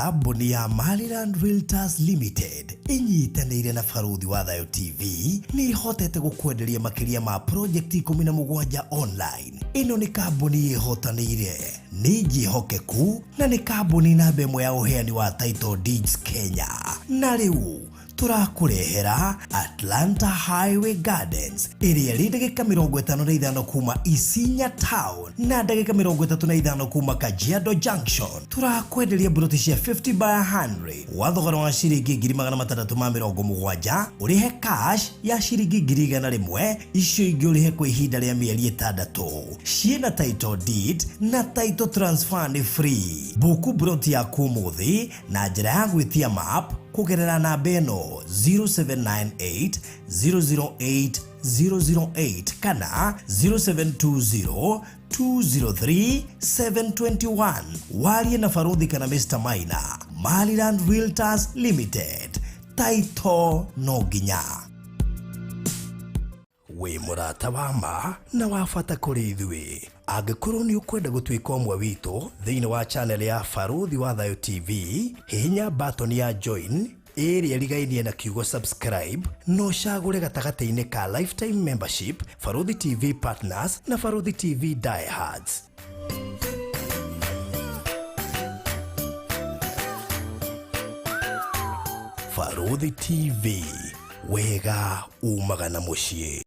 Kambuni ya Maryland Realtors Limited ĩnyitanĩire na Barũthi wa Thayũ TV nĩ ĩhotete gũkwenderia makĩria ma project 17 online. Ĩno nĩ kambuni ĩhotanĩire, nĩ njĩhokeku na nĩ kambuni namba ĩmwe ya ũheani wa title deeds Kenya. Na rĩu tũrakũrehera Atlanta Highway Gardens ĩrĩa ĩrĩ ndagĩka 55 kuma Isinya Town na ndagĩka 35 kuma Kajiado Junction. Tũrakwenderia mburoti cia 50 by 100 wa thogora wa ciringi 670,000, ũrĩhe cash ya ciringi 100,000, icio ingĩ ũrĩhe kwa ihinda rĩa mĩeri 6. Ciĩna title deed na title transfer nĩ free. Buku mburoti yaku ũmũthĩ na njĩra ya gwĩtia map kũgerera namba ĩno 0798 008 008 kana 0720 203 721. Warie na Barũthi kana Mr. Maina. Maryland Realtors Limited. Taito no nginya. Wĩ mũrata wa ma na wa bata kũrĩ ithuĩ. Angĩkorwo nĩ ũkwenda gũtuĩka ũmwe witũ thĩinĩ wa channel ya Barũthi wa Thayũ TV, hihinya button ya join ĩrĩa ĩrigainie na kiugo subscribe na ũcagũre gatagatĩ-inĩ ka lifetime membership, Barũthi TV Partners na Barũthi TV Diehards. Barũthi TV, wega umaga na mũciĩ.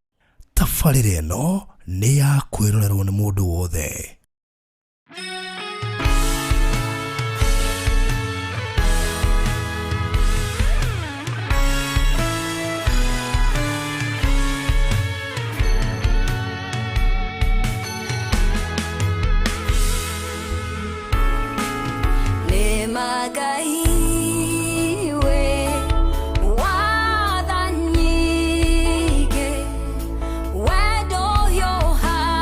Tabarĩra ĩno nĩ ya kwĩrorerwo nĩ mũndũ wothe. Nĩ Ngai wĩ watha nyingĩ, wendo ũhiũhaga.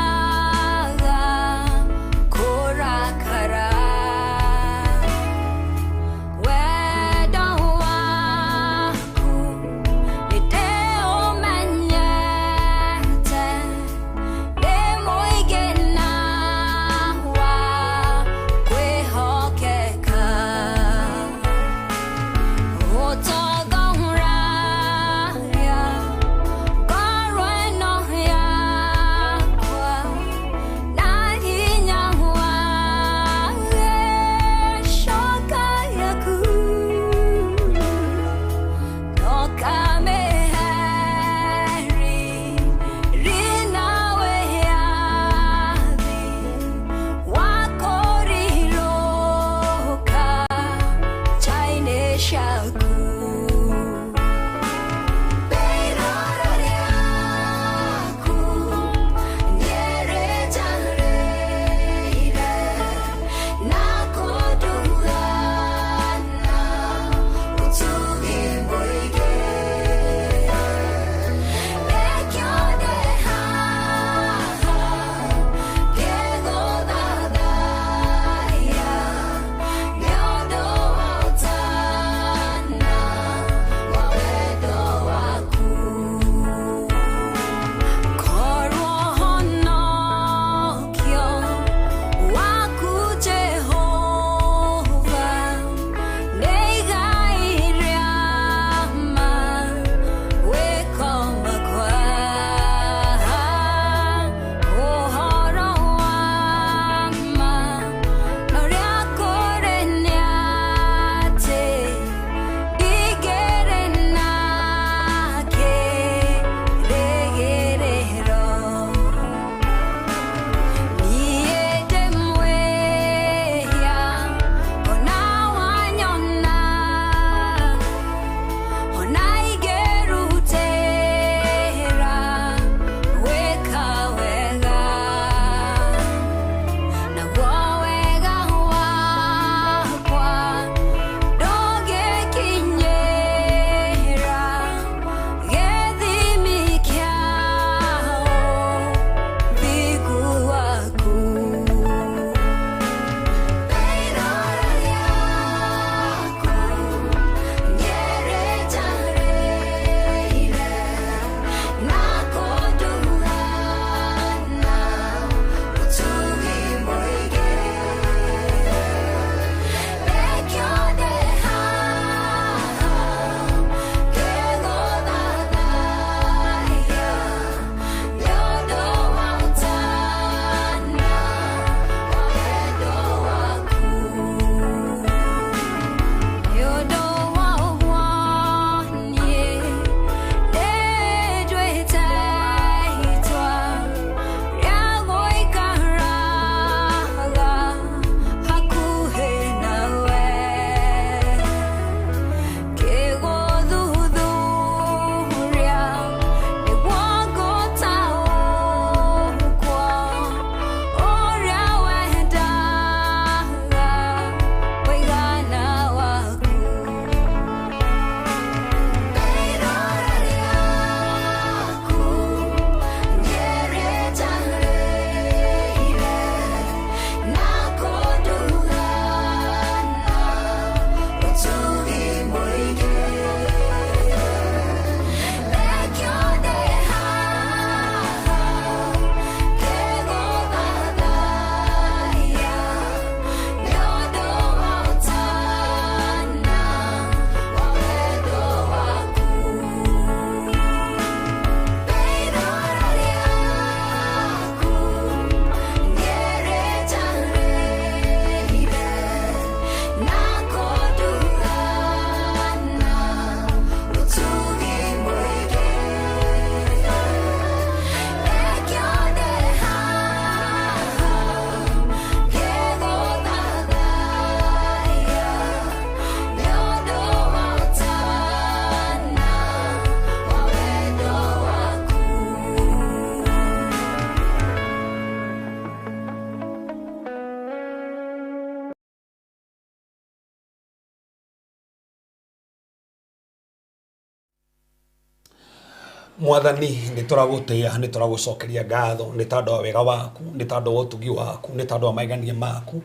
Mwathani, nĩ tũragũtĩĩa, nĩ tũragũcokeria ngatho nĩ tondũ wa wega waku, nĩ tondũ wa ũtugi waku, nĩ tondũ wa magegania maku.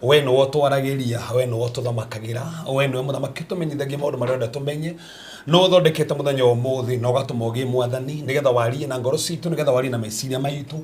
We nĩwe ũtwaragĩria, we nĩwe ũtũthamakagĩra, we nĩwe mũthamaki ũtũmenyithagia maũndũ marĩa ũrenda tũmenye. Nĩwe ũthondekete mũthenya wa ũmũthĩ na ũgatũma ũgĩe mwathani, nĩgetha warie na ngoro citũ, nĩgetha warie na meciria maitũ.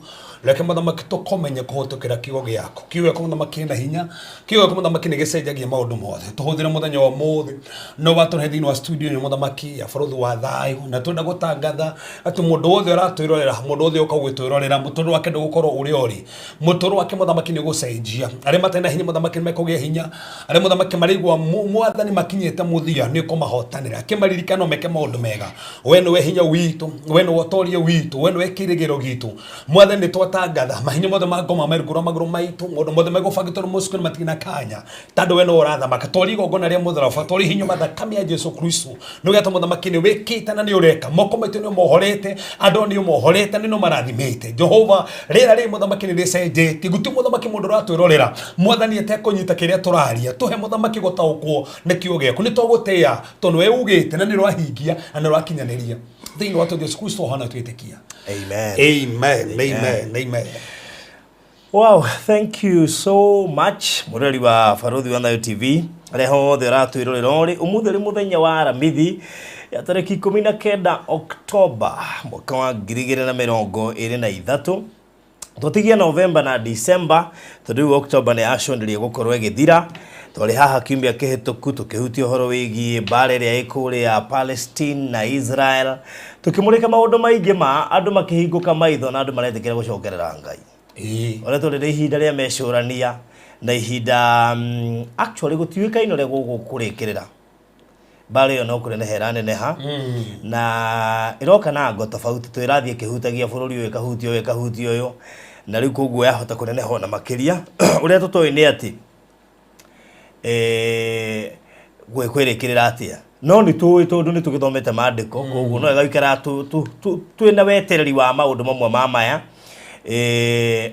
Reke mũthamaki tũkũmenye kũhĩtũkĩra kiugo gĩaku. Kiugo gĩaku mũthamaki kĩna hinya, kiugo gĩaku mũthamaki nĩ gĩcenjagia maũndũ mothe. Tũhũthĩre mũthenya wa ũmũthĩ no watũrehe thĩinĩ wa studio ĩno mũthamaki ya bũrũri wa thayũ, na twenda gũtangatha atĩ mũndũ wothe ũratwĩrorera, mũndũ wothe ũka gwĩtwĩrorera, mũtũrĩre wake ndũgũkorwo ũrĩa ũrĩ. Mũtũrĩre wake mũthamaki nĩ ũgũcenjia. Arĩa matarĩ na hinya mũthamaki nĩ mekũgĩa hinya. Arĩa mũthamaki maraigua mwathani makinyĩte mũthia nĩ ũkũmahotanĩra. Kĩmaririkano meke maũndũ mega. We nĩwe hinya witũ, we nĩwe ũtoria witũ, we nĩwe kĩrĩgĩrĩro gitũ. Mwathani nĩ twatangatha mahinya mothe ma ngoma me rungu rwa magũrũ maitũ, maũndũ mothe megũbangĩtwo nĩ mũcukani matirĩ na kanya, tondũ we nĩwe ũrathamaka. Twaria igongona rĩa mũtharaba, twaria hinya wa thakame ya Jesu Kristo, nĩgetha mũthamaki nĩ wĩkĩte na nĩ ũreka. Moko maitũ nĩ ũmohorete, andũ nĩ ũmohorete, nĩ ũmarathimĩte. Jehova, rĩera rĩrĩ mũthamaki nĩ rĩcenjetie. Gũtirĩ mũthamaki mũndũ ũratwĩrorera mwathani atekũnyita kĩrĩa tũraria. Tũhe mũthamaki gũtaũkwo nĩ kiugo gĩaku. Nĩ tũgũtĩĩa tondũ we ugĩte na nĩ ũrahingia na nĩ ũrakinyanĩria. Thĩinĩ wa Jesu Kristo hana twĩtĩkia. Amen. Amen. Amen. Amen. Wow, thank you so much mũrori wa Barũthi wa Thayo TV arĩa hothe ũratwĩrorera ũrĩ ũmũthĩ ũrĩ mũthenya wa Aramithi ya tarĩki 19 Oktoba mwaka wa 2023. Twatigia Novemba na December tondũ rĩu Oktoba nĩ yaconderia gũkorwo ĩgĩthira. Twarĩ haha kiumia kĩhĩtũku tũkĩhutia ũhoro wĩgiĩ mbara ĩrĩa ĩ kũrĩa Palestine na Israel, tũkĩmũrĩka maũndũ maingĩ ma andũ makĩhingũka maitho na andũ maretĩkĩra gũcokerera Ngai. Ũrĩa tũrĩ nĩ ihinda rĩa mecũrania na ihinda actually gũtiũĩkaine ũrĩa gũgũkũrĩkĩrĩra. Mbara ĩyo no kũneneha ĩraneneha na ĩroka na ngo tofauti tũ ĩrathiĩ ĩkĩhutagia bũrũri ũyũ, ĩkahutia ũyũ, ĩkahutia ũyũ, na rĩu koguo yahota kũneneha ona makĩria. Ũrĩa tũtoĩ nĩ atĩ gwĩkĩrĩra atĩa, no nĩ tũĩ tondũ nĩ tũgĩthomete maandĩko, koguo no ĩgaikara twĩna wetereri wa maũndũ mamwe ma maya.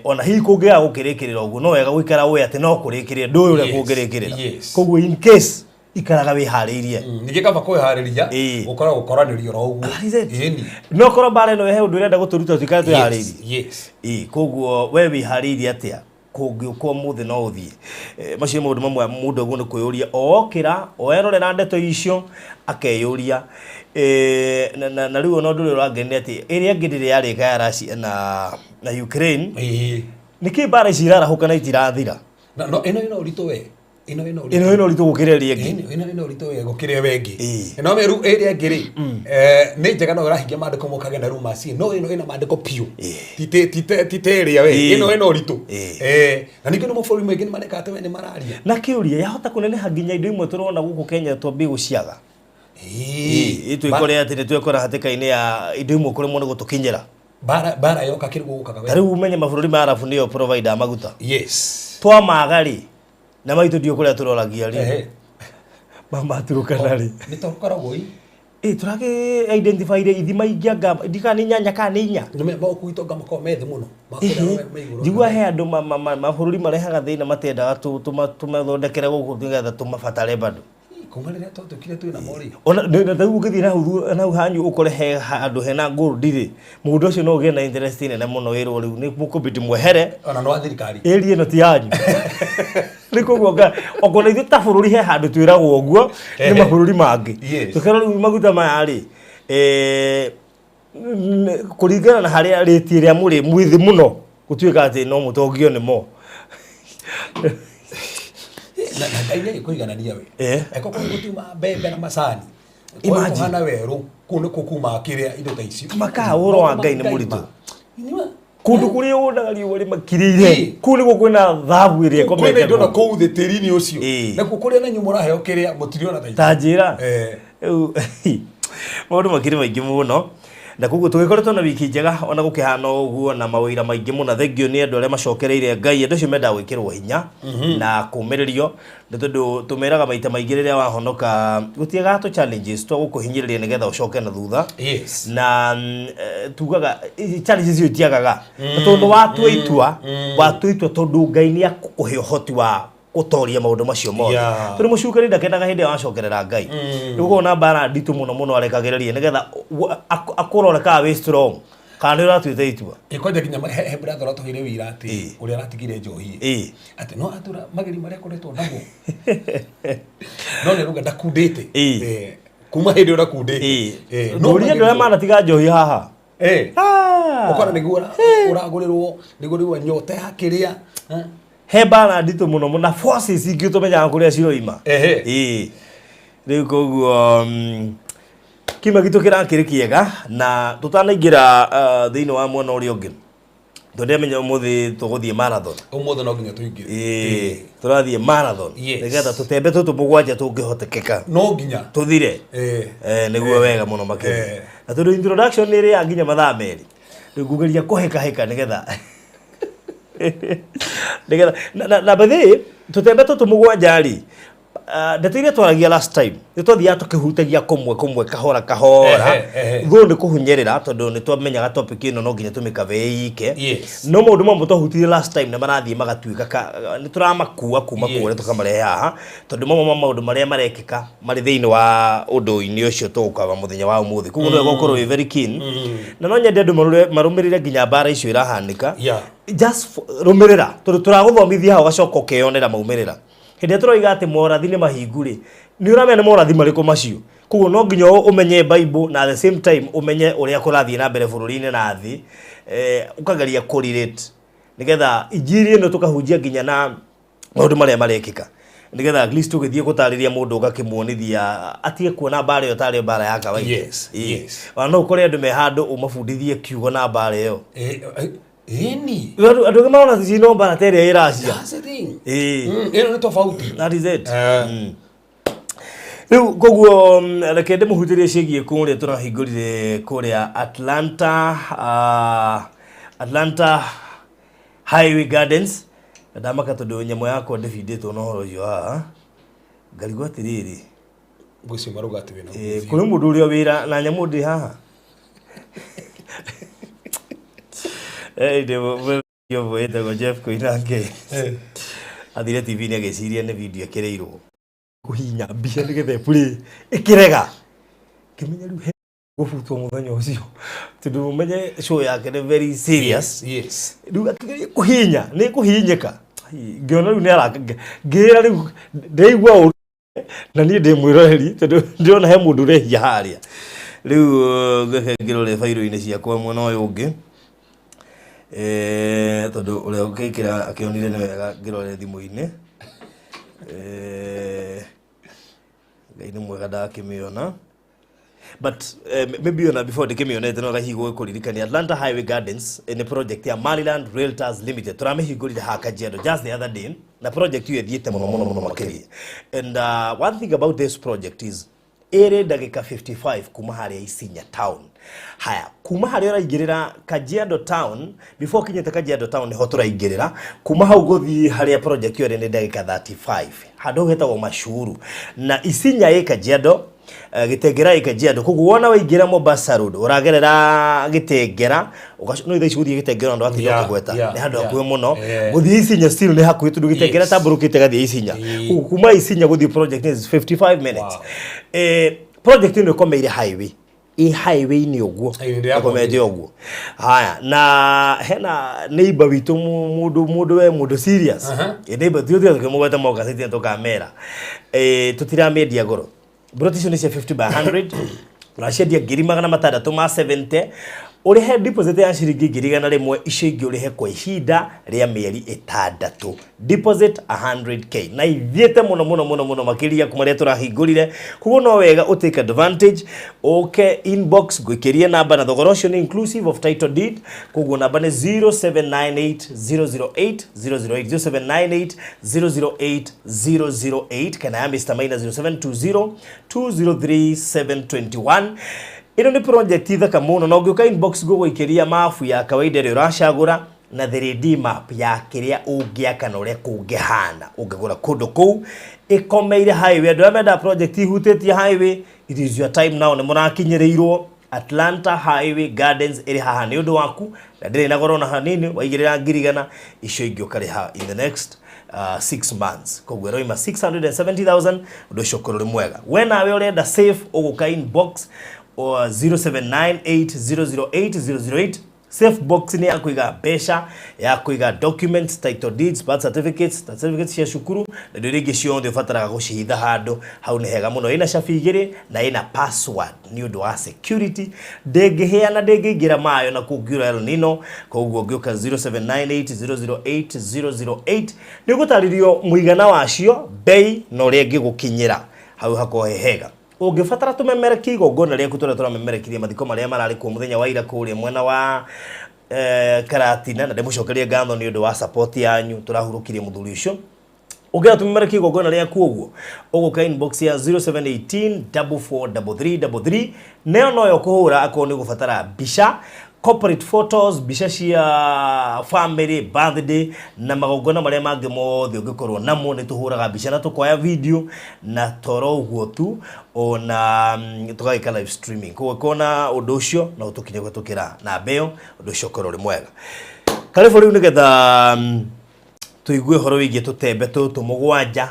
Ona hihi kũngĩaga gũkĩrĩkĩrĩra ũguo, no wega gũikara ũĩ atĩ no kũrĩkĩrĩre, ndũĩ ũrĩa kũngĩrĩkĩrĩra. Koguo in case ikaraga wĩharĩirie. Ningĩ kaba kwĩharĩria gũkora gũkoranĩria oro ũguo. That is it. Ĩni. No korwo mbara ĩno he ũndũ ĩrenda gũtũruta tuikare twĩharĩirie. Yes. Ĩĩ, koguo we wĩharĩirie atĩa kũngĩũka ũmũthĩ no ũthiĩ? Macio nĩ maũndũ mamwe mũndũ agĩrĩirwo nĩ kwĩyũria okĩra, o erorera ndeto icio akeyũria. Na rĩu ona ũndũ ũrĩa ũrangenia nĩ atĩ ĩrĩa ĩngĩ ndĩrĩ yarĩka ya Russia na Ukraine. Nĩkĩ mbara ici irarahũka na itirathira? No ĩno ĩna ũritũ we. Ĩno ĩna ũritũ. Ĩno ĩna ũritũ gũkĩra ĩrĩa ĩngĩ. Ĩno ĩna ũritũ we gũkĩra ĩyo ĩngĩ. Ĩĩ. No rĩu ĩrĩa ĩngĩ rĩ, nĩ njega no ĩrahingia maandĩko mũkagĩa na rumors, no ĩno ĩna maandĩko biũ. Ti ta ĩrĩa we. Ĩĩ. Ĩno ĩna ũritũ. Ĩĩ. Na ningĩ no mabũrũri maingĩ nĩ mareka atĩ we nĩ mararia. Na kĩũria, yahota kũneneha nginya indo imwe tũrona gũkũ Kenya twambie gũciaga? Ĩĩ. Ĩĩ, twĩkore atĩ nĩ twekora hatĩka-inĩ ya indo imwe kũremwo nĩ gũtũkinyĩra. Mbara, mbara yoka kĩrĩ gũkaga Ta rĩu ũmenye mabũrũri ma Arabu nĩo provider maguta. Yes. Twamaga rĩ, na maitũ ndiũ kũrĩa tũroragia rĩ. Ehe. Mamaturũkana rĩ. Nĩ tũkoragwo i. Ĩ, tũragĩ identify rĩ ithima ingĩ anga ndika nĩ inyanya kana nĩ inya. Nĩ maũkuitwo anga makoragwo me thĩ mũno. Makũrĩa me igũrũ. Njigua he andũ mabũrũri marehaga thĩna matendaga tũmathondekere gũkũ nĩgetha tũmabatare bado. Kuma rĩrĩa twatuĩkire twĩ namo rĩ. Ona na rĩu ũngĩthiĩ na hau hanyu ũkore he handũ hena gold rĩ, mũgũnda ũcio no ũgĩe na interest nene mũno wĩrwo rĩu nĩ mũkũbidi mwehere. Ona nĩ wa thirikari. Area ĩno ti yanyu. Rĩu koguo okorwo ithuĩ ta bũrũri he handũ twĩragwo ũguo nĩ mabũrũri mangĩ. Yes. Tũkerwo rĩu maguta maya rĩ, kũringana na harĩa rĩti ĩrĩa mũrĩ mwĩ thĩ mũno gũtuĩka atĩ no mũtongio nĩmo. Na Ngai nĩ agĩkũiganania we. Eko kũu gũtiuma mbembe na macani. Imagine. Kũhana werũ, kũu nĩkuo kuma kĩrĩa indo ta icio. Makaga ũhoro wa Ngai nĩ mũritũ. Nĩma. Kũndũ kũrĩa wonaga riũa rĩmakirĩire, Ĩĩ. kũu nĩkuo kwĩna thahabu ĩrĩa Kwĩna ĩkomete indo na kũu. kũu thĩ tĩri-inĩ ũcio. Ĩĩ. Nakuo kũrĩa na inyuĩ mũraheo kĩrĩa mũtiriona ta ithuĩ. Ta njĩra. Eh. Rĩu maũndũ makĩrĩ maingĩ mũno. Na koguo tũgĩkoretwo na wiki njega ona gũkĩhana ũguo na mawĩra maingĩ mũno. Thengiũ nĩ andũ arĩa macokereire Ngai, andũ acio mendaga gwĩkĩrwo hinya na kũmĩrĩrio, nĩ tondũ tũmeraga maita maingĩ rĩrĩa wahonoka gũtiagaga tũ challenges twa gũkũhinyĩrĩria nĩgetha ũcoke na thutha. Yes. Na tugaga challenges icio itiagaga. Na tondũ watua itua, watua itua tondũ Ngai nĩ akũhe ũhoti wa Gũtoria maũndũ macio mothe. Tondũ mũcukani ndakenaga hĩndĩ ĩrĩa wacokerera Ngai. Nĩ gũkorwo na mbara nditũ mũno mũno arekagĩrĩria nĩgetha akũrore kana wĩ strong kana nĩ ũratuĩte itua. Ĩ, kwanja nginya he brother ũratũheire wĩira atĩ ũrĩa aratigire njohi atĩ no atura mageri marĩa akoretwo namo no nĩ arauga ndakundĩte. Kuma hĩndĩ ĩyo ndakundĩte. No Ndũrie andũ arĩa manatiga njohi haha. Ah. Ũkona nĩguo ũragũrĩrwo, nĩguo rĩu nyota ya kĩrĩa, eh? He mbara nditũ mũno mũno na forces ingĩ tũmenyaga kũrĩa ciroima. Ĩĩ, rĩu koguo kima gitũ kĩrakĩrĩ kĩega na tũtanaingĩra thĩinĩ wa mwena ũrĩa ũngĩ, tondũ ndĩramenya ũmũthĩ tũgũthiĩ marathon. Ũmũthĩ no nginya tũingĩre. Ĩĩ, tũrathiĩ marathon. Nĩgetha tũtembe tũtũ mũgwanja tũngĩhotekeka No nginya tũthire. Nĩguo wega mũno makĩria. Na tondũ introduction nĩ ĩrĩa nginya mathaa 2, rĩu ngugeria kũhĩkahĩka nĩgetha na by the way, tũtembe tũtũ mũgwanja rĩ, ndeto iria twaragia last time nĩ twathiaga tũkĩhutagia kũmwe kũmwe, kahora kahora. Ehe, ehe. Though nĩ kũhunyerera tondũ nĩ twamenyaga topic ĩno no nginya tũmĩkave ĩike. No maũndũ mamwe twahutirie last time nĩ marathiĩ magatuĩka nĩ tũramakua kuma kũrĩa tũkamarehe haha, tondũ mamwe ma maũndũ marĩa marekĩka marĩ thĩinĩ wa ũndũ-inĩ ũcio tũgũkava mũthenya wa ũmũthĩ. Koguo nĩ wega ũkorwo wĩ very keen. Na no nyende andũ marũmĩrĩre nginya mbara icio irahanĩka. Just rũmĩrĩra, tondũ tũragũthomithia hau ũgacoka ũkeyonera maumĩrĩra. Hĩndĩ ĩrĩa tũroiga atĩ morathi nĩ mahingu rĩ, nĩ ũramenya nĩ morathi marĩkũ macio. Koguo no nginya ũmenye Bible na at the same time ũmenye ũrĩa kũrathiĩ na mbere bũrũri-inĩ na thĩ, ũkageria kũ relate nĩgetha injiri ĩno tũkahunjia nginya na maũndũ marĩa marekĩka, nĩgetha at least ũgĩthiĩ gũtarĩria mũndũ ũgakĩmuonithia atige kuona mbara ĩyo tarĩ mbara ya kawaida. Ona no ũkore andũ me handũ ũmabundithie kiugo na mbara ĩyo. Ĩni. Andũ angĩ marona cici no mbara ta ĩrĩa ĩracia. That's the thing. Ĩno nĩ tofauti. That is it. Rĩu koguo reke ndĩmũhutĩrie ciĩgiĩ kũrĩa tũrahingũrire kũrĩa Atlanta, Atlanta Highway Gardens. Na ndamaka tondũ nyamũ yakwa ndĩbindĩtwo na ũhoro ũcio haha. Ngarigwo atĩrĩrĩ. Ngwĩciria marauga atĩ wĩna ũgwati. Kũrĩ mũndũ ũrĩa wĩra na nyamũ ndĩ haha. Ndĩ ũmwe wĩtagwo Jeff Koinange. Athire TV-inĩ agĩciria nĩ video ĩkĩrĩirwo. Kũhihinya mbia nĩgetha ĩplay ĩkĩrega. Ngĩmenya rĩu he gũbutwo mũthenya ũcio. Tondũ ũmenye show yake nĩ very serious. Rĩu akĩgeria kũhihinya, nĩ kũhihinyĩka. Ngĩona rĩu nĩ araka, ngĩra rĩu ndĩraigua ũru na niĩ ndĩ mwĩroreri tondũ ndĩrona he mũndũ ũrehia harĩa. Rĩu ngĩke ngĩrore bairũ-inĩ ciakwa mwena ũyũ ũngĩ. Tondũ ũrĩa ũngĩkĩra akĩonire nĩ wega ngĩrore thimũ-inĩ. Ngai nĩ mwega ndakĩmĩona. But maybe ona before ndĩkĩmĩonete no gahihi gũkũririkania Atlanta Highway Gardens nĩ project ya Maryland Realtors Limited. Tũramĩhingũrire haha Kajiado just the other day, na project ĩyo ĩthiĩte mũno mũno mũno makĩria. And one thing about this project is ĩrĩ ndagĩka 55 kuma harĩa Isinya town. Haya, kuma harĩa ũraingĩrĩra Kajiado town, before ũkinyĩte Kajiado town nĩho tũraingĩrĩra, kuma hau gũthiĩ harĩa project ĩyo ĩrĩ nĩ ndagĩka 35. Handũ hau hetagwo Mashuru. Na Isinya ĩ Kajiado, Gĩtengera ĩ Kajiado. Koguo wona waingĩra Mombasa Road, ũragerera Gĩtengera, no thaa ici gũthiĩ Gĩtengera ndũratinda ũkĩgweta. Nĩ handũ hakuhĩ mũno. Gũthiĩ Isinya still nĩ hakuhĩ tondũ Gĩtengera tambũrũkĩte gathiĩ Isinya. Koguo kuma Isinya gũthiĩ project is 55 minutes. Project ĩno ĩkomeire highway. Ĩ highway-inĩ ũguo. Ĩ, ndĩ Ĩkomete ũguo. Haya, na hena neighbor witũ mũndũ we mũndũ serious. Ĩ, neighbor tũthiĩ tũkĩmũgweta moka city tũkamera. Tũtiramĩendia goro. Broti icio nĩ cia 50 by 100. Tũraciendia ngiri magana matandatũ ma 70. Ũrĩhe deposit ya ciringi ngiri igana rĩmwe, icio ingĩ ũrĩhe kwa ihinda rĩa mĩeri ĩtandatũ. Deposit 100K. Na ithiĩte mũno mũno mũno mũno makĩria kuma rĩrĩa tũrahingũrire. Koguo no wega ũ take advantage, ũke inbox ngũikĩrie namba, na thogora ũcio nĩ inclusive of title deed. Koguo namba nĩ 0798 008 008, 0798 008 008, kana ya Mr. Maina 0720 203 721. Ĩno nĩ project thaka mũno, na ũngĩũka inbox ngũgũikĩria mabu ya kawaida ĩrĩa ũracagũra na 3D map ya kĩrĩa ũngĩaka na ũrĩa kũngĩhana ũngĩgũra kũndũ kũu. Ĩkomeire highway. Andũ arĩa mendaga project ihutĩtie highway, it is your time now, nĩ mũrakinyĩrĩirwo. Atlanta Highway Gardens ĩrĩ haha nĩ ũndũ waku, na ndĩrĩ na goro na hanini. Waigĩrĩra ngiri igana, icio ingĩ ũkarĩha in the next 6 months. Koguo ĩroima 670,000. Ũndũ ũcio ũkorwo ũrĩ mwega. We nawe ũrenda safe, ũgũka inbox o 0798008008. Safe box nĩ ya kũiga mbeca, ya kũiga documents, title deeds, birth certificates, certificates cia cukuru na indo iria ingĩ ciothe ũbataraga gũcihitha handũ hau. Nĩ hega mũno. Ĩna cabi igĩrĩ na ĩna password nĩ ũndũ wa security. Ndĩngĩhĩa na ndĩngĩingĩra mayo na kũngiura El Nino. Koguo ũngĩũka 0798008008, nĩ ũgũtarĩrio mũigana wacio, bei na ũrĩa ĩngĩgũkinyĩra. Hau hakorwo he hega. Ũngĩbatara tũmemerekie igongona rĩaku, tũrĩa tũramemerekirie mathiko marĩa mararĩ kuo mũthenya wa ira kũrĩa mwena wa Karatina, na ndĩmũcokerie ngatho nĩ ũndũ wa support yanyu. Tũrahurũkirie mũthuri ũcio. Ũngĩenda tũmemerekie igongona rĩaku ũguo, ũgũka inbox ya 0718 443333. Nayo noyo kũhũra akorwo nĩ ũgũbatara mbica, corporate photos, mbica cia family, birthday na magongona marĩa mangĩ mothe ũngĩkorwo namo. Nĩ tũhũraga mbica na tũkoya video, na toro ũguo tu, ona tũgagĩka live streaming. Koguo kona ũndũ ũcio no ũtũkinye kũhetũkĩra namba ĩyo. Ũndũ ũcio ũkorwo ũrĩ mwega. Karibu rĩu nĩgetha tũigue ũhoro wĩgiĩ tũtembe tũtũ mũgwanja.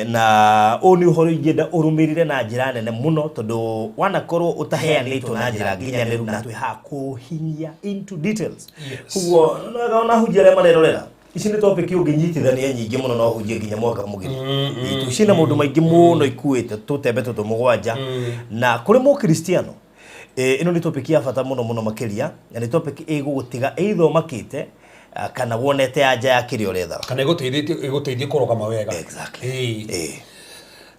Na ũyũ nĩ ũhoro ingĩenda ũrũmĩrĩre na njĩra nene mũno, tondũ wanakorwo ũtaheanĩtwo na njĩra nginyanĩru, na twĩ haha kũhinyia into details. Koguo ona hunjia arĩa marerorera, ici nĩ topic ũngĩnyitithania nyingĩ mũno, no hunjie nginya mwaka mũgima. Ciĩna maũndũ maingĩ mũno ikuĩte tũtembe tũtũ mũgwanja. Na kũrĩ mũkristiano, ĩno nĩ topic ya bata mũno mũno makĩria, na nĩ topic ĩgũgũtiga either ũmakĩte kana wonete anja ya kĩrĩa ũrethaga. Kana ĩgũteithie kũrũgama wega. Exactly.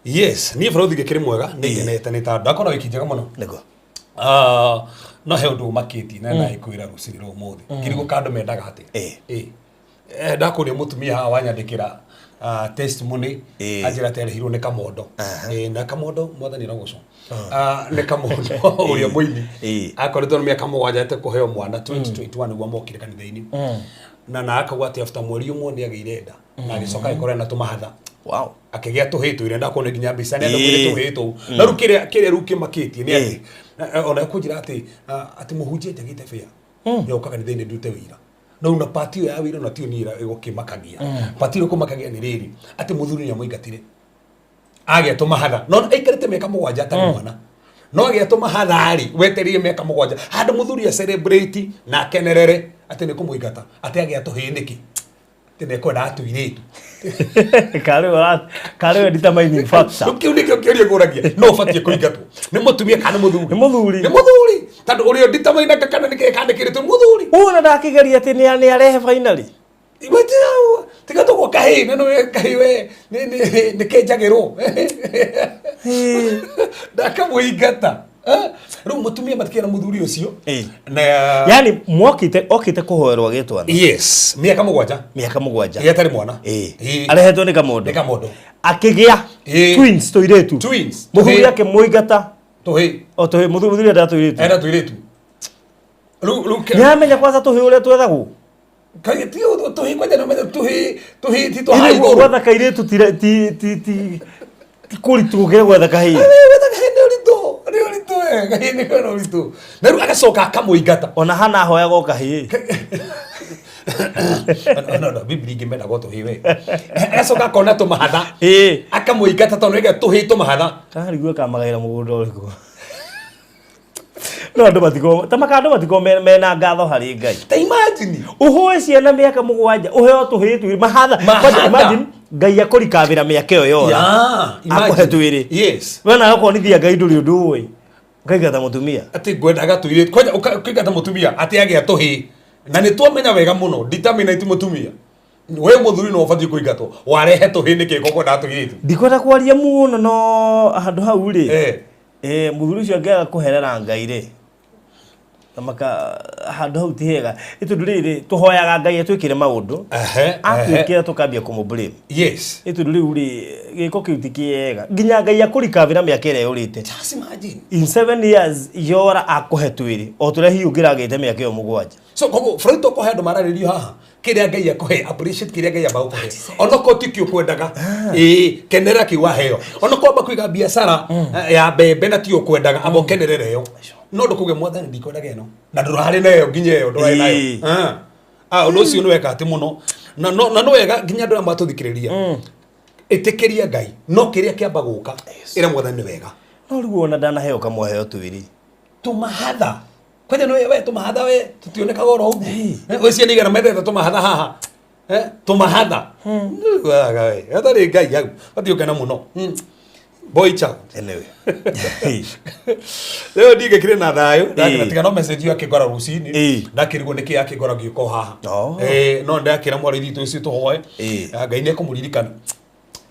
Yes, niĩ bũrũri ngĩkĩrĩ mwega, nĩ ngenete nĩ tondũ ndakorwo wiki njega mũno. Ah, no he ũndũ ũmakĩtie na naĩkwĩra rũcinĩ rwa ũmũthĩ ngirigũ kandũ mendaga atĩa. Ndakũria mũtumia haha wanyandĩkĩra testimony, anjĩra atĩ arĩhirwo nĩ Kamondo. Na Kamondo, mwathani arogocwo. Nĩ Kamondo ũrĩa mũini. Akoretwo nĩ mĩaka 7 ete kũheo mwana. 2021 nĩguo mokire kanitha-inĩ, na akauga atĩ after mweri ũmwe nĩ agĩire nda na agĩcoka agĩkorwo ena tũmahatha. Akĩgĩa tũhĩĩ twĩrĩ. Ndakuona nginya mbica nĩ andũ mwĩrĩ tũhĩĩ tũu. Na rĩu kĩrĩa rĩu kĩmakĩtie nĩ atĩ ona kũnjĩra atĩ atĩ mũhunjia njagĩte bĩa yoka kanitha-inĩ ndute wĩira. No una pati ĩyo ya wĩra na tiyo niĩ ĩgũkĩmakagia. Pati ĩyo ĩkũmakagia nĩ rĩrĩ, atĩ mũthuri nĩ amũingatire agĩa tũmahatha, no aikarĩte mĩaka 7 atarĩ mwana. No agĩa tũmahatha rĩ, wetereire mĩaka 7 handũ mũthuri a celebrate na akenerere atĩ nĩ kũmũingata, atĩ agĩa tũhĩĩ nĩkĩ, atĩ nĩ ekwendaga tũirĩtu. Karĩ we determining factor. Rĩu kĩu nĩkĩo kĩũria ngũragia, no ũbatiĩ kũingatwo nĩ mũtumia kana nĩ mũthuri? Nĩ mũthuri. Nĩ mũthuri, tondũ ũrĩa determine kana nĩ kĩĩ kandĩkĩrĩtwo nĩ mũthuri. Ũyũ na ndakĩgeria atĩ nĩ arehe finally. Tiga tũguo kahĩĩ na nĩwe kahĩĩ we nĩ kenjagĩrwo ndakamũingata. Rĩu mũtumia matikĩra mũthuri ũcio na Yani mwokĩte okĩte kũhoerwo agĩtwana. Yes, mĩaka 7. Mĩaka 7. Ĩ, atarĩ mwana. Arehetwo nĩ Kamondo. Nĩ Kamondo. Akĩgĩa twins tũirĩtu. Twins. Mũthuri Tũhĩĩ. akĩmũingata. Tũhĩĩ. O tũhĩĩ. Mũthuri endaga tũirĩtu. Enda tũirĩtu. Rĩu Nĩ aramenya kwanza tũhĩĩ ũrĩa twethagwo. Kaĩ ti tũhĩĩ kwanja nĩ ũmenye tũhĩĩ ti twa Ithuĩ igũrũ. Gwetha kairĩtu ti kũritũ gũkĩra gwetha kahĩĩ. Wetha kahĩĩ nĩ ũritũ, nĩ ũritũ we, kahĩĩ nĩ kena ũritũ. Na rĩu agacoka akamũingata. Ona hana ahoyaga o kahĩĩ. No, Biblia ingĩ mendaga o tũhĩĩ we. Agacoka akona tũmahatha. Akamũingata tondũ nĩge tũhĩĩ tũmahatha. Karigua kamagaĩra mũgũnda ũrĩkũ. No andũ matikorwo ta maka andũ matikorwo mena ngatho harĩ Ngai. Ta imagine. Ũhoe ciana mĩaka 7, ũheo tũhĩĩ twĩrĩ mahatha. Mahatha. Kwanza imagine Ngai akũrikabĩra mĩaka ĩyo yothe. Yeah, Akũhe imagine. twĩrĩ. Yes. We nawe ũkonithia Ngai ndũrĩ ũndũ ũĩ. Ũkaingata mũtumia. Atĩ ngwendaga tũirĩtu. Kwanja ũkaingata mũtumia atĩ agĩa tũhĩĩ. Na nĩ twamenya wega mũno determinate mũtumia. We mũthuri no ũbatiĩ kũingatwo. Warehe tũhĩĩ nĩkĩ ko kwendaga tũirĩtu? Ndikwenda kwaria mũno, no handũ hau rĩ, mũthuri ũcio angĩaga kũherera Ngai rĩ, na maka handũ hau ti hega. Nĩ tondũ rĩrĩ, tũhoyaga Ngai atwĩkĩre maũndũ, atwĩkĩra tũkambia kũmũ blame. Nĩ tondũ rĩu rĩ, gĩko kĩu ti kĩega. Nginya Ngai akũrikabĩra mĩaka ĩrĩa yũrĩte. Just imagine. In 7 years yora akũhe twĩrĩ o tũrĩa hihi ũngĩragĩte mĩaka ĩyo 7. So koguo Freud tũkũhe andũ mararĩrio haha, kĩrĩa Ngai akũhe, appreciate kĩrĩa Ngai amba gũkũhe, onokorwo ti kĩo ũkwendaga. Kenera kĩu waheo. Onokorwo amba kũiga biacara ya mbembe na ti ũkwendaga, amba ũkenerere ĩyo. No ndũkuge mwathani ndikwendaga ĩno na ndũrarĩ nayo nginya ĩyo ndũrarĩ nayo. Ũndũ ũcio nĩ weka atĩ mũno. Na no na no wega nginya andũ arĩa matũthikĩrĩria, ĩtĩkĩria Ngai, no kĩrĩa kĩamba gũka, ĩra Mwathani nĩ wega. No rĩu ona ndanaheo kamwaheo twĩrĩ. Tũmahatha kwanja nĩ we tũmahatha, we tũtionekaga oro ũguo. Gwĩ ciana igana mendete tũmahatha haha. Tũmahatha. Waga we atarĩ Ngai hau batiĩ mũno. Boy child. Anyway. Rĩu ndingĩkire na thayũ ndakĩra tiga no message ĩyo akĩngora rũcinĩ. Ndakĩrigwo nĩkĩ akĩngora ngĩũka o haha. No ndakĩra mwarĩ witũ ũcio tũhoe. Ngai nĩ ekũmũririkana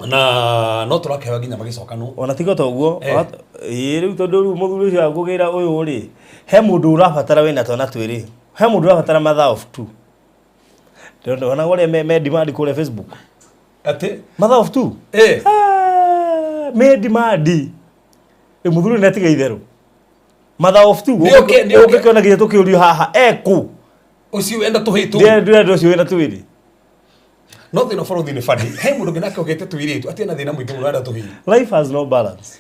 na no tũrakĩhoya nginya magĩcokanwo. Ona tiga ta ũguo. Ĩĩ, rĩu tondũ rĩu mũthuri ũcio akũgĩra ũyũ rĩ, he mũndũ ũrabatara wĩna twana twĩrĩ, he mũndũ ũrabatara mother of two. Ndĩrona ona ũrĩa me demand kũrĩa Facebook. Atĩ? Mother of two. Ah, me demand. Rĩu mũthuri nĩ atiga itherũ. Mother of two. Nĩ okay. Ũngĩkĩona nginya tũkĩũrio haha ekũ. Ũcio wenda tũhĩtũ. Ndĩrenda ũcio wĩna twĩrĩ. No thĩna bũrũri nĩ bani he mũndũ ũngĩ nake ũgĩte tũirĩtu atirĩ na thĩna mũingĩ mũno arenda tũhĩĩ. Life has no balance.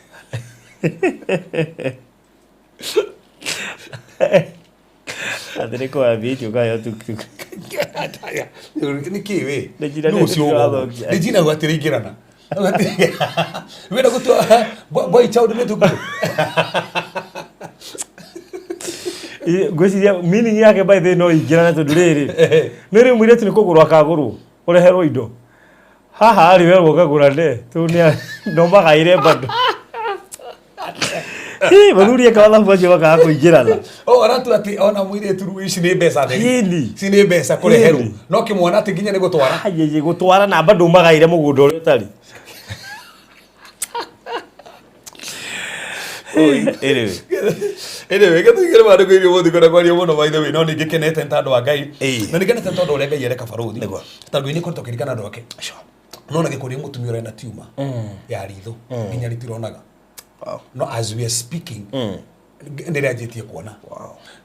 Atĩ nĩ kũhambia ũkayo tuktuk. Nĩ kĩ we? Nĩ njina Nũ ũcio ũguo? ũrathũkia. Nĩ njina atĩrĩ ingĩrana wenda gũtua boy child nĩ tuktuk. Ngwĩciria meaning yake by the way no ingĩrane tondũ rĩrĩ nĩ rĩu mũirĩtu nĩ kũgũrwo akagũrwo ũreherwo indo haha rĩ werwo ũkagũra nde tondũ nĩ no magaire bado. Ĩ, mũthuri eka mathabu macio makaga kũingĩrana. O aratua atĩ ona mũirĩtu rĩu ici nĩ mbeca theri. Ĩni. Ici nĩ mbeca kũreherwo. Ĩni. No kĩmwana atĩ nginya nĩ gũtwara. Ayeye, gũtwara na bado ũmagaire mũgũnda ũrĩa ũtarĩ. Anyway. Anyway, gĩtũigĩre mandĩko irio mũthĩ kwenda kwaria mũno by the way, no ningĩ kenete nĩ tondũ wa Ngai. Na nĩngenete nĩ tondũ ũrĩa Ngai areka barũthi. Tondũ Ngai nĩakoretwo akĩririkana andũ ake. No na gĩkũrĩ mũtumia ũrĩa na tiuma ya ritho nginya rĩtironaga. No as we are speaking, nĩ rĩanjĩtie kuona.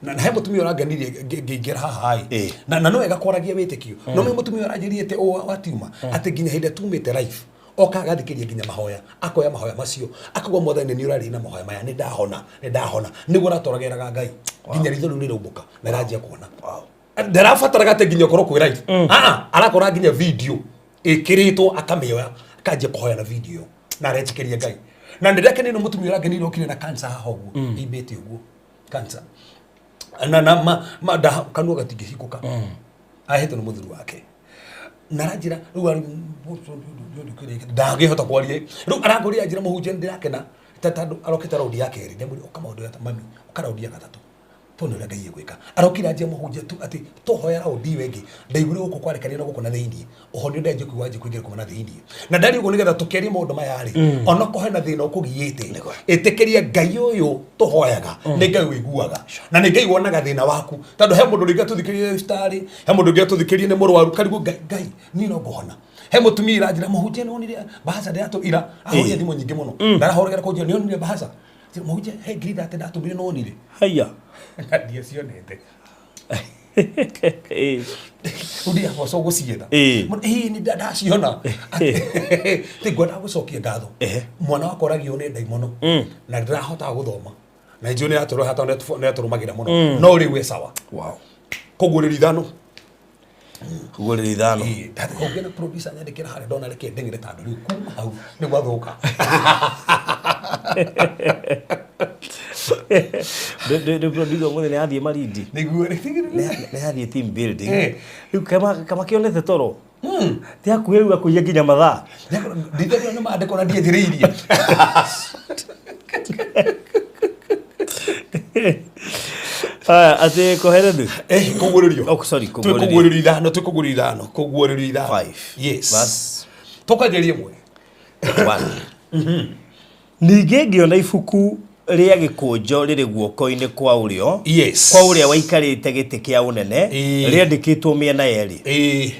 Na he mũtumia ũrangenirie ngĩingĩra haha ĩ. Na no wega kwaragia wĩtĩkio. No nĩ mũtumia ũranjĩrire atĩ wa tiuma atĩ nginya hĩndĩ ĩrĩa tumĩte life oka agathikĩria nginya mahoya, akoya mahoya macio akauga, "Mwathani, nĩ ũrarĩ na mahoya maya, nĩ ndahona, nĩ ndahona." Nĩguo aratwaragĩraga Ngai nginya ritho rĩu rĩraumbũka na rĩranjia kuona. Ndarabataraga atĩ nginya ũkorwo kwĩ live. Ah, arakora nginya video ĩkĩrĩtwo akamĩoya akanjia kũhoya na video ĩyo na aretĩkĩria Ngai. Na ndĩrakenire nĩ mũtumia ũrangenire okire na cancer haha ũguo imbĩte ũguo cancer na ma kanua gatingĩhingũka, ahĩtwo nĩ mũthuri wake na aranjĩra rĩu ndangĩhota kwaria. Rĩu arangũria anjĩra, "Mũhunjia, nĩ ndĩrakena tondũ arokĩte raundi ya kerĩ." Ndamwĩra, "Ũka maũndũ ya mami, ũka raundi ya gatatũ tuone ũrĩa Ngai egwĩka." Arokire anjia, "Mũhunjia, tu atĩ tũhoya raundi ĩyo ĩngĩ, ndaiguire gũkũ kwarekania na gũkũ na thĩiniĩ ũhonio, ndanjie kũigua wanjie kũingĩra kuma na thĩiniĩ." Na ndarĩ ũguo nĩgetha tũkĩarie maũndũ maya rĩ, onokorwo hena thĩna ũkũgiĩte, ĩtĩkĩria Ngai ũyũ tũhoyaga nĩ Ngai ũiguaga na nĩ Ngai wonaga thĩna waku, tondũ he mũndũ rĩngĩ atũthikĩrĩrie thibitarĩ, he mũndũ ũngĩ atũthikĩrĩrie nĩ mũrwaru karigwo, "Ngai, Ngai, niĩ no ngũhona." He mũtumia iranjĩra, "Mũhunjia, nĩ wonire bahaca ndĩratũ ira?" Ahũrire thimũ nyingĩ mũno, ndarahũragĩra kũnjĩra, "Nĩ wonire bahaca? Mũhunjia, he ngiri thate ndatũmire, nĩ wonire?" Haya. Na ndiacionete. Rĩu ndiaboco gũcietha. Ĩĩ, nĩ ndaciona ti ngwenda gũcokia ngatho. Mwana wakwa oragio nĩ ndaimono na ndĩrahotaga gũthoma na njũĩ nĩ yatũrũha nĩ yatũrũmagĩra mũno, no rĩu e sawa. Koguo rĩrĩ ithano. Koguo rĩrĩ ithano. Ĩĩ, ndathiĩ kũngĩ na producer nyandĩkĩra harĩa ndona reke ndeng'ere tondũ rĩu kuma hau nĩ gwathũka. Ndĩ producer ũmũthĩ nĩ athiĩ Malindi. Nĩguo. Nĩ athiĩ team building. Rĩu kama kĩonete toro ti hakuhĩ rĩu akũiya nginya mathaa. Nditherwo nĩ mandĩko na ndienjĩrĩirie. Aya, atĩ koherethu. Kũguũrĩrio. Oh, sorry, Twĩ kũguũrĩrio. kũguũrĩrio ithano, twĩ kũguũrĩrio ithano, kũguũrĩrio ithano. Five. Yes. Verse Tũkanjĩria ĩmwe. One. Ningĩ ngĩona ibuku rĩa gĩkũnjo rĩrĩ guoko-inĩ kwa ũrĩo kwa ũrĩa waikarĩte gĩtĩ kĩa ũnene, rĩandĩkĩtwo mĩena yerĩ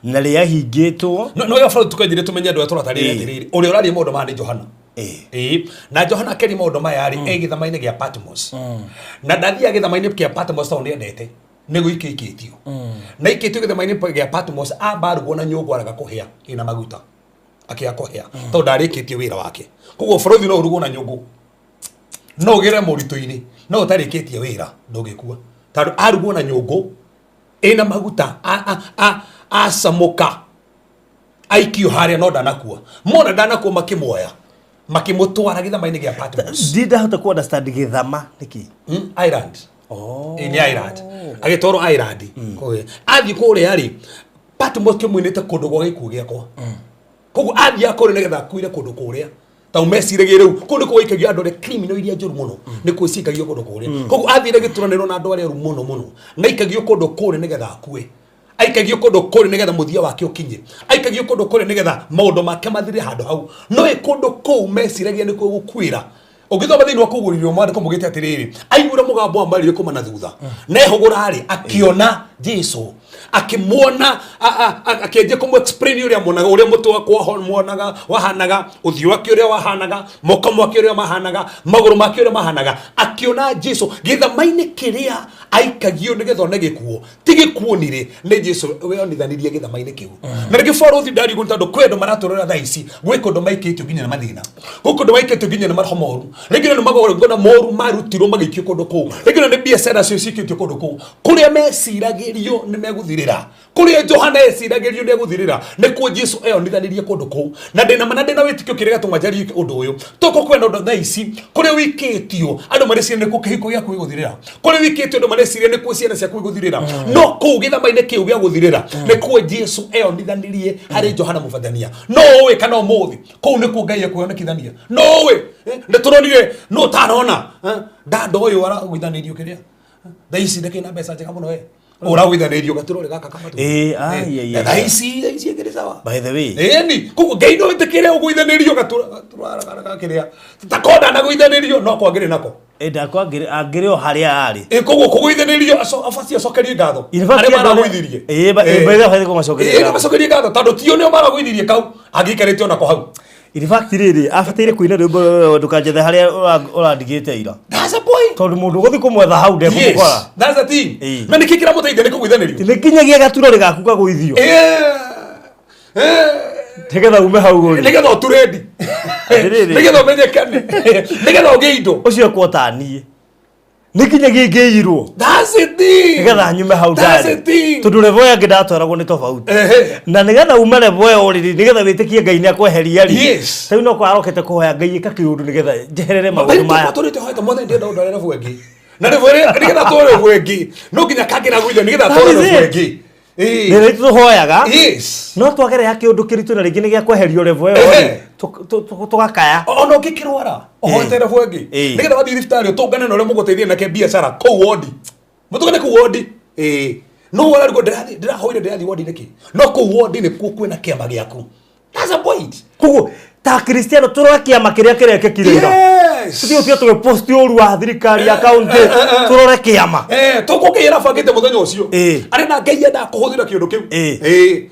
na rĩahingĩtwo. No ya bro, tukanjĩrie tũmenye andũ arĩa tũratarĩria atĩrĩrĩ, ũrĩa ũraria maũndũ maya nĩ Johana. Ĩĩ, na Johana akĩaria maũndũ maya rĩ, e gĩthama-inĩ gĩa Patmos, na ndathiaga gĩthama-inĩ kĩa Patmos tondũ nĩendete nĩ gũikio ikĩtio na ikĩtio gĩthama-inĩ gĩa Patmos, amba arugwo na nyũngũ araga kũhĩa ĩna maguta akĩaga kũhĩa tondũ ndarĩkĩtie wĩra wake. Koguo bũrũri no ũrugwo na nyũngũ, no ũgĩre moritũ-inĩ, no ũtarĩkĩtie wĩra ndũngĩkua, tondũ arugwo na nyũngũ ĩna maguta. Acamũka aikio harĩa no ndanakua. Mona ndanakua makĩmuoya makĩmũtwara gĩthama-inĩ gĩa Patmos. Ndindahota ku understand gĩthama nĩkĩ. Island. Oh. Ĩ, nĩ island. Agĩtwarwo island. Kũrĩa. Athiĩ kũrĩa rĩ, Patmos kĩmwinĩte kũndũ gwa gĩkuũ gĩakwa. Koguo athiaga kũrĩa nĩgetha akuire kũndũ kũrĩa. Ta meciragia rĩu kũu nĩkuo gũikagio andũ arĩa criminal iria njũru mũno, nĩkuo cikagio kũndũ kũrĩa. Koguo athiire gĩturanĩro na andũ arĩa oru mũno mũno, na aikagio kũndũ kũrĩa nĩgetha akue. Aikagio kũndũ kũrĩa nĩgetha mũthia wake ũkinye. Aikagio kũndũ kũrĩa nĩgetha maũndũ make mathire handũ hau. No ĩ kũndũ kũu meciragia nĩkuo gũkuĩra. Ũngĩthoma thĩinĩ wa kũguũrĩrio mwandĩko mugĩte atĩrĩrĩ, aiguire mũgambo wa marire kuma na thutha, na ehũgũra rĩ, akĩona Jesu, akĩmuona, akĩanjia kũmũ explain ũrĩa amuonaga, ũrĩa mũtwe wakwa muonaga wahanaga, ũthiũ wake ũrĩa wahanaga, moko make ũrĩa mahanaga, magũrũ make ũrĩa mahanaga. Akĩona Jesu gĩthama-inĩ kĩrĩa aikagio nĩgetha one gĩkuũ, ti gĩkuũ nirĩ, nĩ Jesu weyonithanirie gĩthama-inĩ kĩu. Na rĩngĩ borithi ndariũngũ nĩ tondũ kwĩ andũ maratũrĩra thaa ici, gwĩ kũndũ maikĩtio nginya nĩ mathĩna, gwĩ kũndũ maikĩtio nginya nĩ maroho moru, rĩngĩ nĩ magongona moru marutirwo magĩikio kũndũ kũu, rĩngĩ nĩ biacara cio cikĩtio kũndũ kũu, kũrĩa meciragĩrio nĩ megũthirĩra, kũrĩa Johana eciragĩrio nĩ egũthirĩra, nĩkuo Jesu eyonithanirie kũndũ kũu. Na ndĩna ma na ndĩna wĩtĩkio kĩrĩa gĩatũma njarie ũndũ ũyũ, toko kwenda ũndũ thaa ici kũrĩa wĩikĩtio andũ mareciria nĩkuo kĩhiko gĩaku gĩgũthirĩra, kũrĩa wĩikĩtio andũ mareciria nĩkuo ciana ciaku igũthirĩra, no kũu gĩthama-inĩ kĩu gĩa gũthirĩra nĩkuo Jesu eyonithanirie harĩ Johana Mũbatithania. No ũĩ kana ũmũthĩ kũu nĩkuo Ngai ekwĩonekithania? No ũĩ nĩ tũronire no ũtarona ndanda ũyũ aragũithanĩrio kĩrĩa thaa ici ndakĩrĩ na mbeca njega mũno ũragũithanĩrio gaturore gaka kamatu. Ĩ, ai, ai, ai. Thaa ici thaa ici ĩkĩrĩ sawa. By the way, Ĩni, koguo Ngai no ĩtĩkĩre ũgũithanĩrio gaturara kĩrĩa takonda na gũithanĩrio no kwangĩrĩ nako. Ndakwa angĩrĩ o harĩa arĩ. Ĩ, koguo kũgũithanĩrio abatie acokerie ngatho In fact, arĩa andũ arĩa- maragũithirie. Ĩ, ĩ, by the way, abatiĩ kũmacokeria Ĩ, ngatho. macokerie ngatho tondũ tio nĩo maragũithirie kau angĩikarĩte onako hau. In fact rĩrĩ, abataire kũina rwĩmbo rũrũ, ndũkanjethe harĩa ũrandigĩte ira. That's a point. Tondũ mũndũ ũgũthiĩ kũmwetha hau ndekũmũkora. Yes, that's the thing. Ĩ. Na nĩkĩ kĩramũteithia nĩ kũgũithanĩrio? Nĩ nginyagia gaturore gaku kagũithio. Nĩgetha ume hau ũrĩ. Nĩgetha ũturendi. Atĩrĩrĩ. Nĩgetha ũmenyekane. Nĩgetha ũgĩe indo. Ũcio ekwo ta niĩ. Nĩ nginyagia ingĩirwo. That's the thing. Nĩgetha nyume hau That's ndarĩ. the thing. Tondũ level ĩyo ĩngĩ ndatwaragwo nĩ tofauti. Ehe. Na nĩgetha ume level ĩyo rĩ, nĩgetha wĩtĩkie Ngai nĩ akweheria rĩ. Yes. Rĩu no kwarokete kũhoya Ngai ĩka kĩũndũ nĩgetha njeherere maũndũ maya. Tũrĩte hoete mwathani ndĩrenda ũndware level ĩngĩ. Na level ĩrĩa nĩgetha tware level ĩngĩ. No nginya kangĩra gwithia nĩgetha That tware is level it. ĩngĩ. Ĩĩ. Nĩ rĩu tũhoyaga. Yes. No twagerera kĩũndũ kĩritũ na rĩngĩ nĩ gĩa kweherio level ĩyo Ehe. rĩ, tũgakaya. Ona ũngĩkĩrwara ũhoete level ĩngĩ. Ĩĩ. Nĩgetha wathiĩ thibitarĩ ũtũngane na ũrĩa mũgũteithia nake biacara kũu wondi. Mũtũngane kũu wondi. Ĩĩ. No ũrarigwo ndĩrathiĩ ndĩrahoire ndĩrathiĩ wondi nĩkĩ? No kũu wondi nĩkuo kwĩna kĩama gĩaku. That's a point. Koguo ta Kristiano tũrore kĩama kĩrĩa kĩrekĩkire ira. Yes. Tũthiĩ gũtiga tũgĩposti ũru wa thirikari ya kaunti, tũrore kĩama. Tũkũ Ngai arabangĩte mũthenya ũcio. Ĩ. Arĩ na Ngai endaga kũhũthĩra kĩũndũ kĩu. Ĩ. Ĩ.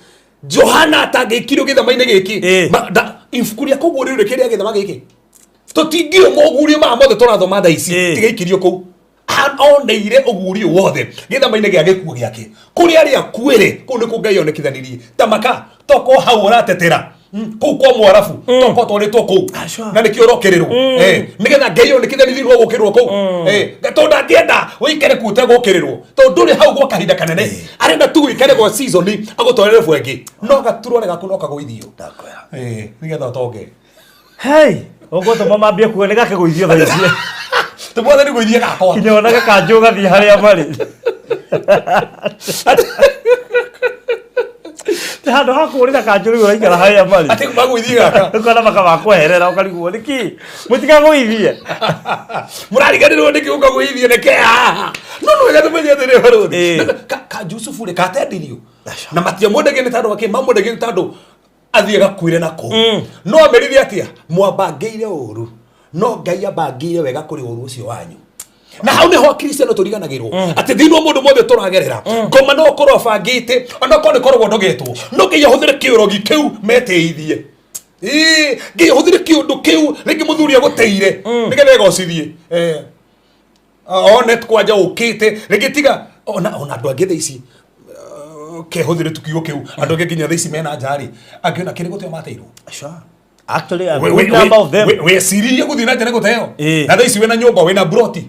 Johana atangĩikirio gĩthama-inĩ gĩkĩ. Ĩ. Ibuku rĩa kũguũrĩrio rĩkĩrĩa gĩthama gĩkĩ. Tũtingĩũĩ moguũrio maya mothe tũrathoma thaa ici. Ĩ. Tigaikirio kũu. Oneire ũguũrio wothe gĩthama-inĩ gĩa gĩkuũ gĩake. Kũrĩa arĩa akuĩre, kũu nĩkuo Ngai onekithanirie. Ta maka, toko hau ũratetera. Kũu kwa Mwarabu, toko twarĩtwo kũu. Aca. Na nĩkĩo ũrokĩrĩrwo. Nĩgetha Ngai onekithanirie no gũkĩrĩrwo kũu. Tondũ ndangĩenda ũikare kũu ũtegũkĩrĩrwo. Tondũ ndũrĩ hau gwa kahinda kanene. Arenda tu ũikare gwa season agũtwarĩre bwengi. No gaturore gaku no kagũithio. Ndakwĩra. Nĩgetha ũtonge. Hey, ũgũtũma mambie kuga nĩ gakĩgũithio thaa ici. Tũmwathani gũithie gakwa. Kinya ona gakanjũ gathiĩ harĩa marĩ. Ti handũ ha kũũrĩra kanjũ rĩu ũraikara harĩa marĩ. Atĩ magũithie gaka. Ũkona makamakweherera ũkarigwo nĩkĩ mũtikagũithie. Mũrariganĩrwo nĩkĩ ũkagũithio nĩkĩ haha. No nĩ wega tũmenye atĩrĩ barũthi. Ĩ. Ka Jusufu rĩ katendirio. Na matiamwendagia nĩ tondũ akĩ mamwendagia nĩ tondũ athiĩ agakuire na kũu. No amerire atĩa? Mwambangĩire ũru. No Ngai ambangĩire wega kũrĩ ũru ũcio wanyu. Na hau nĩho Akristiano tũriganagĩrwo atĩ thĩinĩ wa mũndũ mothe tũragerera ngoma no ũkorwo abangĩte ona okorwo nĩ koragwo ndogetwo no Ngai ahũthĩre kĩũrogi kĩu metĩithie. Ĩĩ, Ngai ahũthĩre kĩũndũ kĩu rĩngĩ mũthuri agũteire nĩgetha egocithie. One kwanja ũkĩte rĩngĩ tiga ona ona andũ angĩ thaa ici kehũthĩre tu kiugo kĩu andũ angĩ nginya thaa ici mena nja rĩ angĩ ona kĩrĩ gũteo mateirwo. Sure. Actually, a good number of them. Weciririe gũthiĩ na njĩra gũteo Ĩ. na thaa ici wĩna nyũmba wĩna broti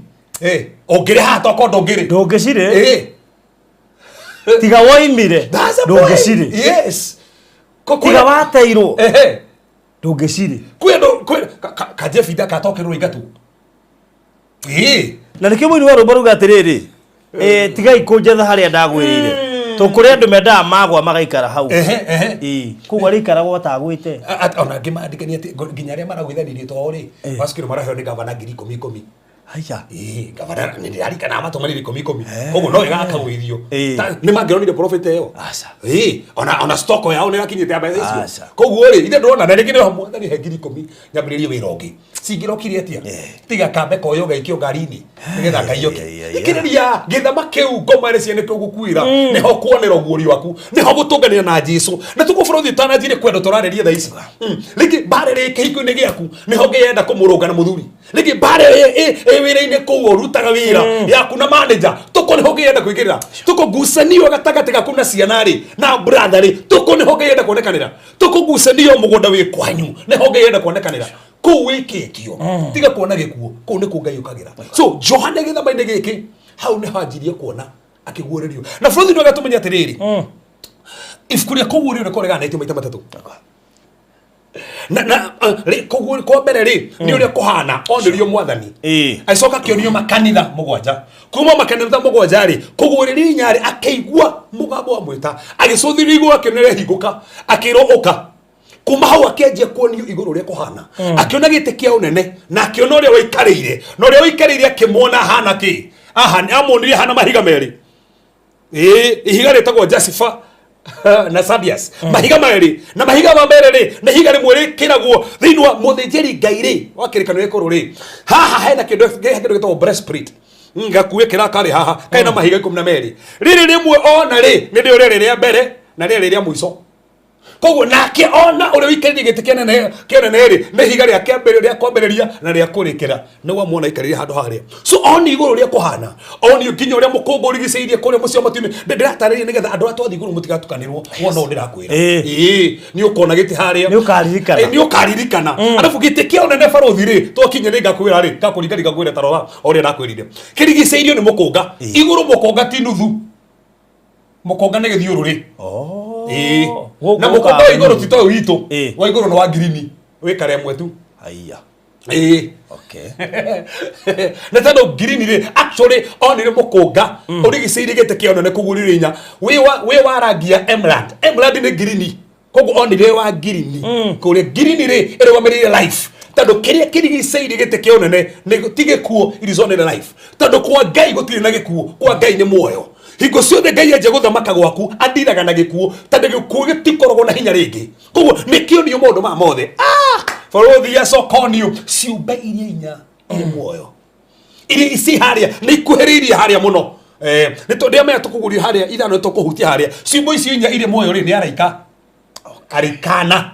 ũngĩrĩ haha tokorwo ndũngĩrĩ. Ndũngĩcirĩ. Ĩ. Tiga woimire That's the point. ndũngĩcirĩ. Yes. Tiga wateirwo Ehe. ndũngĩcirĩ. Kwĩ andũ kwĩ kajebitha gatokerwo ingatwo. Ĩĩ. Na nĩkĩo mũini wa rwĩmbo rauga atĩrĩrĩ, tigai kũnjetha harĩa ndagwĩrĩire. Tũkũrĩ andũ mendaga magwa magaikara hau. Ehe, ehe. Ĩĩ. Koguo arĩikaragwo atagwĩte. Ona angĩ mandĩkania atĩ nginya arĩa maragwĩthanirie to rĩ, macukuru maraheo nĩ gavana ngiri ikũmi ikũmi. Haiya. Ĩĩ, gavana nĩ ndĩrarikana amatũmanire ikũmi ikũmi. Koguo no ĩgakagwĩthio. Ĩĩ. Nĩ mangĩronire profit ĩyo. Aca. Ĩĩ, ona stock yao nĩ ĩrakinyĩte ya mbeca icio. Aca. Koguo rĩ, ithe ndĩrona na rĩngĩ nĩho mwathani he 10,000 nyambĩrĩrie wĩra ũngĩ. Cingĩrokire atĩa? Tiga kambe koyo gaikio ngari-inĩ nĩgetha ngai oke. Ai, ai, ai. Thikĩrĩria gĩthama kĩu ngoma ĩrĩ ciene kĩu gũkuĩra nĩho kuonera ũguũrio waku nĩho gũtũnganĩra na Jesu na tuguo bũrũri ũtananjire kwenda tũrarĩria thaa ici. Rĩngĩ mbara ĩrĩ kĩhiko-inĩ gĩaku nĩho ngĩenda kũmũrũnga na mũthuri. Rĩngĩ mbara ĩ wĩra-inĩ kũu ũrutaga wĩra yaku na manager tũkũ nĩho ngĩenda kũingĩrĩra tũkũ ngucanio gatagatĩ gaku na ciana rĩ na brother rĩ tũkũ nĩho ngĩenda kuonekanĩra tũkũ ngucanio mũgũnda wĩ kwanyu nĩho ngĩenda kuonekanĩra kũu wĩkĩtio tiga kuona gĩkuũ kũu nĩkuo Ngai ũkagĩra. So Johana gĩthama-inĩ gĩkĩ hau nĩho anjirie kuona akĩguũrĩrio na bũrũri nĩ ũgatũmenya atĩrĩrĩ, ibuku rĩa kũguũrio nĩ kũreganĩtio maita matatũ na kũguũrio kwa mbere rĩ nĩ ũrĩa kũhana onĩrio mwathani agĩcoka akĩonio makanitha mũgwanja kuma makanitha mũgwanja rĩ kũguũrĩrio inya rĩ akĩigua mũgambo wa mwĩta agĩcũthĩrĩria igũrũ akĩona rĩahingũka akĩrwo ũka. Kuma hau akĩanjia kuonio igũrũ ũrĩa kũhana akĩona gĩtĩ kĩa ũnene na akĩona ũrĩa waikarĩire na ũrĩa waikarĩire akĩmuona ahana kĩ amuonire ahana mahiga merĩ. Ĩĩ, ihiga rĩtagwo Jasper na Sardius. Mahiga merĩ na mahiga ma merĩ rĩ nĩ ihiga rĩmwe rĩkĩragwo thĩinĩ wa mũthĩnjĩri Ngai rĩ wa kĩrĩkanĩro gĩkũrũ rĩ haha hena kĩndũ gĩtagwo breastplate. Gakuĩ kĩra karĩ haha karĩ na mahiga 12 rĩrĩ rĩmwe ona rĩ nĩ rĩo rĩrĩ rĩa mbere na rĩrĩ rĩa mũico. Koguo nake ona ũrĩa ũikarĩire gĩtĩ kĩnene kĩnene rĩ nĩ ihiga rĩa kĩambĩrĩria rĩa kwambĩrĩria na rĩa kũrĩkĩra nĩguo amuona aikarĩire handũ harĩa. So oni igũrũ ũrĩa kũhana oni nginya ũrĩa mũkũngũ ũrigicĩirie kũrĩa mũciĩ wa matu-inĩ. Ndĩratarĩria nĩgetha andũ arĩa twathiĩ igũrũ mũtigatukanĩrwo wona ũũ ndĩrakwĩra. Ĩĩ, nĩ ũkona gĩtĩ harĩa. Nĩ ũkaririkana. Ĩĩ, nĩ ũkaririkana. Arabu gĩtĩ kĩa ũnene barũthi rĩ twakinya nĩ ngakwĩra rĩ ngakũringaringa ngwĩre ta rora o ũrĩa ndakwĩrire. Kĩrigicĩirio nĩ mũkũnga. Igũrũ mũkũnga ti nuthu. Mũkũnga nĩ gĩthiũrũrĩ. Ĩĩ. Gũkũ Na mũkũnga wa igũrũ ti ta ũyũ witũ. Ĩĩ. Wa igũrũ nĩ wa ngirini. Wĩ kara ĩmwe tu. Haiya. Ĩĩ. Okay. Na tondũ ngirini rĩ actually onire mũkũnga ũrigicĩirie gĩtĩ kĩa ũnene kũguũrĩrio inya wĩ wa rangi ya emerald. Emerald nĩ ngirini. Koguo onire wa ngirini. Kũrĩa ngirini rĩ ĩrũgamĩrĩire life. Tondũ kĩrĩa kĩrigicĩirie gĩtĩ kĩa ũnene nĩ ti gĩkuũ, it is only life. Tondũ kwa Ngai gũtirĩ na gĩkuũ, kwa Ngai nĩ muoyo. Hingo ciothe Ngai anjia gũthamaka gwaku andiraga na gĩkuũ tondũ gĩkuũ gĩtikoragwo na hinya rĩngĩ. Koguo nĩkĩonio maũndũ maya mothe. Barũthi acoka onio ciũmbe iria inya irĩ muoyo. Iria ici harĩa nĩ ikuhĩrĩirie harĩa mũno. Nĩ tondũ ndĩamenya tũkũguria harĩa ithano tũkũhutia harĩa. Ciũmbe icio inya irĩ muoyo rĩ nĩ araika. Arikana.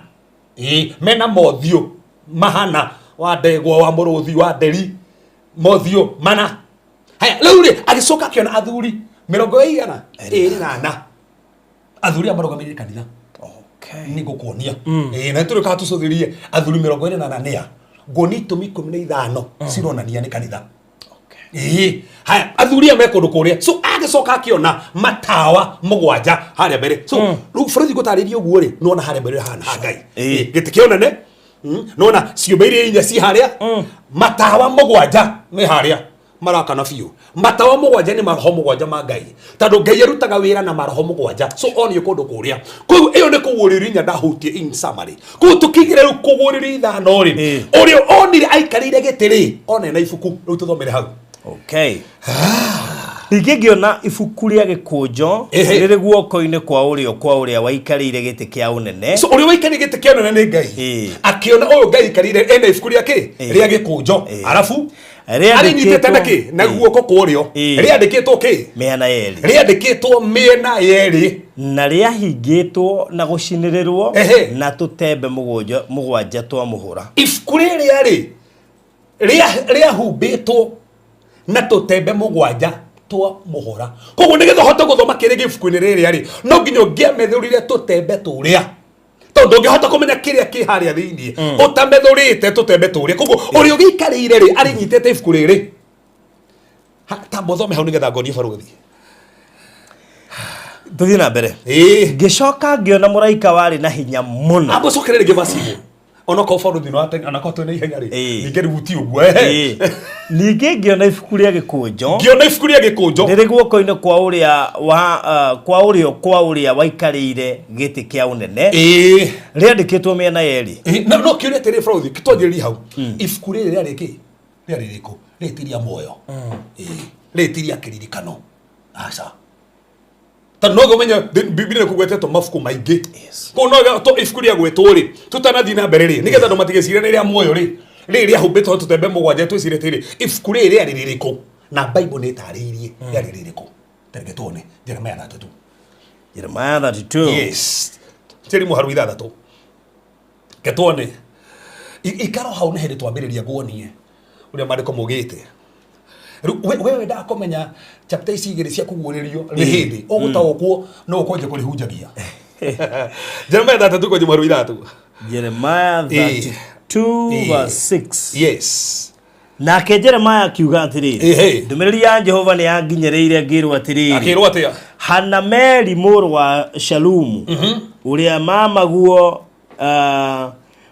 Ĩĩ, mena mothiũ mahana wa ndegwa wa mũrũthi wa nderi mothiũ mana. Haya, rĩu rĩ agĩcoka akĩona athuri mĩrongo ĩigana ĩrĩ na ana. Athuri aya marũgamĩrĩire kanitha. Okay. Nĩ ngũkuonia. Ĩĩ, na tũrĩ kaga tũcũthĩrĩrie athuri 24 nĩa. Nguonia itũmi 15 cironania nĩ kanitha. Ĩĩ, haya athuri aya me kũndũ kũrĩa. So agĩcoka akĩona matawa mũgwanja harĩa mbere. So rĩu bũrũri ngũtarĩria ũguo rĩ, nĩwona harĩa mbere hana ha Ngai. Ĩĩ. Gĩtĩ kĩa ũnene, nĩwona ciũmbe iria inya ci harĩa, matawa mũgwanja nĩ harĩa marakana biũ. Matawa mũgwanja nĩ maroho mũgwanja ma Ngai. Tondũ Ngai arutaga wĩra na maroho mũgwanja. So onio kũndũ kũrĩa. Koguo ĩyo nĩ kũguũrĩrio inya ndahutie in summary. Koguo tũkĩingĩra rĩu kũguũrĩrio ithano rĩ, ũrĩa onire aikarĩire gĩtĩ rĩ, one na ibuku rĩu tũthomere hau. Okay. Ningĩ ngĩona ibuku rĩa gĩkũnjo Ehe. rĩrĩ guoko-inĩ kwa ũrĩo kwa ũrĩa waikarĩire gĩtĩ kĩa ũnene. So ũrĩa waikarĩire gĩtĩ kĩa ũnene nĩ Ngai. Ĩĩ. Akĩona ũyũ Ngai aikarĩire ena ibuku rĩa kĩ? Ĩĩ. Rĩa gĩkũnjo. Ĩĩ. Arabu Rĩandĩkĩtwo- arĩnyitĩte na kĩ? Na Ĩĩ. guoko kwa ũrĩo. Ĩĩ. Rĩandĩkĩtwo kĩ? Mĩena yerĩ. Rĩandĩkĩtwo mĩena yerĩ. Na rĩahingĩtwo na gũcinĩrĩrwo Ehe. na tũtembe mũgwanja twa mũhũra. Ibuku rĩrĩa rĩ rĩahumbĩtwo na tũtembe mũgwanja twa mũhũra. Koguo nĩgetha ũhote gũthoma kĩrĩa gĩ ibuku-inĩ rĩrĩa rĩ, no nginya ũngĩamethũrire tũtembe tũrĩa. Tondũ ndũngĩhota kũmenya kĩrĩa kĩ harĩa thĩiniĩ ũtamethũrĩte tũtembe tũrĩa. Koguo ũrĩa ũgĩikarĩire rĩ arĩnyitĩte ibuku rĩrĩ. Tamba ũthome hau nĩgetha ngonie barũthi. Tũthiĩ na mbere. Ĩĩ. Ngĩcoka ngĩona mũraika warĩ na hinya mũno. Amba ũcokere rĩngĩ verse ĩmwe. Onokorwo borithi no ateng'era onakorwo twĩna ihenya rĩ. Ĩĩ. Ningĩ rĩu ti ũguo. Ehe. Ĩĩ. Ningĩ ngĩona ibuku rĩa gĩkũnjo Ngĩona ibuku rĩa gĩkũnjo. rĩrĩ guoko-inĩ kwa ũrĩa wa kwa ũrĩo kwa ũrĩa waikarĩire gĩtĩ kĩa ũnene Ĩĩ. rĩandĩkĩtwo mĩena yerĩ. Ĩĩ, no no kĩũria atĩrĩ borithi twanjĩrĩrie hau. Ibuku rĩrĩ rĩarĩ kĩ? Rĩarĩ rĩrĩkũ? Rĩrĩ ti rĩa muoyo. Ĩĩ. Rĩrĩ ti rĩa kĩririkano. Aca. Tondũ no ũmenye Biblia nĩ kũgwetetwo mabuku maingĩ. Yes. Koguo no to ibuku rĩa gwĩtwo rĩ, tũtanathiĩ na mbere rĩ, nĩgetha andũ matigecire nĩ rĩa muoyo rĩ, rĩrĩ rĩahumbĩtwo tũtembe mũgwanja twĩcire atĩrĩ, ibuku rĩrĩ rĩarĩ rĩrĩkũ? Na Bible nĩ ĩtarĩirie rĩarĩ rĩrĩkũ. Ta reke tuone Jeremiah 32. Jeremiah 32. Yes. Tĩri mũharu ithathatũ. Reke tuone. Ikara hau nĩ hĩndĩ twambĩrĩria nguonie ũrĩa maandĩko maugĩte. Rĩu we wendaga kũmenya chapter ici igĩrĩ cia kũguũrĩrio nĩ hĩndĩ ũgũtaũkwo no ũkwanjia kũrĩhunjagia. Jeremiah 32 kwanjia mũharu ithathatũ. Jeremiah Ĩĩ. 32 Ĩĩ. verse 6. Yes. Nake Jeremiah akiuga atĩrĩrĩ, Ĩhĩ. ndũmĩrĩri ya Jehova nĩ yanginyĩrĩire ngĩrwo atĩrĩrĩ, Akĩrwo atĩa? Hanameli mũrũ wa Shalumu ũrĩa mamaguo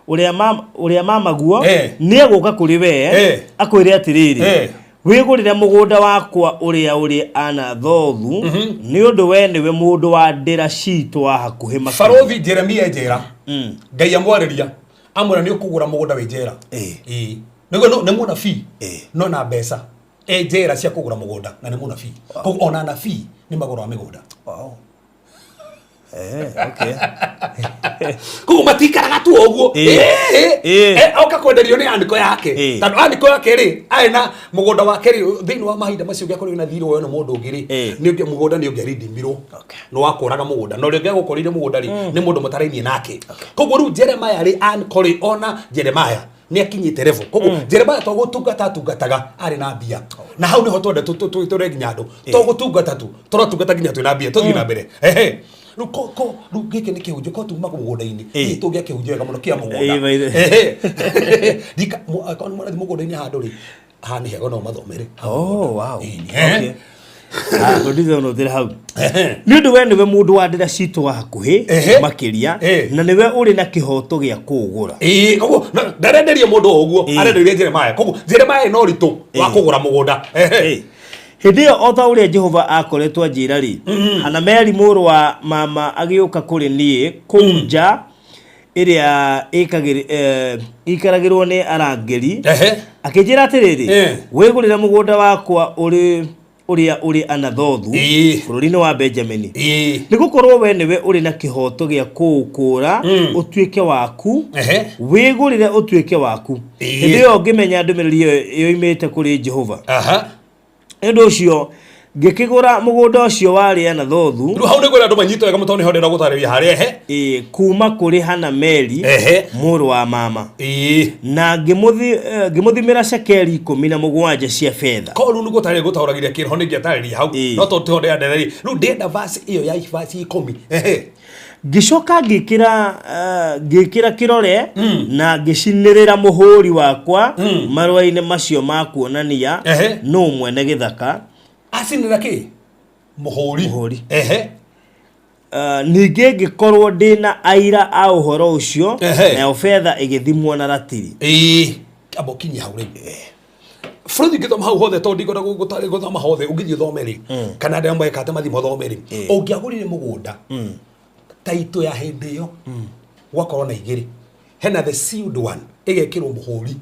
ũrĩa ũrĩa mamaguo Eh. nĩ egũka kũrĩ we Eh. akwĩre atĩrĩrĩ, Eh. wĩgũrĩre mũgũnda wakwa ũrĩa ũrĩ Anathothu nĩ ũndũ we nĩwe mũndũ wa ndĩra citũ wa hakuhĩ makĩria. Barothi Jeremia e njera. Ngai amwarĩria amwĩra nĩ ũkũgũra mũgũnda wĩ njera. Ĩĩ. Ĩĩ. Nĩguo nĩ mũnabii Ĩĩ. no na mbeca e njera cia kũgũra mũgũnda na nĩ mũnabii. Koguo ona anabii nĩ magũraga mĩgũnda. Wow. Okay. Koguo matikaraga tu o ũguo. Ĩĩ. Ĩĩ. Ĩĩ. Oka kwenderio nĩ andĩko yake. Ĩĩ. Tondũ andĩko yake rĩ, arĩ na mũgũnda wake rĩ, thĩinĩ wa mahinda macio ũngĩakorirwo na thirĩ woywo nĩ mũndũ ũngĩ rĩ, Ĩĩ. nĩ mũgũnda nĩ ũngĩarindimirwo. Okay. Nĩ wakũraga mũgũnda. Na ũrĩa ũngĩagũkorire mũgũnda rĩ, nĩ mũndũ mũtarainie nake. Koguo rĩu Jeremiah rĩ, andĩko rĩ, ona Jeremiah nĩ akinyĩte level. Koguo Jeremiah to gũtungata atungataga arĩ na mbia. Na hau nĩho twenda tũre nginya andũ. To gũtungata tu, tũratungata nginya twĩna mbia. Tũthiĩ na mbere. Ehe. Rĩu ko ko rĩu gĩkĩ nĩ kĩhunjio ko tuma mũgũnda-inĩ. Ĩĩ. Gĩkĩ tũngĩakĩhunjia wega mũno kĩa mũgũnda. Ĩĩ, by the- Ehe. Ndika akorwo nĩ mũrathiĩ mũgũnda-inĩ handũ rĩ, haha nĩ hega no mathomere. Oh, wow. Ĩĩ, Okay. Ngũndize ono ũthĩre hau. Ehe. Nĩ ũndũ we nĩwe mũndũ wa ndĩra citũ wa hakuhĩ Ehe. makĩria Ĩĩ. na nĩwe ũrĩ na kĩhoto gĩa kũũgũra. Ĩĩ, koguo ndarenderia mũndũ o ũguo, Ĩĩ. arenderia Jeremiah. Koguo Jeremiah no ũritũ wa Ĩĩ. kũgũra mũgũnda. Ehe. Ĩĩ. Hĩndĩ ĩyo o ta ũrĩa Jehova akoretwo anjĩra rĩ, Hanameli mũrũ wa mama agĩũka kũrĩ niĩ kũu nja ĩrĩa ĩikaragĩrwo nĩ arangĩri Ehe. akĩnjĩra atĩrĩrĩ, Eh. wĩgũrĩre mũgũnda wakwa ũrĩ ũrĩa ũrĩ Anathothu Ĩĩ. bũrũri-inĩ wa Benjamini Ĩĩ. nĩ gũkorwo we nĩwe ũrĩ na kĩhoto gĩa kũũkũũra ũtuĩke waku Ehe. wĩgũrĩre ũtuĩke waku Ĩĩ. Hĩndĩ ĩyo ngĩmenya ndũmĩrĩri ĩyo yoimĩte kũrĩ Jehova. Aha. Nĩ ũndũ ũcio ngĩkĩgũra mũgũnda ũcio warĩ Anathothu Rĩu hau nĩngwenda andũ manyite wega mũno tondũ nĩho ndĩrenda gũtarĩria harĩa ehe. ĩĩ, kuma kũrĩ Hanameli Ehe. mũrũ wa mama Ĩĩ. na ngĩmũthimĩra cekeri 17 cia betha. Korwo rĩu nĩgũtarĩria gũtaũragĩria kĩroho nĩngĩatarĩria hau. Ĩĩ. No tondũ tiho ndĩrenda rĩ, rĩu ndĩrenda verse ĩyo ya verse 10. Ehe. Ngĩcoka ngĩkĩra kĩrore na ngĩcinĩrĩra mũhũri wakwa marũa-inĩ macio ma kuonania Ehe. nũ mwene gĩthaka. Acinĩra kĩ? Mũhũri. Mũhũri. Ehe. Ningĩ ngĩkorwo ndĩ na aira a ũhoro ũcio Ehe. nayo betha ĩgĩthimwo na ratiri. Ĩĩ. Amba ũkinyie hau rĩu. Bũrũri ũngĩthoma hau hothe tondũ ndikwenda gũthoma hothe ũngĩthiĩ ũthome rĩ kana andũ amwe mekate mathiĩ mathome rĩ ũngĩagũrire mũgũnda taitũ ya hĩndĩ ĩyo gwakorwo na igĩrĩ hena the sealed one ĩgekĩrwo mũhũri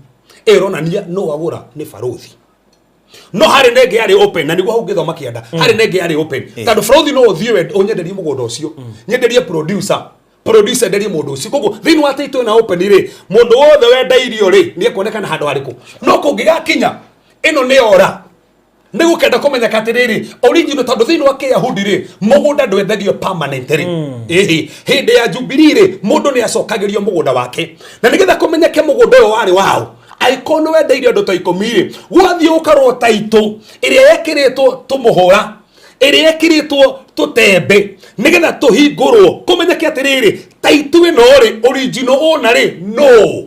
ĩyo ĩronania no wagũra nĩ barũthi no harĩ na ĩngĩ yarĩ open na nĩguo hau ũngĩthoma kĩanda harĩ na ĩngĩ yarĩ open tondũ barũthi no ũthiĩ ũnyenderie mũgũnda ũcio nyenderie producer producer enderie mũndũ ũcio koguo thĩinĩ wa taitũ ĩna open rĩ mũndũ wothe wenda irio rĩ nĩ ekuonekana handũ harĩkũ no kũngĩgakinya ĩno nĩ ora nĩ gũkenda kũmenyeka atĩrĩrĩ original tondũ thĩinĩ wa kĩyahudi rĩ mũgũnda ndwendagio permanent rĩ ĩhĩ hĩndĩ ya Jubilee rĩ mũndũ nĩ acokagĩrio mũgũnda wake na nĩgetha kũmenyeke mũgũnda ũyũ warĩ wao angĩkorwo nĩ wendeirio andũ ta 10 rĩ gwathiĩ gũkarwo taitũ ĩrĩa yekĩrĩtwo tũmũhũra ĩrĩa ĩkĩrĩtwo tũtembe nĩgetha tũhingũrwo kũmenyeke atĩrĩrĩ taitũ ĩno rĩ original owner rĩ no.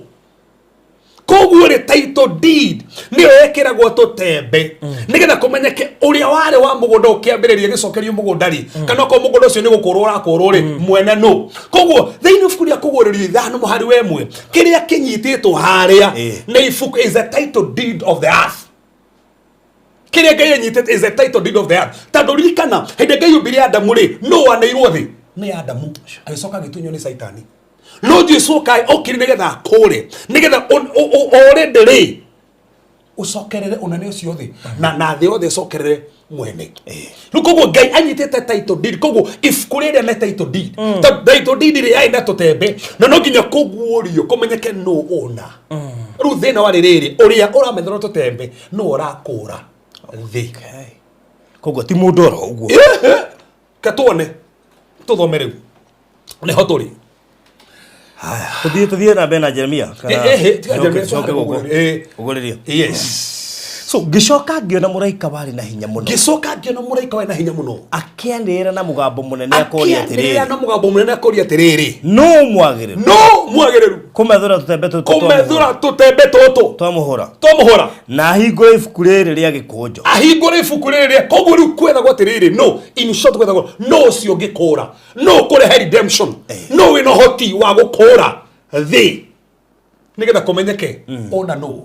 Koguo rĩ, title deed nĩyo yekĩragwo tũtembe nĩgetha kũmenyeke ũrĩa warĩ wa mũgũnda ũkĩambĩrĩria gĩcokerio mũgũnda rĩ, kana okorwo mũgũnda ũcio nĩ gũkũrwo ũrakũrwo rĩ, mwene nũ. Koguo thĩinĩ ibuku rĩa kũgũrĩrio 5 mũhari wa 1, kĩrĩa kĩnyitĩtwo harĩa nĩ ibuku, is a title deed of the earth. Kĩrĩa Ngai anyitĩte is a title deed of the earth, tondũ ririkana hĩndĩ Ngai ombire Adamu rĩ, nũ waneirwo thĩ? Nĩ Adamu. Agĩcoka agĩtunywo nĩ Caitani. No Jesu kai okire nĩgetha akũre, nĩgetha already rĩ ũcokerere ũnene ũcio thĩ na thĩ yothe ĩcokerere mwene. Rĩu koguo Ngai anyitĩte title deed. Koguo ibuku rĩrĩa nĩ title deed. Tondũ title deed rĩ yarĩ na tũtembe na no nginya kũguũrio kũmenyeke nũ ũna. Rĩu thĩna warĩ rĩrĩ, ũrĩa ũramethera tũtembe nũ ũrakũra thĩ. Koguo ti mũndũ oro ũguo. Ke tuone, tũthome rĩu nĩho tũrĩ. Tũthiĩ na mbere na Jeremia kana Tiga Jeremia, tũcoke gũkũ? Kũguũrĩrio. Yes. So ngĩcoka ngĩona mũraika warĩ na hinya mũno. Ngĩcoka ngĩona mũraika warĩ na hinya mũno. Akĩanĩrĩra na mũgambo mũnene akoria Akĩanĩrĩra atĩrĩrĩ, na mũgambo mũnene akoria atĩrĩrĩ, nũ mwagĩrĩru no mwagĩrĩru kũmethũra tũtembe tũtũ kũmethũra tũtembe tũtũ twa mũhũra twamũhũra na ahingũre ibuku rĩrĩ rĩa gĩkũnjo? Ahingũre ibuku rĩrĩ. Koguo rĩu kwethagwo atĩrĩrĩ, no in short kwethagwo no ũcio ũngĩkũra, no kũrehe redemption, no wĩna ũhoti wa gũkũra thĩ nĩgetha kũmenyeke ona nũ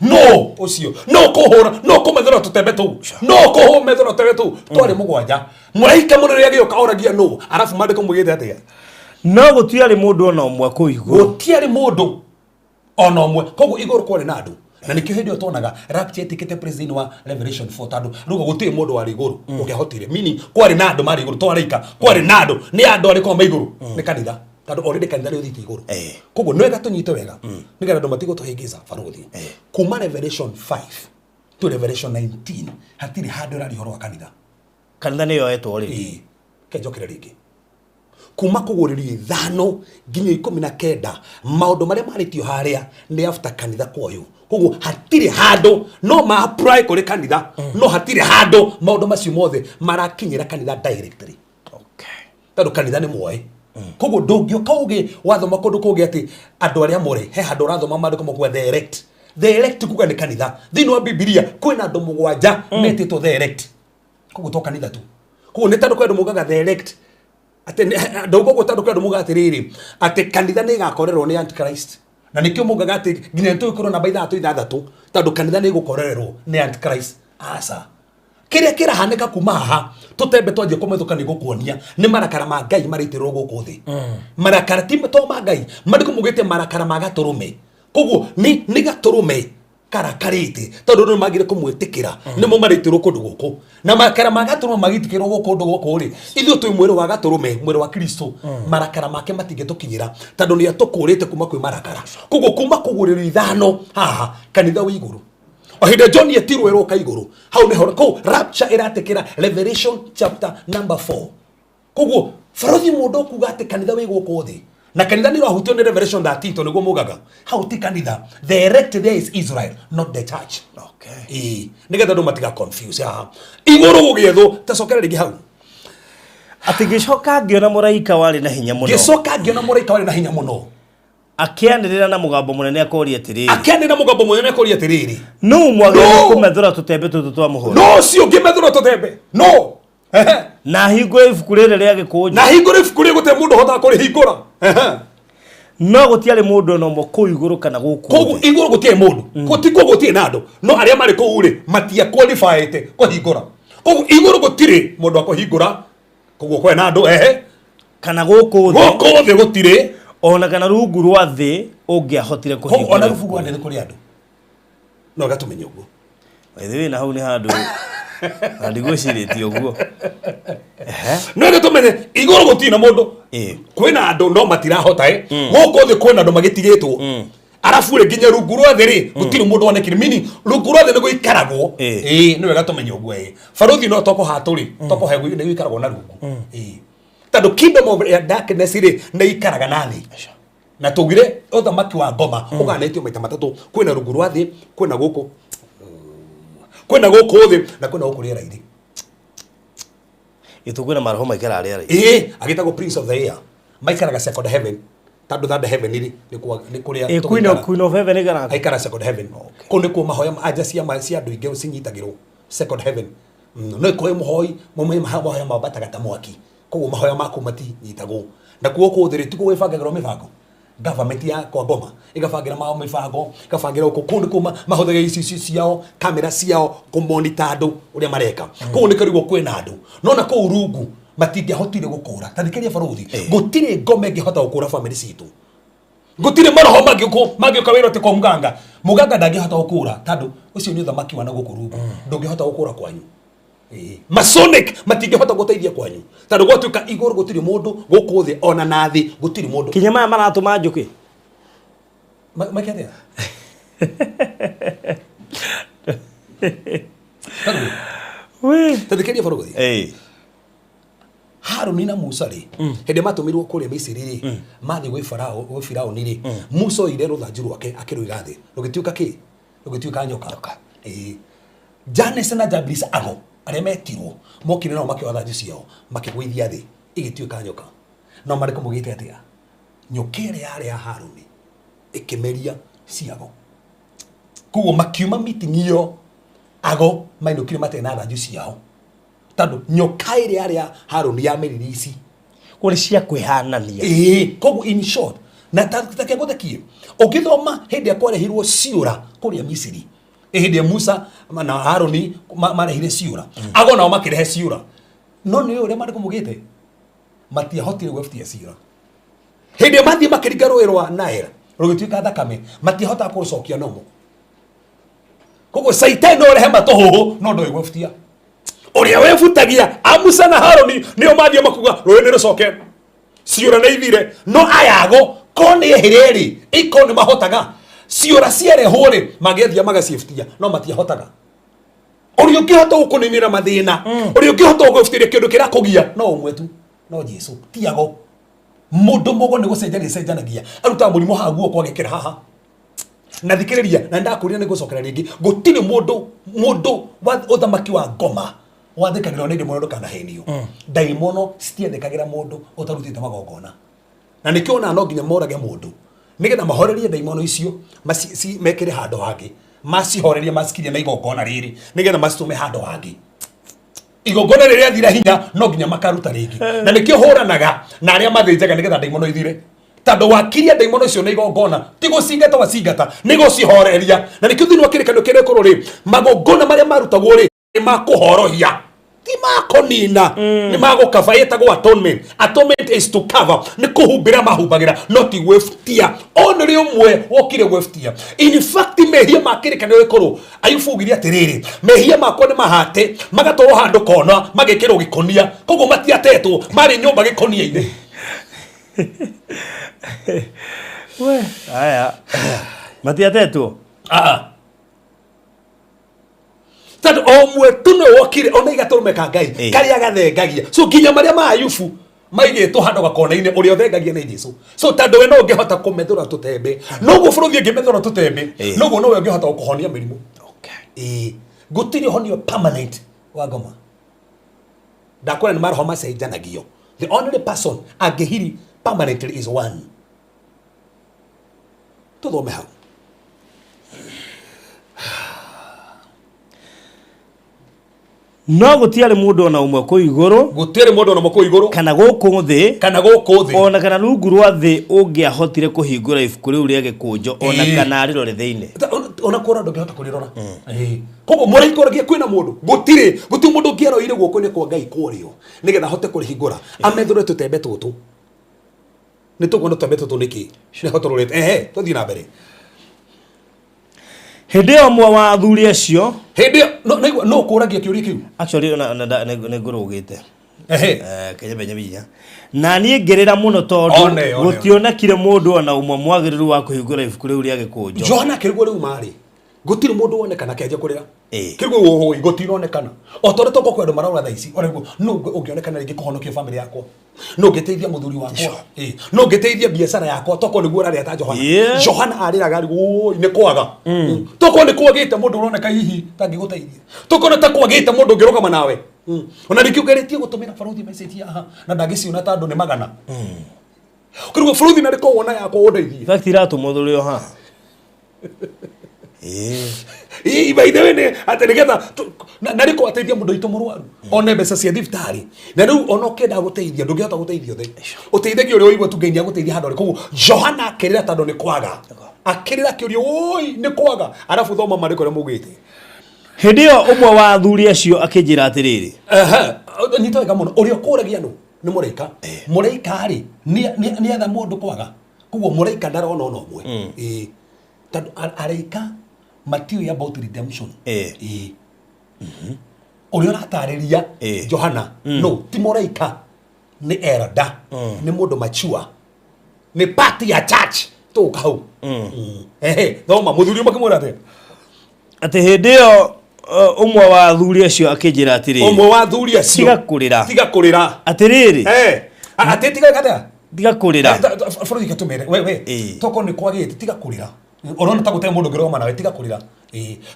no ũcio no kũhũra, no kũmethũra tũtembe tũu, no kũmethũra tũtembe tũu twarĩ mũgwanja. Mũraika mũnene agĩũka oragia nũ. Arabu maandĩko mugĩte atĩa? No gũtiarĩ mũndũ ona ũmwe kũu igũrũ. Gũtiarĩ mũndũ ona ũmwe. Koguo igũrũ kwarĩ na andũ, na nĩkĩo hĩndĩ ĩyo tuonaga rapture ĩtĩkĩte place thĩinĩ wa Revelation 4, tondũ rĩu gũtirĩ mũndũ warĩ igũrũ ũngĩahotire, meaning kwarĩ na andũ marĩ igũrũ, to araika. Kwarĩ na andũ. Nĩ andũ arĩkũ me igũrũ? Nĩ kanitha, tondũ already kanitha nĩ ũthiĩte igũrũ. Koguo nĩ wega tũnyite wega nĩgetha andũ matigũtũhĩngĩca. Barũthi, kuma Revelation 5 to Revelation 19 hatirĩ handũ ĩraria ũhoro wa kanitha. Kanitha nĩ yoetwo rĩ? Ĩĩ, kenjokere rĩngĩ kuma kũgũrĩrio 5 nginya 19, maũndũ marĩa marĩtio harĩa nĩ after kanitha kuoywo. Koguo hatirĩ handũ no ma apply kũrĩ kanitha, no hatirĩ handũ maũndũ macio mothe marakinyĩra kanitha directly, tondũ kanitha nĩ muoe. Koguo ndũngĩũka ũgĩ wathoma kũndũ kũngĩ atĩ andũ arĩa mũrĩ he handũ ũrathoma maandĩko makuga the elect. The elect kuga nĩ kanitha. Thĩinĩ wa Bibilia kwĩna andũ mũgwanja metĩtwo the elect. Koguo to kanitha tu. Koguo nĩ tondũ kwĩ andũ mugaga the elect atĩ ndauga ũguo tondũ kwĩ andũ mugaga atĩrĩrĩ, atĩ kanitha nĩ ĩgakorerwo nĩ antichrist, na nĩkĩo mugaga atĩ nginya nĩ tũgĩkorwo namba ithathatũ ithathatũ, tondũ kanitha nĩ ĩgũkorererwo nĩ antichrist. Aca, kĩrĩa kĩrahanĩka kuma haha tũtembe twanjia kũmethũka nĩ gũkuonia nĩ marakara ma Ngai marĩitĩrwo gũkũ thĩ. Marakara ti to ma Ngai, mandĩko mugĩte marakara ma gatũrũme. Koguo nĩ gatũrũme karakarĩte tondũ nĩ magire kũmwĩtĩkĩra, nĩmo marĩitĩrwo kũndũ gũkũ. Na marakara ma gatũrũme magĩitĩkĩrwo gũkũ kũndũ gũkũ rĩ, ithuĩ twĩ mwĩrĩ wa gatũrũme, mwĩrĩ wa Kristo, marakara make matingĩtũkinyĩra tondũ nĩ atũkũrĩte kuma kwĩ marakara. Koguo kuma kũgũrĩrio 5 haha, kanitha wĩ igũrũ o hĩndĩ John etirwo ĩroka igũrũ. Hau nĩho kũu rapture ĩratĩkĩra, Revelation chapter number 4. Koguo barothi, mũndũ ũkuga atĩ kanitha wĩ gũkũ thĩ na kanitha nĩ ũrahutio nĩ Revelation 13, tondũ nĩguo mugaga hau ti kanitha. The elect there is Israel, not the church. Ĩĩ, nĩgetha andũ matiga confuse haha igũrũ gũgĩethwo. Tacokera rĩngĩ hau. Atĩ ngĩcoka ngĩona mũraika warĩ na hinya mũno. Ngĩcoka ngĩona mũraika warĩ na hinya mũno. Akĩanĩrĩra na mũgambo mũnene akoria atĩrĩrĩ, Akĩanĩrĩra mũgambo mũnene akoria atĩrĩrĩ, nũ mwagĩrĩirwo Nũ? kũmethũra tũtembe tũtũ twa mũhũra no ũcio ũngĩmethũra tũtembe no? Ehe. Na ahingũre ibuku rĩrĩ rĩa gĩkũnjo? Na hingũre ibuku rĩrĩ, gũtirĩ mũndũ ũhotaga kũrĩhingũra. Ehe. No gũtiarĩ mũndũ ona ũmwe kũu igũrũ kana gũkũ Koguo thĩ igũrũ gũtirĩ mũndũ, gũtikuo gũtirĩ na andũ, no arĩa marĩ kũu rĩ matia qualified kũhingũra. Koguo igũrũ gũtirĩ mũndũ wa kũhingũra, koguo kwena andũ. Ehe. Kana gũkũ thĩ. Gũkũ thĩ gũtirĩ. Ona kana rungu rwa thĩ ũngĩahotire Koguo kũhingũra ona ibuku rũfungu rwa thĩ nĩ kũrĩ andũ, no gatũmenye ũguo. By the way, na hau nĩ handũ na ndigwĩcirĩtie ũguo. Ehe. No gatũmenye igũrũ gũtirĩ na mũndũ. Kwĩna andũ no matirahota ĩ gũkũ thĩ kwĩna andũ magĩtigĩtwo, arabu rĩ nginya rungu rwa thĩ rĩ gũtirĩ mũndũ wonekire, meaning rungu rwa thĩ nĩ gũikaragwo. Ĩĩ, nĩ wega tũmenye ũguo. Ĩ barothi, no tokoha tũrĩ tokoha nĩ gũikaragwo na rungu. Ĩĩ, tondũ kingdom of darkness rĩ nĩ ikaraga na thĩ, na tugire ũthamaki wa ngoma ũganĩtio maita matatũ: kwĩna rungu rwa thĩ, kwĩna gũkũ, kwĩna gũkũ thĩ, na kwĩna gũkũ rĩera-inĩ. Gĩtũ kwĩna maroho maikaraga rĩera-inĩ. Ĩĩ, agĩtagwo prince of the air, maikaraga second heaven. Tondũ third heaven rĩ, nĩ kũrĩa Ĩ Queen of tũgũikara. Queen of Heaven ĩikaraga kũ? Aikara second heaven. Kũu nĩkuo mahoya anja cia cia andũ aingĩ cinyitagĩrwo second heaven. No ĩkorwo mũhoi mahoya mambataga ta mwaki, koguo mahoya maku matinyitagwo. Na kuo gũkũ thĩ rĩ, tikuo gwĩbangagĩrwo mĩbango, government ya kwa ngoma ĩgabangira mao mĩbango, ĩgabangira gũkũ. Kũu nĩkuo mahũthagĩra ici ciao, kamera ciao, kũmonita andũ ũrĩa mareka. Kũu nĩ kũrigwo kwĩna andũ no na kũu rungu matingĩahotire gũkũra. Ta thikĩrĩria barũthi, gũtirĩ ngoma ĩngĩhota gũkũra famĩlĩ citũ, gũtirĩ maroho mangĩũka wĩra ũtĩ kwa mũganga. Mũganga ndangĩhota gũkũra, tondũ ũcio nĩ ũthamaki wa na gũkũ rungu, ndũngĩhota gũkũra kwanyu. Ĩĩ. Masonic matingĩhota gũteithia kwanyu, tondũ gwatuĩka igũrũ gũtirĩ mũndũ, gũkũ thĩ ona na thĩ gũtirĩ mũndũ. Kinya maya maratũma njũkĩ. Make atĩa? Tondũ We. tathikĩrĩria barũthi. Ĩ. Haruni na Musa rĩ, hĩndĩ matũmirwo kũrĩa Misiri rĩ, mathiĩ gwĩ Farao, gwĩ Firauni rĩ, Musa oire rũthanju rwake akĩrũiga thĩ, rũgĩtuĩka kĩ? Rũgĩtuĩka nyoka. Ĩĩ. Janes na Jambres, ago arĩa metirwo mokire nao makĩoya thanju ciao makĩgũithia thĩ, ĩgĩtuĩka nyoka. No marĩkũ mũgĩte atĩa? Nyoka ĩrĩa yarĩ ya Haruni ĩkĩmeria ciago, koguo makiuma meeting ĩyo ago mainũkire matarĩ na thanju ciao, tondũ nyoka ĩrĩa yarĩ ya Haruni yameririe ici. Kũrĩ cia kwĩhanania. Ĩĩ, koguo in short, na ta kĩgũthekie, ũngĩthoma hĩndĩ ĩrĩa kwarehirwo ciũra kũrĩa Misiri, hĩndĩ ĩrĩa Musa na Haruni marehire ciũra, ago nao makĩrehe ciũra, no nĩ ũrĩa marĩkũ mũgĩte matiahotire gwĩbutia ciũra. Hĩndĩ ĩrĩa mathiĩ makĩringa rũĩ rwa Nile rũgĩtuĩka thakame, matiahotaga kũrũcokia nomo. Koguo Caitani no ũrehe matũhũhũ, no ndoĩ gwĩbutia. Ũrĩa wĩbutagia, a Musa na Haruni nĩo mathiĩ makuga rũĩ nĩ rũcoke, ciũra nĩ ithire. No ayago ko nĩ ehĩrĩ rĩ, iko nĩ mahotaga ciũra ciarehwo rĩ, mangĩathia magaciĩbutia, no matiahotaga. Ũrĩa ũngĩhota gũkũninĩra mathĩna, ũrĩa ũngĩhota gũgũbutĩria kĩndũ kĩrakũgia, no ũmwe tu, no Jesu. Tiago mũndũ mũgo nĩ gũcenjania cenjanagia, arutaga mũrimũ haha guoko agekĩra haha. Na thikĩrĩria, na ndakũria nĩ gũcokera rĩngĩ, gũtirĩ mũndũ wa ũthamaki wa ngoma wathĩkagĩrwo nĩ ndaimono. Ndũkanahenio, ndaimono citiathĩkagĩra mũndũ ũtarutĩte magongona, na nĩkĩo ona no nginya morage mũndũ nĩgetha mahorerie ndaimono icio, mekĩre handũ hangĩ, macihorerie, macikirie na igongona rĩrĩ nĩgetha macitũme handũ hangĩ. Igongona rĩrĩa rĩathira hinya, no nginya makaruta rĩngĩ, na nĩkĩo hũranaga na arĩa mathĩnjaga nĩgetha ndaimono ithire, tondũ wakiria ndaimono icio na igongona, ti gũcingata wacingata, nĩ gũcihoreria. Na nĩkĩo thĩinĩ wa kĩrĩkanĩro kĩrĩa gĩkũrũ rĩ, magongona marĩa marutagwo rĩ, nĩ makũhorohia, ti makũnina, nĩ magũkaba. Ĩtagwo atonement. Atonement is to cover, nĩ kũhumbĩra mahumbagĩra, no ti gwĩbutia. O nĩ rĩ ũmwe wokire gwĩbutia. In fact, mehia ma kĩrĩkanĩro gĩkũrũ, Ayubu augire atĩrĩrĩ, "Mehia makwa nĩ mahate magatwarwo handũ kona, magekĩrwo gĩkonia." Koguo matiatetwo, marĩ nyũmba gĩkonia-inĩ. We, aya. Matiatetwo. Ah. Tondũ o ũmwe tu nĩwe wokire ona igatũrũme ka Ngai karĩa gathengagia. So nginya marĩa ma Ayubu maigĩtwo handũ gakona-inĩ, ũrĩa ũthengagia nĩ Jesu. So tondũ we no ũngĩhota kũmethũra tũtembe, noguo bũrũri ũngĩmethũra tũtembe, noguo nowe ũngĩhota gũkũhonia mĩrimũ. Ĩĩ, gũtirĩ ũhonio permanent wa ngoma. Ndakwĩra nĩ maroho macenjanagio. The only person angĩhiri permanently is one. Tũthome hau. No gũtiarĩ mũndũ ona ũmwe kũu igũrũ, Gũtirĩ mũndũ ona ũmwe kũu igũrũ, kana gũkũ thĩ, kana gũkũ thĩ, ona kana rungu rwa thĩ ũngĩahotire kũhingũra ibuku rĩu rĩa gĩkũnjo ona kana rĩrore thĩinĩ. Ona kũra ndũngĩhota kũrĩrora. Ĩĩ. Koguo mũraikũragia kwĩna mũndũ, gũtirĩ mũndũ ũngĩaroire guoko-inĩ kwa Ngai kũrĩo nĩgetha ahote kũrĩhingũra, amethũre tũtembe tũtũ. Nĩ tũkuona tũtembe tũtũ nĩkĩ nĩho tũrorete. Ehe, tũthiĩ na mbere. Hĩndĩ ĩyo ũmwe wa athuri acio Hĩndĩ ĩyo no ũkũragia kĩũria kĩu. Actually, ona nĩ ngũrũgĩte. Ehe. Kenyemenye na niĩ ngĩrĩra mũno tondũ One, one. gũtionekire mũndũ ona ũmwe mwagĩrĩru wa kũhingũra ibuku rĩu rĩa gĩkũnjo. Johana akĩrigwo rĩu marĩ gũtirĩ mũndũ wonekana, akĩanjia kũrĩra. Kĩrigwo ũhũi gũtironekana, o ta ũrĩa tokorwo kwĩ andũ marauga thaa ici, ona nĩguo nũ ũngĩonekana rĩngĩ kũhonokia famĩlĩ yakwa, nũ ũngĩteithia mũthuri wakwa, nũ ũngĩteithia biacara yakwa, tokorwo nĩguo ũrarĩa ta Johana. Johana arĩraga arĩ wũi nĩ kwaga. Tokorwo nĩ kwagĩte mũndũ ũroneka hihi tangĩgũteithia, tokorwo nĩ ta kwagĩte mũndũ ũngĩrũgama nawe. Ona rĩngĩ ũgeretie gũtũmĩra barũthi message haha na ndangĩciona tondũ nĩ magana. Kũrigwo bũrũthi na rĩko wona yakwa ũndeithie. In fact iratũmwo tũrĩ o haha. Ĩĩ. Ii, by the way nĩ atĩ nĩgetha na rĩko ateithia mũndũ witũ mũrwaru one mbeca cia thibitarĩ na rĩu ona ũkĩenda gũteithia ndũngĩhota gũteithia othe ũteithagia ũrĩa ũigua tu Ngai nĩagũteithia handũ harĩ koguo Johana akĩrĩra tondũ nĩ kwaga akĩrĩra akĩũria oi nĩ kwaga arabu thoma marĩko ũrĩa maugĩte. Hĩndĩ ĩyo ũmwe wa athuri acio akĩnjĩra atĩrĩrĩ. Ehe, nyita wega mũno ũrĩa ũkũragia nũ nĩ mũraika mũraika rĩ nĩ etha mũndũ kwaga koguo mũraika ndarona ona ũmwe. Ĩĩ, tondũ araika matiũĩ about redemption. Ĩĩ, ũrĩa ũratarĩria Johana no ti mũraika, nĩ elder, nĩ mũndũ mature, nĩ part ya church tũka hau. Ehe, thoma mũthuri ũmwe akĩmwĩra atĩa? Atĩ hĩndĩ ĩyo ũmwe wa athuri acio akĩnjĩra atĩrĩrĩ. Ũmwe wa athuri acio. Tiga kũrĩra. Tiga kũrĩra. Atĩrĩrĩ. Atĩ tiga atĩa? Tiga kũrĩra. Bũrũri gĩtũmĩre we we toko nĩ kwagĩte tiga kũrĩra. Ũrona ta gũtarĩ mũndũ ũngĩrũgama nawe tiga kũrĩra.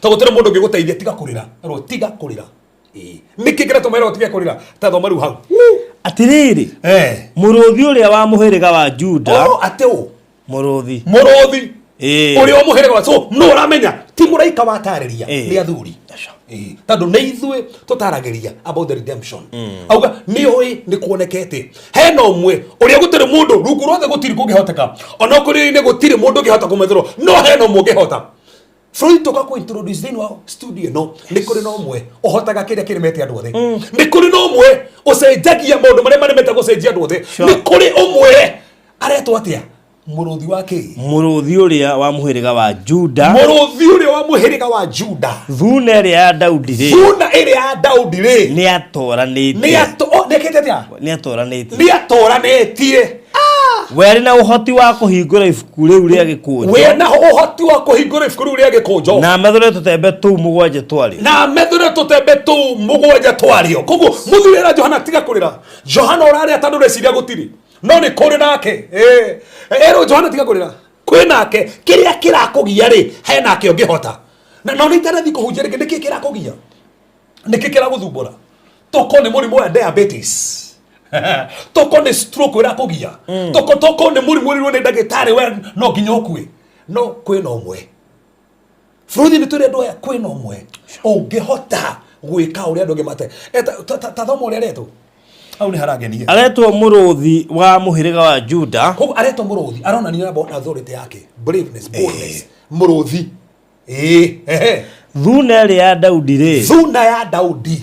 Ta gũtarĩ mũndũ ũngĩgũteithia tiga kũrĩra. Rwo tiga kũrĩra. Nĩkĩ kĩratũma ũtige kũrĩra? Ta thoma rĩu hau. Atĩrĩrĩ. Mũrũthi ũrĩa wa mũhĩrĩga wa Juda. Oh, atĩ ũ? Mũrũthi. Mũrũthi. Ũrĩa wa mũhĩrĩga wa so no ũramenya ti mũraika watarĩria nĩ athuri. Tondũ nĩ ithuĩ tũtaragĩria about the redemption. Auga nĩ ũĩ nĩ kuonekete hena ũmwe ũrĩa gũtirĩ mũndũ rungu rwothe gũtirĩ kũngĩhoteka ona kũrĩ-inĩ gũtirĩ mũndũ ũngĩhota kũmethũrwo no hena ũmwe ũngĩhota. Bũrũri tũka kũ introduce thĩinĩ wa studio ĩno nĩ kũrĩ na ũmwe ũhotaga kĩrĩa kĩremete andũ othe. Nĩ kũrĩ na ũmwe ũcenjagia maũndũ marĩa maremete gũcenjia andũ othe. Nĩ kũrĩ ũmwe aretwo atĩa? Mũrũthi wa kĩ? Mũrũthi ũrĩa wa mũhĩrĩga wa Juda. Mũrũthi ũrĩa wa mũhĩrĩga wa Juda. Thuna ĩrĩa ya Daudi rĩ. Thuna ĩrĩa ya Daudi rĩ. Nĩ atoranĩtie. Nĩ ato oh, nĩkĩte atĩa? Nĩ atoranĩtie. Nĩ atoranĩtie. We arĩ na ũhoti wa kũhingũra ibuku rĩu rĩa gĩkũnjo. We na ũhoti wa kũhingũra ibuku rĩu rĩa gĩkũnjo. Na amethũre tũtembe tũu mũgwanja twarĩo. Na amethũre tũtembe tũu mũgwanja twarĩo. Koguo mũthuri era Johana tiga kũrĩra. Johana ũrarĩa tondũ ũreciria gũtirĩ. No nĩ kũrĩ nake. Erwo Johana tiga kũrĩra. Kwĩ nake kĩrĩa kĩrakũgia rĩ he nake ũngĩhota. Na no nĩ itanathi kũhunjia rĩngĩ nĩkĩ kĩrakũgia? Nĩkĩ kĩragũthumbũra? Toko nĩ mũrimũ wa diabetes. Toko nĩ stroke ĩrakũgia. Toko toko nĩ mũrimũ ũrirwo nĩ ndagĩtarĩ we no nginya ũkue. No kwĩna ũmwe. Bũrũri nĩ tũrĩ andũ aya kwĩna ũmwe ũngĩhota gwĩka ũrĩa andũ angĩ mate. Ta thoma ũrĩa aretwo. Hau nĩ harangenia. Aretwo mũrũthi wa mũhĩrĩga wa Juda. Koguo aretwo mũrũthi aronania na authority yake. Braveness, boldness. Mũrũthi. Ĩĩ. Thuna ĩrĩa ya Daudi rĩ. Thuna ya Daudi.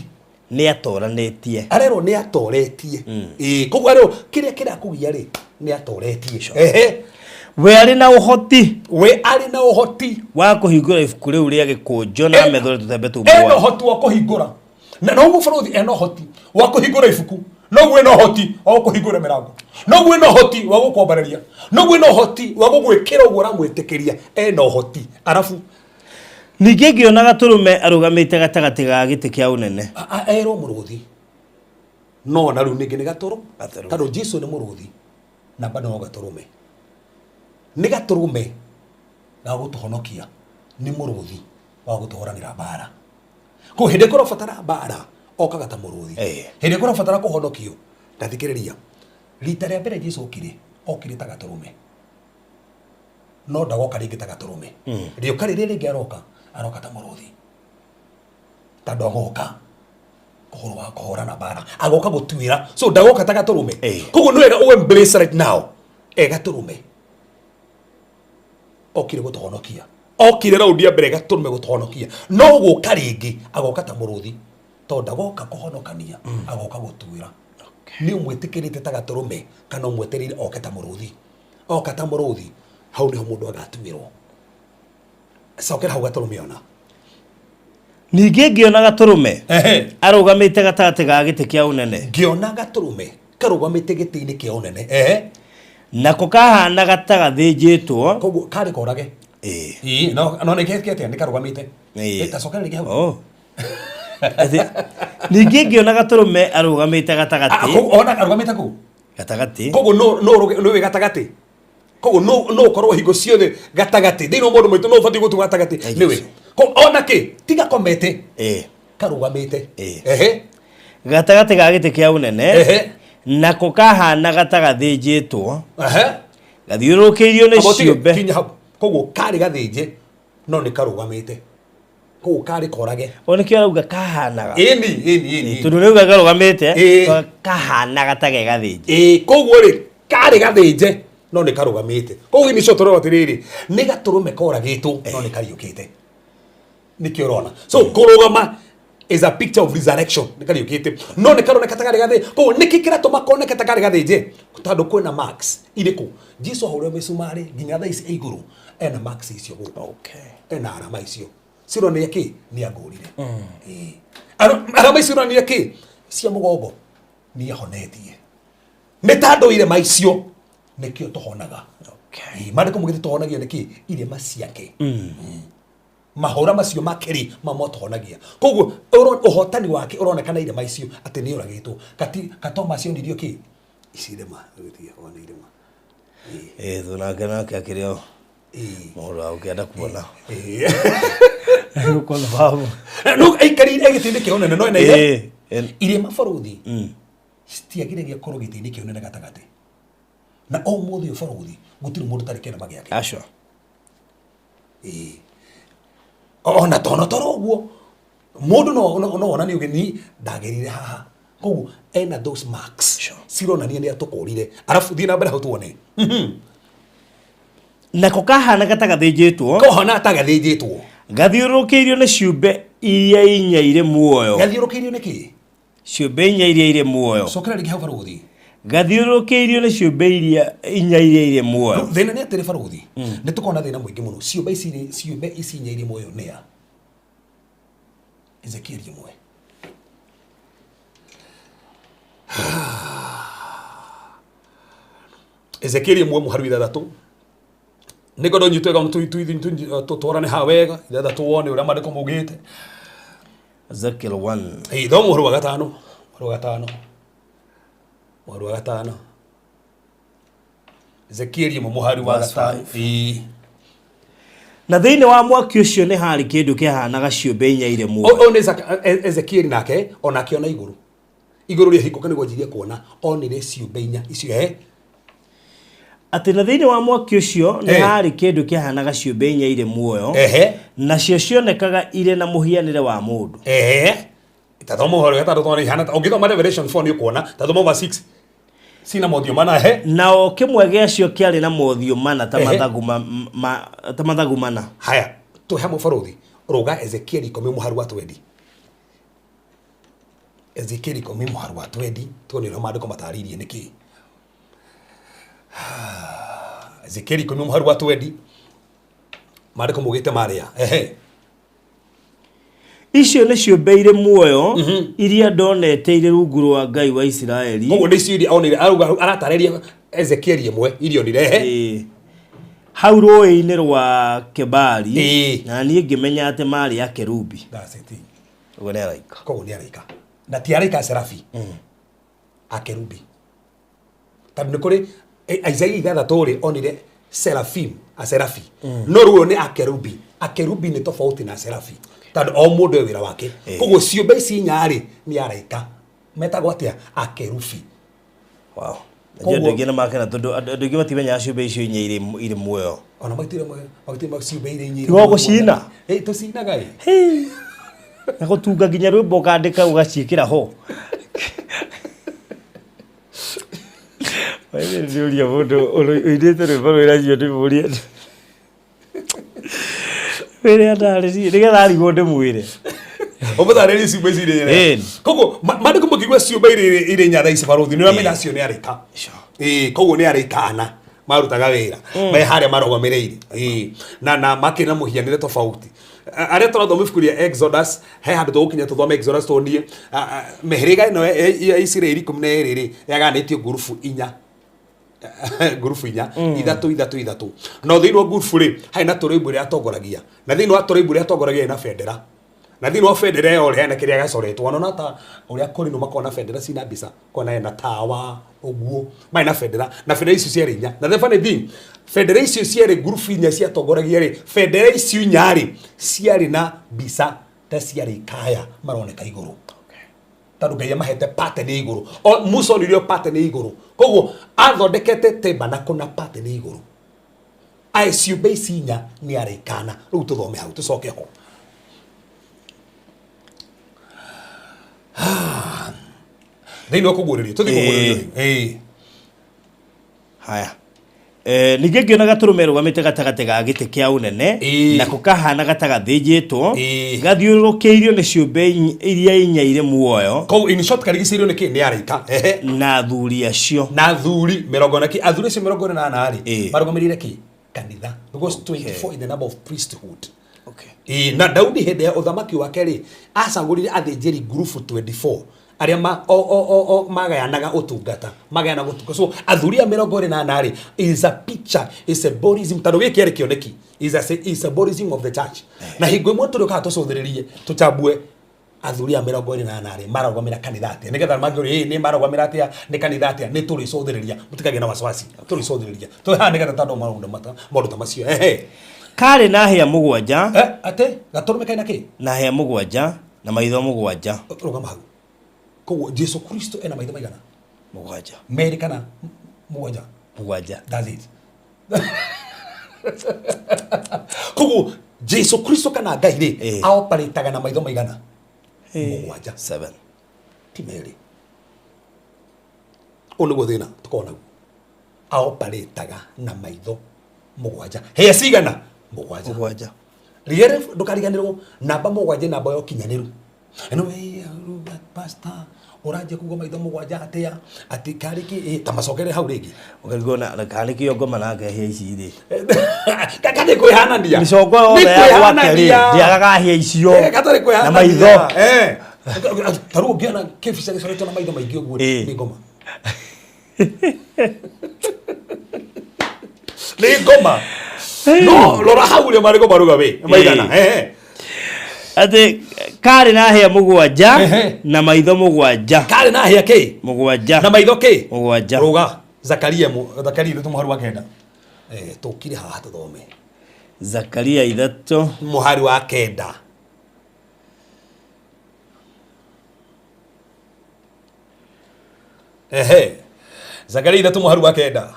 Nĩ atoranĩtie. Arerwo nĩ atoretie. Ĩĩ, koguo arerwo kĩrĩa kĩrakũgia rĩ nĩ atoretie. Ehe. We arĩ na ũhoti. We arĩ na ũhoti wa kũhingũra ibuku rĩu rĩa gĩkũnjo na amethũre tũtembe tũu Ena mũgwanja. ũhoti wa kũhingũra. Na noguo bũrũthi ena ũhoti wa kũhingũra ibuku. Noguo ena ũhoti wa gũkũhingũra mĩrango. Noguo ena ũhoti wa gũkwambarĩria. Noguo ena ũhoti wa gũgwĩkĩra ũguo ũramwĩtĩkĩria. Ena ũhoti. Arabu Ningĩ ngĩona gatũrũme arũgamĩte gatagatĩ ga gĩtĩ kĩa ũnene. Erwo mũrũthi. No na rĩu ningĩ nĩ gatũrũ. Gatũrũme. Tondũ Jesu nĩ mũrũthi na bado no gatũrũme. Nĩ gatũrũme ga gũtũhonokia, nĩ mũrũthi wa gũtũhũranĩra mbara. Koguo hĩndĩ ĩrĩa kũrabatara mbara okaga ta mũrũthi. Hĩndĩ ĩrĩa kũrabatara kũhonokio, ta thikĩrĩria, rita rĩa mbere Jesu okire, okire ta gatũrũme. No ndagoka rĩngĩ ta gatũrũme. Rĩũka rĩrĩa rĩngĩ aroka, aroka ta mũrũthi. Tondũ agoka ũhoro wa kũhũrana mbara, agoka gũtuĩra. So ndagoka ta gatũrũme. Koguo nĩ wega ũ embrace right now. E gatũrũme. Okire gũtũhonokia. Okire raundi ya mbere gatũrũme gũtũhonokia. No gũka rĩngĩ agoka ta mũrũthi. Tondũ ndagoka kũhonokania, agoka gũtuĩra. Nĩ ũmwĩtĩkĩrĩte ta gatũrũme kana ũmwetereire oke ta mũrũthi. Oka ta mũrũthi, hau nĩho mũndũ agatuĩrwo. Cokera hau gatũrũme ona. Ningĩ ngĩona gatũrũme arũgamĩte gatagatĩ ga gĩtĩ kĩa ũnene. Ngĩona gatũrũme karũgamĩte gĩtĩ-inĩ kĩa ũnene. Nako kahanaga ta gathĩnjĩtwo. Koguo karĩ korage. Ĩĩ, no no nĩ keke atĩa nĩ karũgamĩte. Ta cokera rĩngĩ hau. Oh. Ningĩ ngĩona gatũrũme arũgamĩte gatagatĩ. Ona arũgamĩte kũ? Gatagatĩ. Koguo no no no wĩ gatagatĩ. Koguo no no ũkorwo hingo ciothe gatagatĩ. Thĩinĩ wa maũndũ maitũ no ũbatiĩ gũtua gatagatĩ. Nĩwe. Ona kĩ tiga komete. Karũgamĩte. Gatagatĩ ga gĩtĩ kĩa ũnene. Nako kahanaga ta gathĩnjĩtwo, Ehe. gathiũrũrũkĩirio nĩ Amba ũtige, ciũmbe. kinya hau. Koguo karĩ gathĩnje no nĩ karũgamĩte, koguo karĩ korage. O nĩkĩo arauga kahanaga. Ĩni, ĩni, ĩni. Tondũ rĩu karũgamĩte, Ĩĩ. kahanaga ta ge gathĩnje. Ĩĩ, koguo rĩ karĩ gathĩnje no nĩ karũgamĩte. Koguo ini cio tũrona atĩrĩrĩ, nĩ gatũrũme koragĩtwo no nĩ kariũkĩte, nĩkĩo ũrona. So kũrũgama is a picture of resurrection. Nĩ kariũkĩte no nĩ karoneka ta karĩ gathĩnje. Koguo nĩkĩ kĩratũma koneke ta karĩ gathĩnje? Tondũ kwĩna marks irĩkũ? Jesu ahũrĩrwo mĩcumarĩ nginya thaa ici e igũrũ, ena marks icio gũkũ. Ena arama icio cironania kĩ? Nĩ angũrire. Ĩĩ. Arama icio ironania kĩ? Cia mũgongo nĩ ahonetie, nĩ tandũ irema icio nĩkĩo tũhonaga. Ĩĩ, maandĩko maugĩte tũhonagio nĩkĩ? Irema ciake. Mahũra macio make rĩ mamo tũhonagia. Koguo ũhotani wake ũronekana irema icio atĩ nĩ ũragĩtwo kati katoma cionirio kĩ ici irema ũgĩtige one irema. Ĩĩ, thũ nake nake akĩrĩ o mũndũ wa gũkĩenda kuona. Gũkorwo babu. No aikarĩire gĩtĩ-inĩ kĩa ũnene no ena Ĩĩ, irema barũthi citiagiragia korwo gĩtĩ-inĩ kĩa ũnene gatagatĩ na ũmũthĩ ũyũ barũthi gũtirĩ mũndũ ũtarĩ kĩrema gĩake. Acio. Ĩĩ. Ona tono toro ũguo mũndũ no onanie ũgeni ndagĩrire haha. Koguo ena those marks cironania nĩ atũkũrire. Arabu thiĩ na mbere hau tuone. Nako kahanaga ta gathĩnjĩtwo, Kohana ta gathĩnjĩtwo, gathiũrũrũkĩirio nĩ ciũmbe iria inya irĩ muoyo. Gathiũrũkĩirio nĩ kĩ? Ciũmbe inya iria irĩ muoyo. Cokera rĩngĩ hau, barũthi. Gathiũrũrũkĩirio nĩ ciũmbe iria inya iria irĩ muoyo. Thĩna nĩ atĩrĩ, barũthi, nĩ tũkorwo na thĩna mũingĩ mũno. Ciũmbe ici ciũmbe ici inya irĩ muoyo nĩ a Ezekieli 1. Ezekieli 1 mũharu 6. Nĩ ngwenda ũnyite wega, tũtwarane haha wega 6, wone ũrĩa maandĩko maugĩte. Ezekiel 1. Ĩĩ, thoma mũhari wa gatano, mũhari wa gatano, mũhari wa gatano. Ezekieli 1 mũhari wa Verse gatano. 5. Ĩĩ. Na thĩinĩ wa mwaki ũcio nĩ harĩ kĩndũ kĩahanaga ciũmbe inya irĩ muoyo. Ũyũ nĩ Ezekieli nake onake ona igũrũ igũrũ rĩahingũka nĩguo anjirie kuona, onire ciũmbe inya icio he. Atĩ na thĩinĩ wa mwaki ũcio nĩ harĩ kĩndũ kĩahanaga ciũmbe inya irĩ muoyo, nacio cionekaga irĩ na mũhianĩre wa mũndũ. Ehe, tathoma ũhoro gatatũ tondũ ihana ũngĩthoma Revelation 4 nĩ ũkuona. Tathoma verse 6, cina mothiũ mana he. Nao kĩmwe gĩacio kĩarĩ na mothiũ mana ta mathagu ta mathagu mana. Haya, twĩ hamwe, barũthi. Rũga Ezekieli 10 mũharu wa 20. Ezekieli 10 mũharu wa 20, tuone ũrĩa maandĩko matarĩirie nĩkĩ. Ezekieli 10 mũharu wa 20, maandĩko maugĩte marĩa ehe. Icio nĩ ciũmbe irĩ muoyo iria ndonete irĩ rungu rwa Ngai wa Isiraeli. Koguo nĩ icio iria onire, arauga aratarĩria Ezekieli 1 iria onire, ehe. Ĩĩ. Hau rũĩ-inĩ rwa Kebari, na niĩ ngĩmenya atĩ maarĩ akerubi. That's it. Ũguo nĩ araika. Koguo nĩ araika, na ti araika serafi, akerubi, tondũ nĩ kũrĩ Isaia 6 rĩ onire serafim, aserafi, no rĩu ũyũ nĩ akerubi. Akerubi nĩ tofauti na serafi tondũ o mũndũ e wĩra wake. Koguo ciũmbe ici inya rĩ nĩ araika metagwo atĩa? Akerubi. Wow. Najua andũ aingĩ nĩ makena tondũ andũ aingĩ matimenyaga ciũmbe icio inya irĩ muoyo. Ona maitire maitire ciũmbe irĩ inya. Tiga gũcina. Ĩ, tũcinaga ĩ. Na gũtunga nginya rwĩmbo ũkandĩka ũgaciĩkĩra ho. Nĩũria mũndũ ũinĩte rwĩmbo rwĩnacio ndĩmũrie wĩre andarĩrie nĩgetha arigwo ndĩmwĩre. Ũmũtarĩrie ciũmbe ici irĩ Ĩĩ. Koguo maandĩko mũkĩigua ciũmbe irĩ inya thaa ici, barũthi, nĩ ũramenya acio nĩ araika. Ĩĩ, koguo nĩ araika ana marutaga wĩra me harĩa marũgamĩrĩire. Ĩĩ, na makĩrĩ na mũhianĩre tofauti. Arĩa tũrathoma ibuku rĩa Exodus, he handũ tũgũkinya tũthome Exodus tuonie mĩhĩrĩga ĩno ya Isiraeli 12 rĩ yagayanĩtio ngurubu inya, ngurubu inya, ithatũ ithatũ ithatũ. No thĩinĩ wa ngurubu rĩ harĩ na tũrĩmbu ĩrĩa atongoragia, na thĩinĩ wa tũrĩmbu ĩrĩa atongoragia ĩna bendera, na thĩinĩ wa bendera ĩyo rĩ hena kĩrĩa gacoretwo. Ona ta ũrĩa kũrĩ makoragwo na bendera cina mbica, kona hena tawa ũguo, marĩ na bendera, na bendera icio ciarĩ inya. Na the funny thing, bendera icio ciarĩ ngurubu inya ciatongoragia rĩ, bendera icio inya rĩ ciarĩ na mbica ta ciarĩ kaya maroneka igũrũ. Tondũ Ngai amahete pattern ya igũrũ. O Musa onirio pattern ya igũrũ. Koguo athondekete tabernacle na pattern ya igũrũ. Ae ciũmbe ici inya nĩ araikana. Rĩu tũthome hau tũcoke ho. Thĩinĩ wa kũguũrĩrio tũthiĩ kũguũrĩrio rĩu. Ĩĩ. Haya. Eh, ningĩ ngĩona gatũrũme rũgamĩte gatagatĩ ga gĩtĩ kĩa ũnene Ĩĩ. nako kahana ta gathĩnjĩtwo Ĩĩ. gathiũrũrũkĩirio nĩ ciũmbe iria inya irĩ muoyo Koguo in short karigicĩirio nĩ kĩ? Nĩ araika. Ehe. Na athuri acio. Na athuri mĩrongo ĩna kĩ? Athuri acio 44 rĩ, Ĩĩ. marũgamĩrĩire kĩ? Kanitha. Because 24 in the number of priesthood. Okay. Ĩĩ, na Daudi hĩndĩ ya ũthamaki wake rĩ, acagũrire athĩnjĩri ngurubu 24 arĩa ma, o, o, o, o, magayanaga ũtungata, magayanaga ũtungata. So athuri a 44 rĩ, is a picture, is a symbolism, tondũ gĩkĩ kĩarĩ kĩoneki, is a is a symbolism of the church. Na hingo ĩmwe tũrĩũkaga tũcũthĩrĩrie, tũchambue athuri a 44 rĩ, marũgamĩra kanitha atĩa, nĩgetha mangĩũria, ĩ nĩ marũgamĩra atĩa, nĩ kanitha atĩa, nĩ tũrĩcũthĩrĩria, mũtikagĩe na wasiwasi, tũrĩcũthĩrĩria. Twĩ haha nĩgetha tondũ maũndũ mata, maũndũ ta macio. Ehe. Karĩ na hĩa mũgwanja. Eh, atĩ gatũrũme kaina kĩ? Na hĩa mũgwanja na maitho mũgwanja. Rũgama hau. Koguo Jesu Kristo ena maitho maigana? Mũgwanja. Merĩ kana mũgwanja? Mũgwanja. That's it. Koguo Jesu Kristo kana Ngai rĩ, aoparĩtaga na maitho maigana? Mũgwanja. Seven. Ti merĩ. Ũyũ nĩguo thĩna tũkoragwo naguo. Aoparĩtaga na maitho mũgwanja. Hĩa cigana? Mũgwanja. Mũgwanja. Rĩrĩa ndũkariganĩrwo namba mũgwanja nĩ namba ya ũkinyanĩru. Ĩno ĩ pastor ũranjia kuga maitho mũgwanja atĩa atĩ karĩ kĩ ĩ, ta macokere hau rĩngĩ. Ũkarigwo na karĩ kĩo ngoma nake hĩa ici rĩ. Katarĩ kwĩhanania. Mĩcongo yothe ya gwake rĩ ndĩagaga hĩa icio. Katarĩ kwĩhanania. Na maitho. Ta rĩu ũngĩona kĩbica gĩcoretwo na maitho maingĩ ũguo nĩ ngoma. Nĩ ngoma. No rora hau ũrĩa marĩgo maruga we maigana. Atĩ karĩ na hĩa mũgwanja na maitho mũgwanja. Karĩ na hĩa kĩ? Mũgwanja. Na maitho kĩ? Mũgwanja. Rũga. Zakaria Zakaria ithatũ mũhari wa kenda. Tũkire haha tũthome. Zakaria ithatũ mũhari wa kenda. Ehe. Zakaria ithatũ mũhari wa kenda.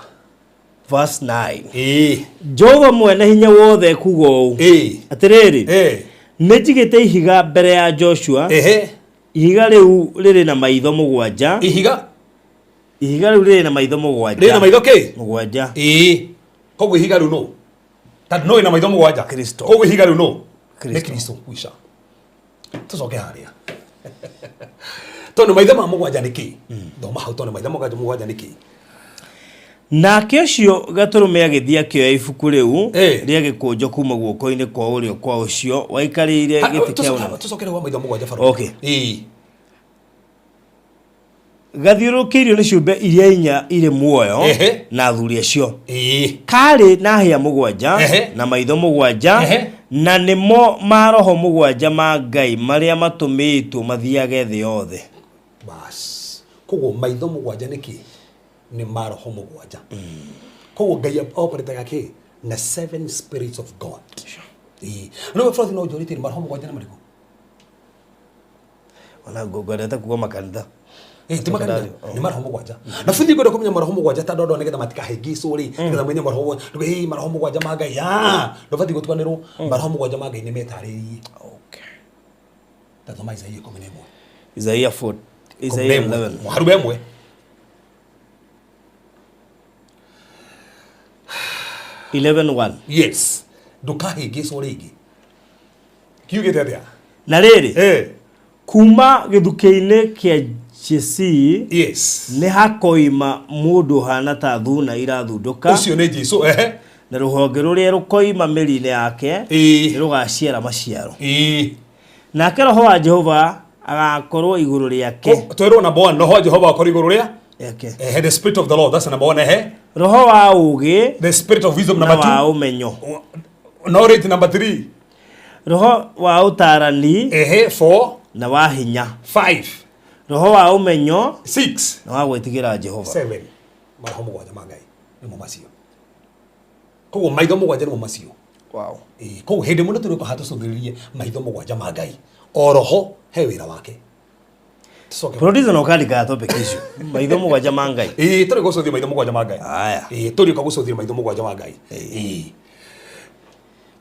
Verse 9. Ĩĩ. Jehova mwene hinya wothe ekuga ũũ. Ĩĩ. Atĩrĩrĩ. Ĩĩ. Nĩ njigĩte ihiga mbere ya Joshua. Ehe. Ihiga rĩu rĩrĩ na maitho mũgwanja. Ihiga? Ihiga rĩu rĩrĩ na maitho mũgwanja. Rĩrĩ na maitho kĩ? Mũgwanja. Ĩĩ. Koguo ihiga rĩu nũ? Tondũ nũ ĩna maitho mũgwanja? Kristo. Koguo ihiga rĩu nũ? Nĩ Kristo. Kristo kuica. Tũcoke harĩa. Tondũ maitho ma mũgwanja nĩ kĩ? Thoma hau tondũ maitho mũgwanja mũgwanja nĩ kĩ? Nake ũcio gatũrũme agĩthiĩ akĩoya ibuku rĩu rĩa gĩkũnjo kuma guoko-inĩ kwa ũrĩo kwa ũcio waikarĩire gĩtĩ kĩa ũnene. Tũcokere kwa maitho mũgwanja barũthi. Okay. Gathiũrũrũkĩirio nĩ ciũmbe iria inya irĩ muoyo na athuri acio. Karĩ na hĩa mũgwanja na maitho mũgwanja na nĩmo maroho mũgwanja ma Ngai marĩa matũmĩtwo mathiage thĩ yothe. Bas. Koguo maitho mũgwanja nĩ kĩ? Nĩ maroho mũgwanja. Koguo Ngai operataga kĩ? Na seven spirits of God. Ĩĩ. No bũrũri no njũrĩtie maroho mũgwanja nĩ marĩkũ? Ona ngwendete kuga makanitha. Ĩĩ, ti makanitha, nĩ maroho mũgwanja. Na buthi ngwenda kũmenya maroho mũgwanja tondũ andũ nĩgetha matikahĩngĩcwo rĩ, nĩgetha menye maroho mũgwanja. Nduge, ĩĩ maroho mũgwanja ma Ngai. Ah, ndũbatiĩ gũtuanĩrwo. Maroho mũgwanja ma Ngai nĩ metarĩirie. Okay. Ta thoma Isaia 11. Isaia 4, Isaia 11. Mũhari wa ĩmwe. 11:1. Yes. Ndũkahĩngĩcwo rĩngĩ. Kiugĩte atĩa? Na rĩrĩ, kuma gĩthukĩ-inĩ kĩa Jesii yes. nĩ hakoima mũndũ ũhaana ta thuuna irathundũka. Ũcio nĩ Jesu, ehe. Na rũhonge rũrĩa rũkoima mĩri-inĩ yake nĩ rũgaciara maciaro. Nake roho wa Jehova agakorwo igũrũ rĩake. Twerwo number 1, roho wa Jehova akorwo igũrũ rĩa Yake. Ehe, the spirit of the Lord, that's number 1, ehe. Roho wa ũũgĩ The spirit of wisdom na number wa 2. ũmenyo. Knowledge number 3. Roho wa ũtaarani Ehe, 4. na wa hinya. 5. Roho wa ũmenyo 6. na wa gwĩtigĩra Jehova. 7. Maroho mũgwanja ma Ngai nĩmo macio. Koguo maitho mũgwanja nĩmo macio. Wow. Ĩĩ, koguo hĩndĩ ĩmwe nĩtũrĩũka haha tũcũthĩrĩrie maitho mũgwanja ma Ngai. O roho he wĩra wake. Tũcoke. Producer no kandika topic icio maitho mũgwanja ma Ngai. Ĩĩ, tũrĩ gũcũthia maitho mũgwanja ma Ngai. Aya. Ĩĩ, tũrĩ ũka gũcũthia maitho mũgwanja ma Ngai. Ĩĩ.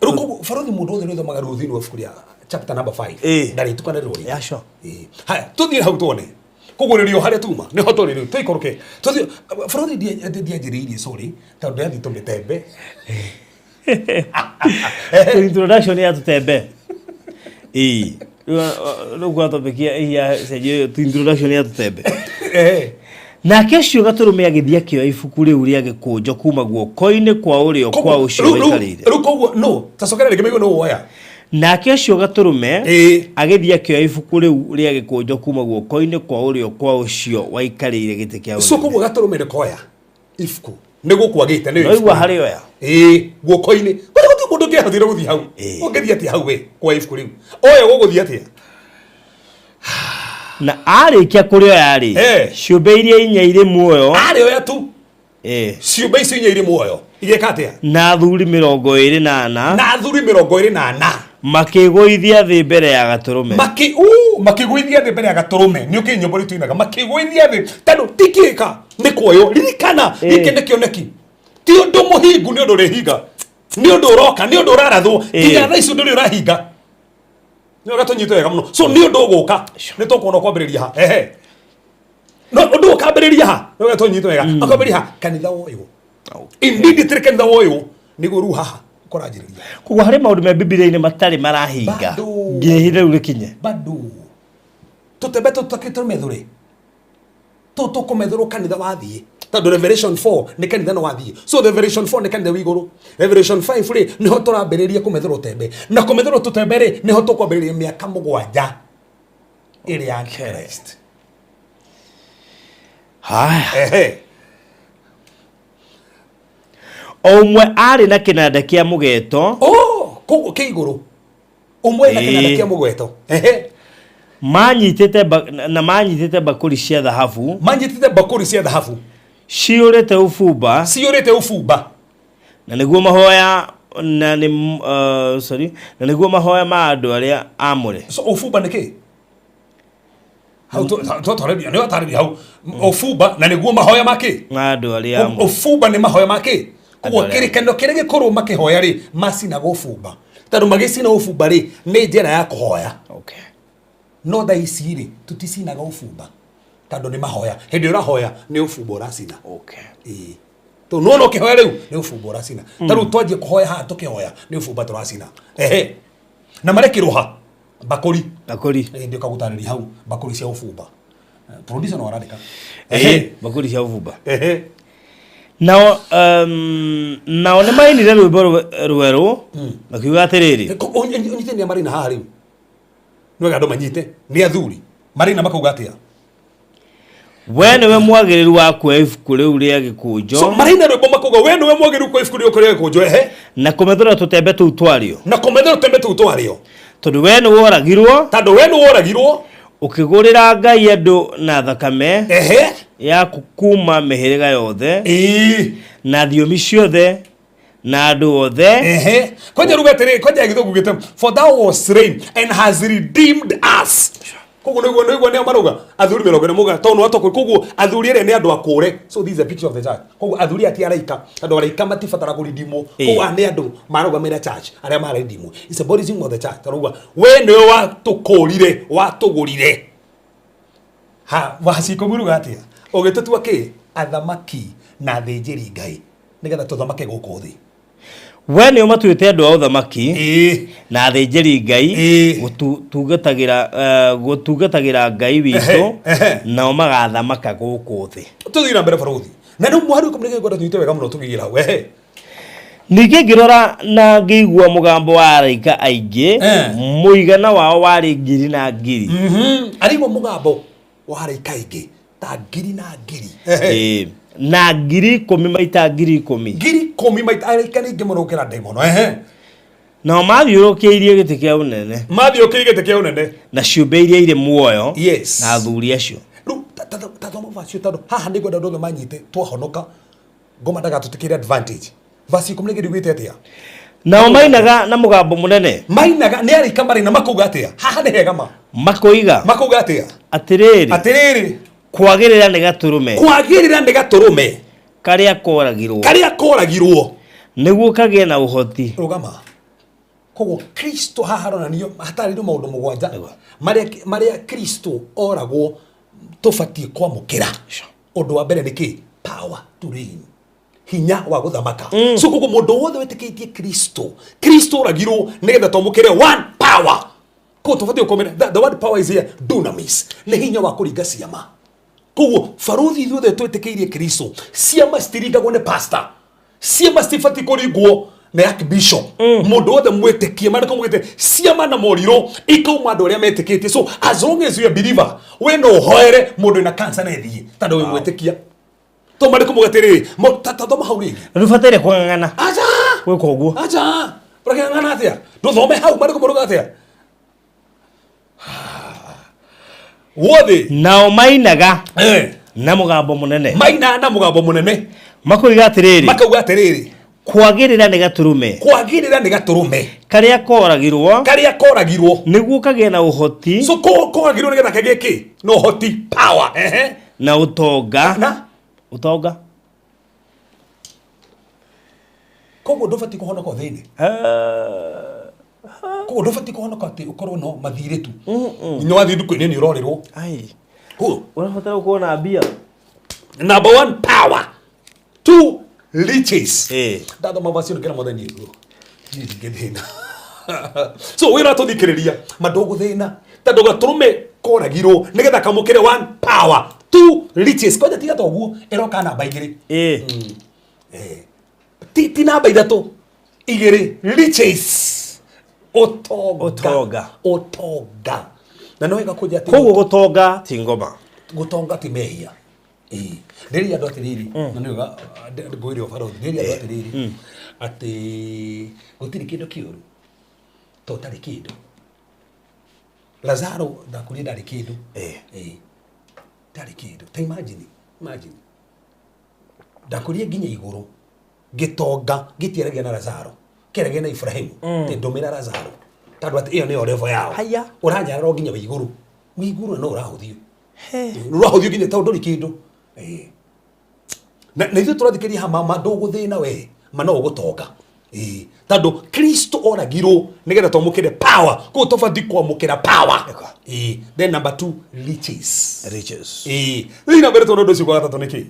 Rĩu koguo barothi mũndũ wothe ũrĩthomaga rĩu thĩinĩ wa ibuku rĩa chapter number 5 Ĩĩ. ndarĩtukanĩrwo rĩngĩ. Yeah, sure. Ĩĩ. Haya, tũthiĩ hau tuone. Koguo rĩrĩ o harĩa tuma nĩho tũrĩ rĩu tũikũrũke. Tũthiĩ barothi ndianjĩrĩirie, sorry, tondũ ndĩrathiĩ tũmĩtembe. Introduction ya tutembe. Ĩĩ, rĩu kwa topic ya ya cenjio tu introduction ya tutembe. Nake ũcio gatũrũme agĩthiĩ akĩoya ibuku rĩu rĩa gĩkũnjo kuma guoko-inĩ kwa ũrĩo kwa ũcio waikarĩire. Rĩu koguo no tacokera rĩngĩ maigua no woya. Nake ũcio gatũrũme agĩthiĩ akĩoya ibuku rĩu rĩa gĩkũnjo kuma guoko-inĩ kwa ũrĩo kwa ũcio waikarĩire gĩtĩ kĩa So ũnene. Koguo gatũrũme nĩ koya ibuku nĩ gũkwagĩte nĩ Noigua harĩ oya. Ĩĩ, guoko-inĩ kũrĩa gũtirĩ mũndũ ũngĩahotire gũthiĩ hau. Ũngĩthiĩ atĩa hau we kwa ibuku rĩu oya gũgũthiĩ atĩa? Na arĩkia kũrĩoya rĩ, ciũmbe iria inya irĩ muoyo arĩ oya tu ciũmbe icio inya irĩ muoyo igĩka atĩa? Na athuri 24 Na athuri 24 makĩgũithia thĩ mbere ya gatũrũme. Makĩgũithia thĩ mbere ya gatũrũme. Nĩ ũkĩ nyũmba rĩu tũinaga makĩgũithia thĩ tondũ ti kĩka nĩ kuoywo. Ririkana, gĩkĩ nĩ kĩoneki, ti ũndũ mũhingu, nĩ ũndũ ũrĩhinga, nĩ ũndũ ũroka, nĩ ũndũ ũrarathwo. Nginya thaa ici ũndũ ũrĩa ũrahinga nĩ ũgatũnyite wega mũno. So nĩ ũndũ ũgũka, nĩ tũkuona kwambĩrĩria ha. Ehe, no ũndũ ũkambĩrĩria ha, nĩ ũgatũnyite wega, ũkambĩrĩria ha kanitha woywo. Indeed, tĩrĩ kanitha woywo nĩguo rĩu haha kũranjĩrĩria. Koguo harĩ maũndũ me Bibilia-inĩ matarĩ marahinga Bado. nginya ihinda rĩu rĩkinye. Bado tũtembe tũtakĩtũmethũre tũtũkũmethũrwo kanitha wathiĩ, tondũ Revelation 4 nĩ kanitha no wathiĩ. So Revelation 4 nĩ kanitha wĩ igũrũ. Revelation 5 rĩ, nĩho tũrambĩrĩria kũmethũrwo tembe, na kũmethũrwo tũtembe rĩ, nĩho tũkwambĩrĩria mĩaka 7 ĩrĩa ya Antichrist. Haya. Ehe. O ũmwe arĩ na kĩnanda kĩa mũgeto. Oh, koguo kĩ igũrũ ũmwe na kĩnanda kĩa mũgweto. Ehe. Manyitĩte na manyitĩte mbakũri cia thahabu. Manyitĩte mbakũri cia thahabu. Ciyũrĩte ũbumba. Ciyũrĩte ũbumba. Na nĩguo mahoya na nĩ sorry, na nĩguo mahoya ma andũ arĩa amũre. So ũbumba nĩ kĩ hau? Twarĩria nĩ watarĩria hau ũbumba na nĩguo mahoya ma kĩ? Ma andũ arĩa amũre. Ũbumba nĩ mahoya ma kĩ? Koguo Andũ arĩa- kĩrĩkanĩro kĩrĩa gĩkũrũ makĩhoya rĩ, macinaga ũbumba, tondũ magĩcina ũbumba rĩ, nĩ njĩra ya kũhoya. No thaa ici rĩ, tũticinaga ũbumba tondũ nĩ mahoya. Hĩndĩ ĩrĩa ũrahoya nĩ ũbumba ũracina. Ĩĩ, tondũ nĩwona ũkĩhoya rĩu nĩ ũbumba ũracina. Ta rĩu twanjie kũhoya haha, tũkĩhoya nĩ ũbumba tũracina. Ehe, na marekĩrwo ha mbakũri. Mbakũri. Ĩĩ, ndio kagũtarĩria hau mbakũri cia ũbumba. Producer no arandĩka. Ĩĩ, mbakũri cia ũbumba. Ehe. Nao nao nĩ mainire rwĩmbo rwerũ makiuga atĩrĩrĩ. Ũnyite nĩa marĩ na haha rĩu, nĩ wega andũ manyite nĩ athuri marĩ na makauga atĩa? We nĩwe mwagĩrĩru wa kuoya ibuku rĩu rĩa gĩkũnjo. So marĩ na rwĩmbo makauga we nĩwe mwagĩrĩru kwa ibuku rĩu rĩa gĩkũnjo. Ehe. Na kũmethũra tũtembe tũu twarĩo. Na kũmethũra tũtembe tũu twarĩo. Tondũ we nĩ woragirwo. Tondũ we nĩ woragirwo. Ũkĩgũrĩra Ngai andũ na thakame yaku kuma mĩhĩrĩga yothe na thiomi ciothe na andũ othe. Ehe, kwanja ruga atĩrĩ, kwanja gĩthũngũ gĩte, "For thou was slain and has redeemed us." Koguo nĩguo nĩo marauga athuri 40 muga tondũ nĩ koguo athuri arĩa nĩ andũ akũre. So this is a picture of the church. Koguo athuri ati araika, andũ araika matibatara kũridimwo. Koguo aya nĩ andũ marũgamĩrĩra church arĩa maredimwo. It's a symbolism of the church. Tarauga we nĩwe watũkũrire, watũgũrire. Ha wacikũmi ruga atĩa? Ũgĩtũtua kĩ? Athamaki na athĩnjĩri Ngai nĩgetha tũthamake gũkũ thĩ. We nĩ ũmatuĩte andũ a ũthamaki na athĩnjĩri Ngai gũtungatagĩra Ngai witũ, nao magathamaka gũkũ thĩ. Tũthiĩ na mbere, barothi, na rĩu mweri 10 nĩngwenda tũnyite wega mũno tũgĩgĩra hau. Ehe. Ningĩ ngĩrora na ngĩigua mũgambo wa araika aingĩ, mũigana wao warĩ ngiri na ngiri. Arĩigua mũgambo wa araika aingĩ ta ngiri na ngiri. Ĩĩ, na 10,000 maita 10,000. 10,000 maita, araika nĩ aingĩ mũno gũkĩra ndaimono. Ehe. Nao mathiũrũrũkĩirie gĩtĩ kĩa ũnene. Mathiũrũrũkĩirie gĩtĩ kĩa ũnene. Na ciũmbe iria irĩ muoyo. Yes. Na athuri acio. Rĩu ta thoma verse ĩyo, tondũ haha nĩ ngwenda andũ othe manyite twahonoka ngoma ndagatũtĩkĩre advantage. Verse 12 ugĩte atĩa? Nao mainaga na mũgambo mũnene. Mainaga nĩ araika marĩ na makauga atĩa? Haha nĩ hega ma. Makoiga. Makauga atĩa? Atĩrĩrĩ. Atĩrĩrĩ. Kwagĩrĩra nĩ gatũrũme. Kwagĩrĩra nĩ gatũrũme. Karĩa koragirwo. Karĩa koragirwo. Nĩguo kagĩe na ũhoti. Rũgama. Koguo Kristo haha haronanio hatarĩirio maũndũ mũgwanja marĩa Kristo oragwo tũbatiĩ kwamũkĩra. Ũndũ wa mbere nĩ kĩ? Power to reign. Hinya wa gũthamaka. So koguo mũndũ wothe wĩtĩkĩtie Kristo, Kristo oragirwo nĩgetha twamũkĩre one power. Koguo tũbatiĩ gũkomera the word power is here, dunamis, nĩ hinya wa kũringa ciama. Koguo baruthi ithuothe twĩtĩkĩirie Kristo, ciama citiringagwo nĩ pastor, ciama citibatiĩ kũringwo nĩ archbishop. Mũndũ wothe mwĩtĩkie, maandĩko maugĩte ciama na morirũ ikauma andũ arĩa metĩkĩtie. So as long as you are a believer, we no ũhoere mũndũ wĩna cancer na ĩthiĩ tondũ wĩ mwĩtĩkia. To maandĩko mauga atĩrĩrĩ, ta thoma hau rĩngĩ. Ndũbataire kũng'ang'ana. Acha! Gwĩka ũguo. Acha! Ũrakĩng'ang'ana atĩa? Ndũthome hau maandĩko marauga atĩa? Wothe. Nao mainaga na mũgambo mũnene. Mainaga na mũgambo mũnene. Makoiga atĩrĩrĩ. Makauga atĩrĩrĩ. Kwagĩrĩra nĩ gatũrũme. Kwagĩrĩra nĩ gatũrũme. Karĩa koragirwo. Karĩa koragirwo. Nĩguo kagĩe na ũhoti. So koragirwo nĩgetha kagĩe kĩ? Na ũhoti, power. Ehe. Na ũtonga. Na? Ũtonga. Koguo ndũbatiĩ kũhonoka ũthĩni. Koguo ndũbatiĩ kũhonoka atĩ ũkorwo no mathirĩ tu. Nginya wathiĩ nduka-inĩ nĩ ũrorĩrwo. Ai. Koguo ũrabatara gũkorwo na mbia. Number 1, power. 2, riches. Ndathoma verse ĩno kĩra mũthenya ĩguo. Niĩ ndingĩthĩna. So wĩra tũthikĩrĩria, ma ndũgũthĩna. Tondũ gatũrũme koragirwo nĩgetha kamũkĩre 1, power, 2, riches. Kwanja tiga toguo, ĩroka namba igĩrĩ. Ti namba ithatũ, igĩrĩ, riches. Ũtonga. Ũtonga. Ũtonga. Na no wega kũnjĩra atĩ Koguo gũtonga ti ngoma. Gũtonga ti mehia. Ndĩrĩ andũ atĩrĩrĩ, na nĩ wega, ngwĩre ũbarothi, ndĩrĩ andũ atĩrĩrĩ, atĩ gũtirĩ kĩndũ kĩũru to ũtarĩ kĩndũ. Lazaro ndakũrire ndarĩ kĩndũ. Ndarĩ kĩndũ. Ta imagine, imagine. Ndakũrire nginya igũrũ, ngĩtonga, ngĩtiaragia na Lazaro, kĩaragia na Ibrahimu, ndũmĩra Lazaro. Tondũ atĩ ĩyo nĩyo level yao. Haya. Ũranyarara nginya wĩ igũrũ. Wĩ igũrũ na no ũrahũthio. Ũrahũthio nginya tondũ ndũrĩ kĩndũ. Na ithuĩ tũrathikĩrĩria haha, ma ndũgũthĩna we, ma no ũgũtonga. Tondũ Kristo oragirwo nĩgetha twamũkĩre power. Koguo tũbatiĩ kwamũkĩra power. Then number 2, riches. Riches. Rĩu na mbere tondũ ũndũ ũcio kwa gatatũ nĩ kĩ?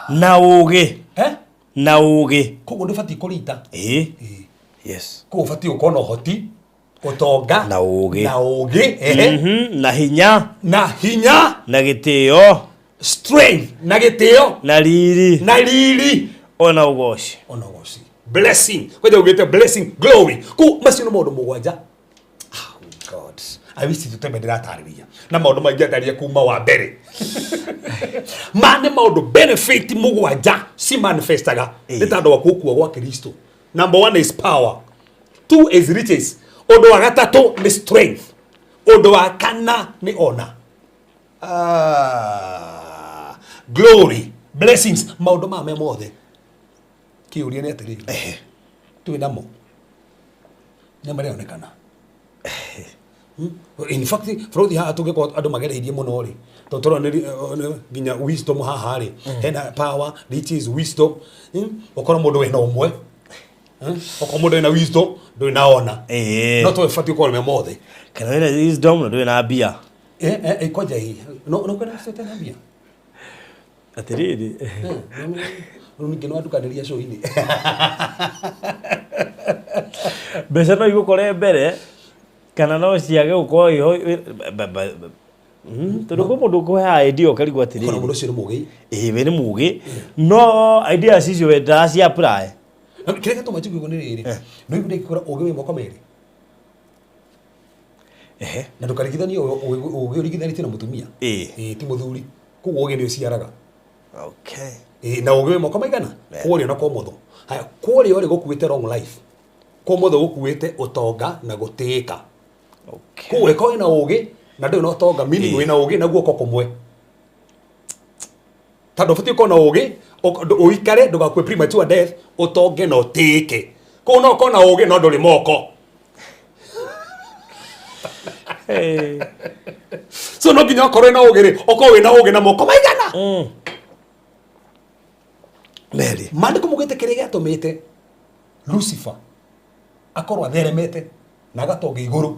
Na ũũgĩ. Na ũũgĩ. Koguo ndũbatiĩ kũrita. Yes. Koguo ũbatiĩ gũkorwo na ũhoti, ũtonga, Na ũũgĩ. Na ũũgĩ. Na hinya. Na hinya. Na gĩtĩo. Strength. Na gĩtĩo. Na riri. Na riri. Ona ũgoci. Ona ũgoci. Blessing. Kwanja ugĩte blessing, glory. Koguo macio nĩ maũndũ mũgwanja. Oh God. I wish tũtembe ndĩratarĩria. Na maũndũ maingĩ atarĩria kuma wa mbere. Ma nĩ maũndũ benefit mũgwanja ci manifestaga. Nĩ tondũ wa gũkua gwa Kristo. Number 1 is power. 2 is riches. Ũndũ wa gatatũ nĩ strength. Ũndũ wa kana nĩ honor. Glory, blessings, maũndũ maya me mothe. Kĩũria nĩ atĩrĩrĩ. Twĩ namo. Nĩ maronekana. In fact, bũrũri haha tũngĩkorwo andũ magereirie mũno rĩ, tondũ tũrona nĩ nginya wisdom haha rĩ, hena power, riches, wisdom. Ũkorwo mũndũ wĩna ũmwe. Okorwo mũndũ wĩna wisdom, ndũrĩ na honor. No tũbatiĩ gũkorwo me mothe. Kana wĩna wisdom na ndũrĩ na mbia. Kwanja ĩ. No, no kwĩna wisdom na mbia? Atĩrĩrĩ. Rĩu ningĩ no andukanĩria show-inĩ. Mbeca no igũkore mbere kana no ciage gũkorwo iho, tondũ kwĩ mũndũ ũkũheaga idea ũkarigwo atĩrĩrĩ. Kona mũndũ ũcio nĩ mũũgĩ. Ĩĩ, we nĩ mũũgĩ. No ideas icio we ndaraci apply. Kĩrĩa gĩtũma njigue ũguo nĩ rĩrĩ, nĩ ũiguire ngĩkwĩra ũũgĩ wĩ moko merĩ? Na ndũkaringithanie ũũgĩ ũringithanĩtie na mũtumia. Ti mũthuri. Koguo ũũgĩ nĩ ũciaraga. Na ũũgĩ wĩ moko maigana? Kũrĩa na kwa ũmotho. Haya, kũrĩa ũrĩ gũkuĩte long life. Kwa ũmotho gũkuĩte ũtonga na gũtĩĩka. Koguo ĩkorwo ĩna ũũgĩ na ndũrĩ na ũtonga, meaning wĩna ũũgĩ na guoko kũmwe. Tondũ ũbatiĩ gũkorwo na ũũgĩ, ũikare ndũgakue premature death, ũtonge na ũtĩĩke. Koguo no ũkorwo na ũũgĩ no ndũrĩ moko. So no nginya ũkorwo wĩna ũgĩ rĩ, ũkorwo wĩna ũgĩ na moko maigana? Merĩ. Maandĩko maugĩte kĩrĩa gĩatũmĩte Lucifer akorwo atheremete na agatonga igũrũ,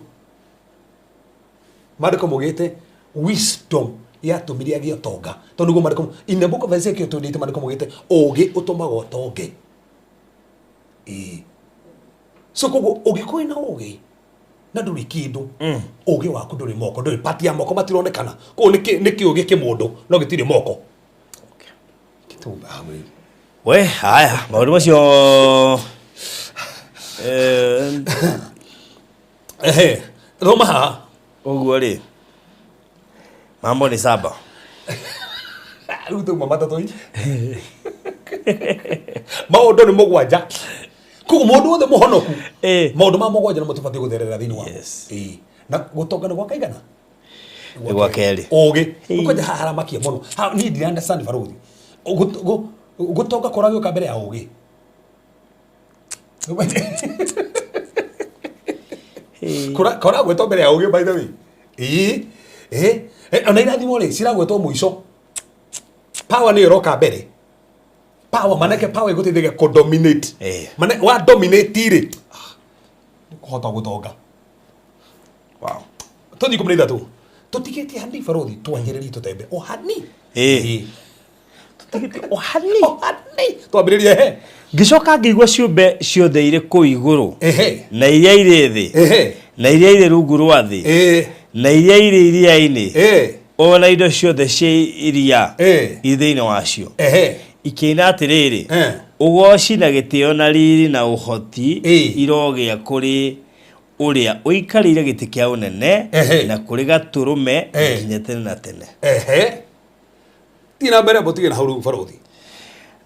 maandĩko maugĩte wisdom yatũmire agĩe ũtonga, tondũ nĩguo maandĩko in the book of Ezekiel 28, maandĩko maugĩte ũgĩ ũtũmaga ũtonge. Ĩĩ, so koguo ũngĩkorwo wĩna ũgĩ na ndũrĩ kĩndũ, ũgĩ waku ndũrĩ moko, ndũrĩ pati ya moko, matironekana. Koguo nĩ kĩũgĩ kĩmũndũ no gĩtirĩ moko. Kĩtũmba hau rĩu. We haya maũndũ macio Ehe, thoma haha. Ũguo rĩ, mambo ni saba. Rĩu tũma matatũ i maũndũ nĩ mũgwanja. Koguo mũndũ wothe mũhonoku, maũndũ ma mũgwanja nĩmo tũbatiĩ gũtherera thĩinĩ wa. Ĩĩ. Na gũtonga nĩ gwa kaigana? Nĩ gwa kerĩ. Ũgĩ kwanja haha haramakia mũno. Niĩ ndira understand, baruthi. Gũtonga kũragĩũka mbere ya ũgĩ. Kũragwetwo mbere ya ũgĩ, by the way. Ĩĩ. Ĩĩ. Ona irathimo rĩ, ciragwetwo mũico. Power nĩyo ĩroka mbere. Power, manake power ĩgũteithagia kũ dominate. Mane wa dominate rĩ, kũhota gũtonga. Wow. Tũthiĩ 13. Tũtigĩtie hani, baruthi, twanjĩrĩrie tũtembe o hani. Ĩĩ. O hani. O hani twambĩrĩrie he. Ngĩcoka ngĩigua ciũmbe ciothe irĩ kũu igũrũ na iria irĩ thĩ na iria irĩ rungu rwa thĩ na iria irĩ iria-inĩ o na indo ciothe cia iria irĩ thĩinĩ wacio ikĩina atĩrĩrĩ, "Ũgooci na gĩtĩo na riri na ũhoti irogĩa kũrĩ ũrĩa ũikarĩire gĩtĩ kĩa ũnene na kũrĩ Gatũrũme nginya tene na tene." Ehe, thiĩ na mbere, mũtige na hau rĩu, baruthi.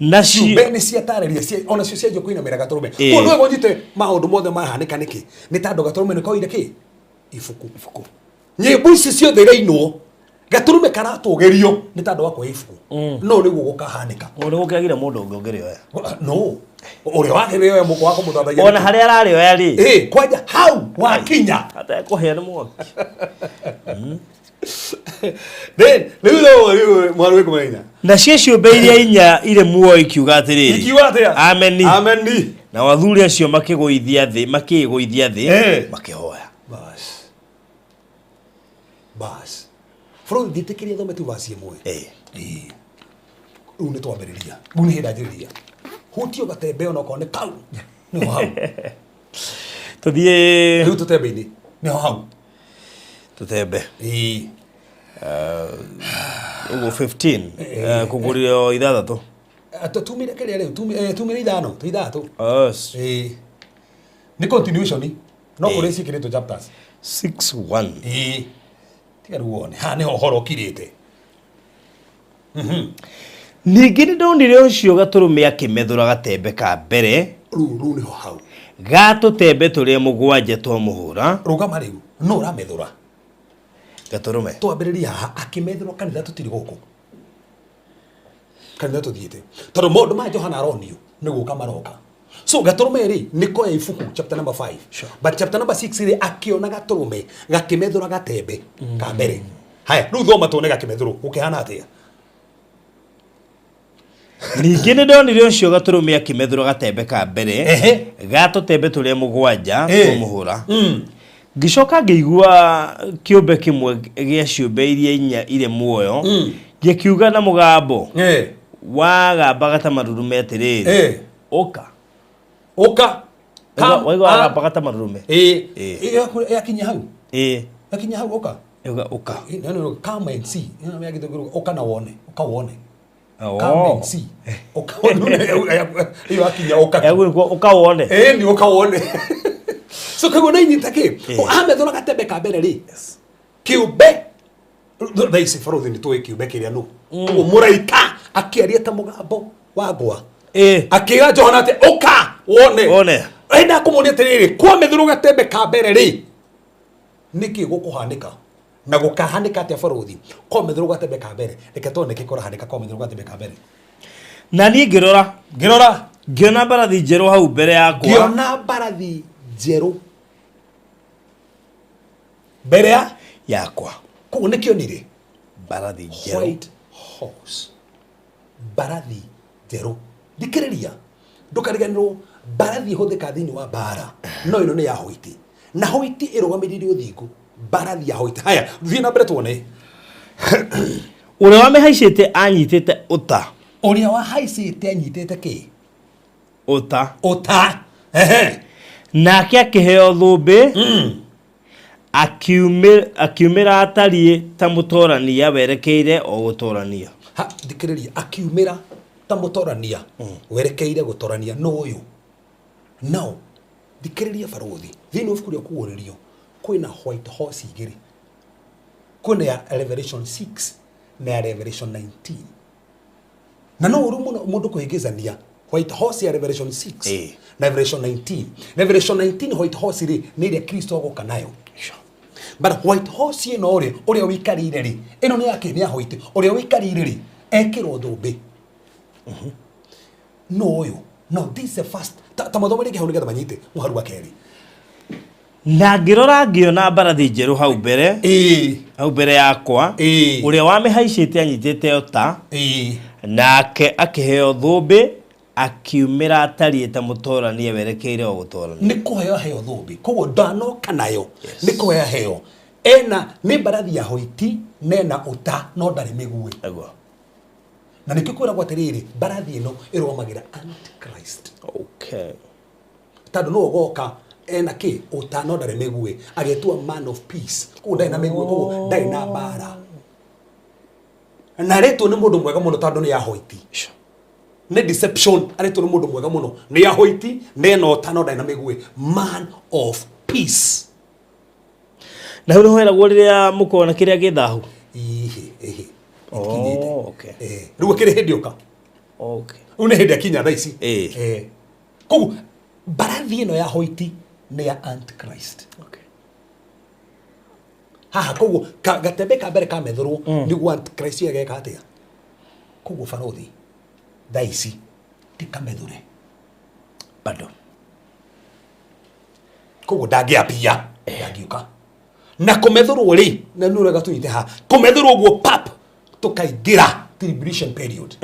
Nacio ciũmbe nĩ ciatarĩria onacio cianjia kũinamĩra Gatũrũme. Ĩĩ. Kũndũ wega ũnyite maũndũ mothe mahanĩka nĩkĩ? Nĩ tondũ Gatũrũme nĩ koire kĩ? Ibuku. Ibuku. Nyĩmbo ici ciothe irainwo, Gatũrũme karatũgĩrio nĩ tondũ wa kuoya ibuku. No nĩguo gũkahanĩka. Nĩ gũkĩagire mũndũ ũngĩ ũngĩrĩoya? No ũrĩa wagĩrĩire oya mũkwa wa kũmũthathaiya. Ona harĩa ararĩoya rĩ, Ĩĩ, kwanja hau wakinya. Atekũhĩa nĩ mwaki. Then rĩu no rĩu mwarĩ wĩ 14. Nacio ciũmbe iria inya irĩ muoyo ikiuga atĩrĩrĩ, Ikiuga atĩa? "Ameni." Ameni. Nao athuri acio makĩgũithia thĩ, makĩĩgũithia thĩ makĩhoya. Bas bas, bro, ndĩtĩkĩria thome tu verse ĩmwe. Ĩĩ. Rĩu nĩ twambĩrĩria, rĩu nĩ hĩndĩ anjĩrĩria hutio gatembe onokorwo nĩ kau nĩho hau. Tũthiĩ. Rĩu tũtembe-inĩ nĩho hau. Tũtembe. Ĩĩ. Ũguo 15 kũgũrĩo ithathatũ. Tumire kĩrĩa rĩu, tumire ithano tu ithathatũ. Yes. Ĩĩ, nĩ continuation, no kũrĩ ciĩkĩrĩtwo chapters. 6 1. Ĩĩ, tiga rĩu wone haha nĩho ũhoro ũkirĩte. Ningĩ nĩ ndonire ũcio Gatũrũme akĩmethũra gatembe ka mbere Rĩu nĩho hau. ga tũtembe tũrĩa mũgwanja twa mũhũra. Rũgama rĩu, no ũramethũra? Gatũrũme. Twambĩrĩria haha akĩmethũra kanitha, tũtirĩ gũkũ kanitha tũthiĩte, tondũ maũndũ maya Johana aronio nĩ gũka maroka. So Gatũrũme rĩ, nĩ koya ibuku chapter number 5. But chapter number 6 rĩ, akĩona Gatũrũme gakĩmethũra gatembe ka mbere. Haya, rĩu thoma tuone gakĩmethũrwo gũkĩhana atĩa. Ningĩ nĩ ndonire ũcio Gatũrũme akĩmethũra gatembe ka mbere ga tũtembe tũrĩa mũgwanja twa mũhũra. Ngĩcoka ngĩigua kĩũmbe kĩmwe gĩa ciũmbe iria inya irĩ muoyo gĩkiuga na mũgambo wagambaga ta marurume atĩrĩrĩ, "Ũka." Ũka. Waigua wagambaga ta marurume? Ĩĩ. Yakinya hau. Yakinya hau, ũka. Yuga ũka. Ĩĩ, no, no, come and see. Ĩno ya Gĩthũngũ, ũka na wone, ũka wone. Come and see, ũka wone. Ĩyo yakinya ũka. Yaguo ũka wone. Ĩĩ, nĩ ũka wone. So koguo nĩ inyita kĩ amethũra gatembe ka mbere rĩ, kĩũmbe thaa ici, barothi, nĩ tũĩ kĩũmbe kĩrĩa nũ. Ũguo mũraika akĩaria ta mũgambo wa ngwa akĩra Johana atĩ ũka wone. Wone. Enda kũmuonia atĩrĩrĩ, kwamethũrwo gatembe ka mbere rĩ, nĩkĩ gũkũhanĩka na gũkahanĩka atĩa? Barothi, kwamethũrwo gatembe ka mbere, reke tuone nĩkĩ kũrahanĩka kwamethũrwo gatembe ka mbere. Na niĩ ngĩrora, Ngĩrora, ngĩona mbarathi njerũ hau mbere yakwa. Ngĩona mbarathi njerũ mbere ya Yakwa. Koguo nĩkĩo nirĩ Mbarathi njerũ. White horse, mbarathi njerũ. Thikĩrĩria, ndũkariganĩrwo, mbarathi ĩhũthĩkaga thĩinĩ wa mbara, no ĩno nĩ ya white, na white ĩrũgamĩrĩire ũthingu. Mbarathi ya white. Haya, thiĩ na mbere tuone. Ũrĩa wamĩhaicĩte anyitĩte ũta. Ũrĩa wahaicĩte anyitĩte kĩ? Ũta. Ũta. Ehe. Nake akĩheo thũmbĩ, akiumĩra atariĩ ta mũtorania werekeire o gũtorania. Ha, thikĩrĩria, akiumĩra ta mũtorania werekeire gũtorania. No ũyũ nao, thikĩrĩria barũthi, thĩinĩ wa ibuku rĩa Kũguũrĩrio kwĩna white horse igĩrĩ, kwĩna ya Revelation 6 na ya Revelation 19, na no ũru mũno mũndũ kũhĩngĩcania white horse ya Revelation 6 na Revelation 19. Revelation 19 white horse rĩ, nĩ ĩrĩa Kristo agoka nayo. But white horse ĩno rĩ, ũrĩa ũikarĩire rĩ, ĩno nĩ yake, nĩ ya white. Ũrĩa ũikarĩire rĩ, ekĩrwo thũmbĩ no ũyũ. No this is the first ta mathomo rĩngĩ hau nĩgetha manyite mũharu wa kerĩ. Na ngĩrora ngĩona mbarathi njerũ hau mbere, hau mbere yakwa. Ũrĩa wamĩhaicĩte anyitĩte ũta, nake akĩheo thũmbĩ, akiumĩra atariĩ ta mũtorania werekeire o gũtorania. Nĩ kũheo aheo thũmbĩ, koguo ndanoka nayo, nĩ kũheo aheo. Ena nĩ mbarathi ya hoiti nena ũta, no ndarĩ mĩguĩ. Nĩguo. Na nĩkĩo kwĩragwo atĩrĩrĩ, mbarathi ĩno ĩrũgamagĩra Antichrist. Tondũ no ũgoka ena kĩ? Ũta, no ndarĩ mĩguĩ, agetua man of peace, koguo ndarĩ na mĩguĩ, koguo ndarĩ na mbara, na aretwo nĩ mũndũ mwega mũno tondũ nĩ ya hoiti. Nĩ deception. Aretwo nĩ mũndũ mwega mũno, nĩ ya hoiti, nena ũta no ndarĩ na mĩguĩ, man of peace. Na hau nĩho heragwo rĩrĩa mũkona kĩrĩa gĩ thahu. Ihi ihi. Oh, itikinyĩte. Rĩu akĩrĩ hĩndĩ ũka. Rĩu nĩ hĩndĩ akinya thaa ici. Koguo mbarathi ĩno ya hoiti nĩ ya Antichrist. Haha koguo gatembe ka mbere kamethũrwo, nĩguo Antichrist ageka atĩa. Koguo barothi, thaa ici ti kamethũre. Bado. Koguo ndangĩambia, ndangĩũka na kũmethũrwo rĩ, na nĩ ũrega tũnyite haha kũmethũrwo ũguo pap, tũkaingĩra tribulation period.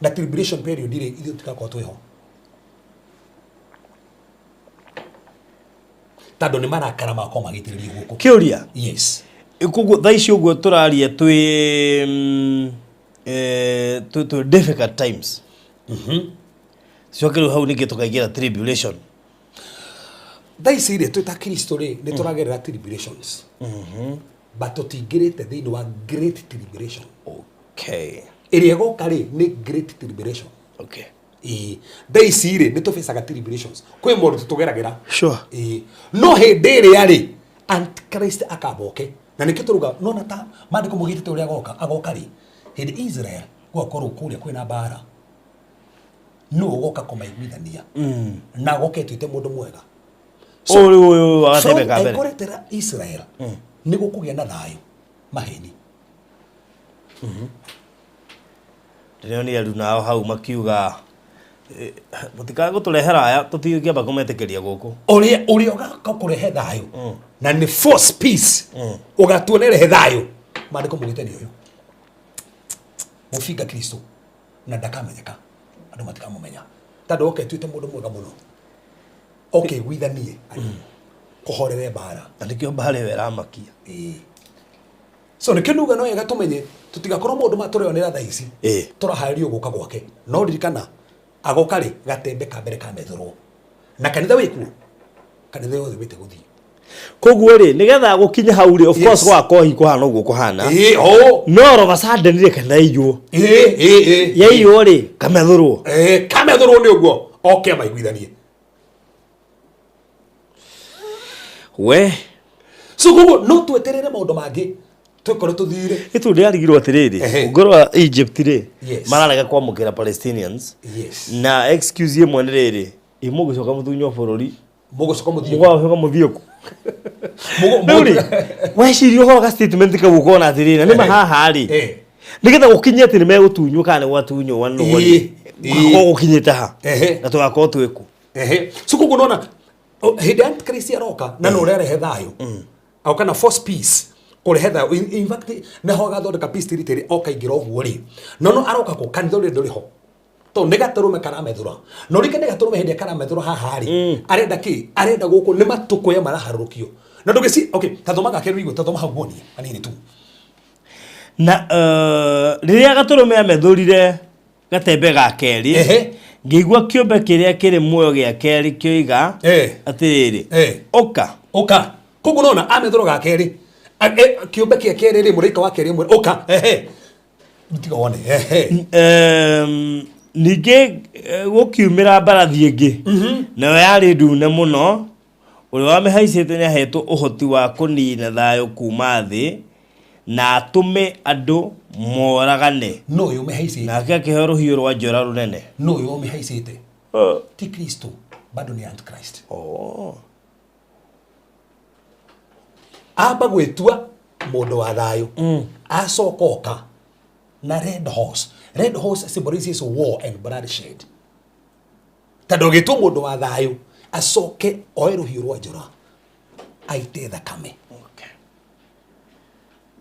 Na tribulation period rĩ, ithuĩ tũtigakorwo twĩho, tondũ nĩ marakara makwa magĩitĩrĩrio gũkũ. Kĩũria. Yes. Koguo thaa ici ũguo tũraria twĩ twĩ difficult times. Coke rĩu hau ningĩ tũkaingĩra tribulation. Thaa ici rĩ, twĩ ta Kristo rĩ, nĩ tũragerera tribulations, but tũtingĩrĩte thĩinĩ wa great tribulation. Ĩrĩa ĩgoka rĩ, nĩ great tribulation. Ĩĩ, thaa ici rĩ, nĩ tũbecaga tribulations, kwĩ moritũ tũgeragĩra. Ĩĩ, no hĩndĩ ĩrĩa rĩ, Antichrist akamboke, na nĩkĩo tũruga nona ta maandĩko maugĩte ũrĩa agoka. Agoka rĩ, hĩndĩ Israel gũgakorwo kũrĩa kwĩna mbara, nũ ũgoka kũmaiguithania na agoka etuĩte mũndũ mwega? Ũyũ rĩu ũyũ wa gatembe ka mbere. Ekũretera Israel nĩ gũkũgĩa na thayũ, maheni. Ndĩronire aru nao hau makiuga, mũtikae gũtũrehera aya, tũtingĩamba kũmetĩkĩria gũkũ. Ũrĩa ũgaka kũrehe thayũ na nĩ force peace, ũgatua nĩ rehe thayũ, maandĩko maugĩte nĩ ũyũ mũbinga Kristo, na ndakamenyeka, andũ matikamũmenya, tondũ oke etuĩte mũndũ mwega mũno, oke iguithanie kũhorere mbara. Na nĩkĩo mbara ĩyo ĩramakia. Ĩĩ. So nĩkĩo nuga no wega tũmenye tũtigakorwo maũndũ maya tũreyonera thaa ici, tũraharĩrio gũka gwake. No ririkana, agoka rĩ, gatembe ka mbere kamethũrwo, na kanitha wĩkuo, kanitha yothe wĩte gũthiĩ. Koguo rĩ, nĩgetha gũkinye hau rĩ, of course, gwakorwo hihi kũhana ũguo kũhana, Ĩĩ, o. no all of a sudden rĩ, kanitha yaiywo. Ĩĩ, ĩĩ, ĩĩ. Yaiywo rĩ, kamethũrwo. Ĩĩ, kamethũrwo nĩ ũguo oke amaiguithanie. We. So koguo no tweterere maũndũ mangĩ twĩkore tũthire. Itu ndĩrarigirwo atĩrĩrĩ, ũngĩrora Egypt rĩ, mararega kwamũkĩra Palestinians. Na excuse ĩmwe nĩ rĩrĩ, ĩ mũgĩcoka mũtunywo bũrũri. Mũgũcoka mũthiĩ. Mũgũcoka mũthiĩ kũ? Rĩu rĩ, weciria ũhoro ga statement kau ũkona atĩrĩrĩ, na nĩma haha rĩ, nĩgetha gũkinye atĩ nĩ megũtunywo kana nĩ gwatunywo nũ rĩ, gũgakorwo gũkinyĩte ha? Na tũgakorwo twĩ kũ? So koguo nona hĩndĩ ya Antichrist aroka na no ũrĩa arehe thayũ, agoka na force peace, Kũrehe thayũ. In fact, nĩho agathondeka peace treaty ĩrĩa okaingĩra ũguo rĩ. No no aroka kũ kanitha ũrĩa ndũrĩ ho. Tondũ nĩ gatũrũme karamethũra. Na ũririkane gatũrũme hĩndĩ ĩrĩa karamethũra haha rĩ, arenda kĩ? Arenda gũkũ nĩ matũkũya maraharũrũkio. Na ndũgĩci, okay, ta thoma gake rĩu, ta thoma hau nguonie hanini tu. Na rĩrĩa gatũrũme amethũrire gatembe ga kerĩ, ngĩigua kĩũmbe kĩrĩa kĩrĩ muoyo gĩa kerĩ kĩoiga atĩrĩrĩ, "Ũka." Ũka. Koguo nona amethũra ga kerĩ. Kĩũmbe kĩa kerĩ rĩ, mũraika wa kerĩ ĩmwe, ũka. Ehe. Tiga wone. Ehe. Ningĩ gũkiumĩra mbarathi ĩngĩ, nayo yarĩ ndune mũno, ũrĩa wamĩhaicĩte nĩahetwo ũhoti wa kũniina thayũ kuuma thĩ, na atũme andũ moragane. No ũyũ ũmĩhaicĩte. Nake akĩheo rũhiũ rwa njora rũnene. No ũyũ ũmĩhaicĩte. Ti Kristo, bado nĩ Antichrist. Amba gwĩtua mũndũ wa thayũ, acoka oka na red horse. Red horse symbolizes war and bloodshed. Tondũ ũgĩtua mũndũ wa thayũ, acoke oe rũhiũ rwa njora aite thakame.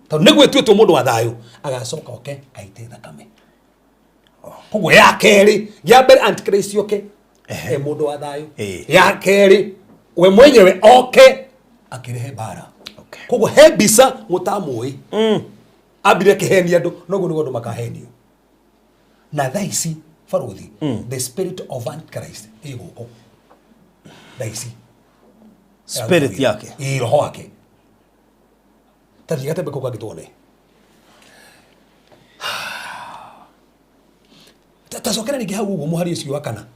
Tondũ nĩguo ĩtuĩtwo mũndũ wa thayũ, agacoka oke aite thakame. Koguo ya kerĩ, ya mbere Antichrist oke e mũndũ wa thayũ, ya kerĩ we mwenyewe oke akĩrehe mbara. Koguo he mbica mũtamũĩ, ambire akĩhenia andũ, noguo nĩguo andũ makahenio. Na thaa ici barothi, the spirit of Antichrist ĩ gũkũ thaa ici. Spirit yake. Ĩ, roho wake. Ta thiĩ gatembe kau kangĩ tuone. Ta cokera rĩngĩ hau ũguo mũhari ũcio wa kana.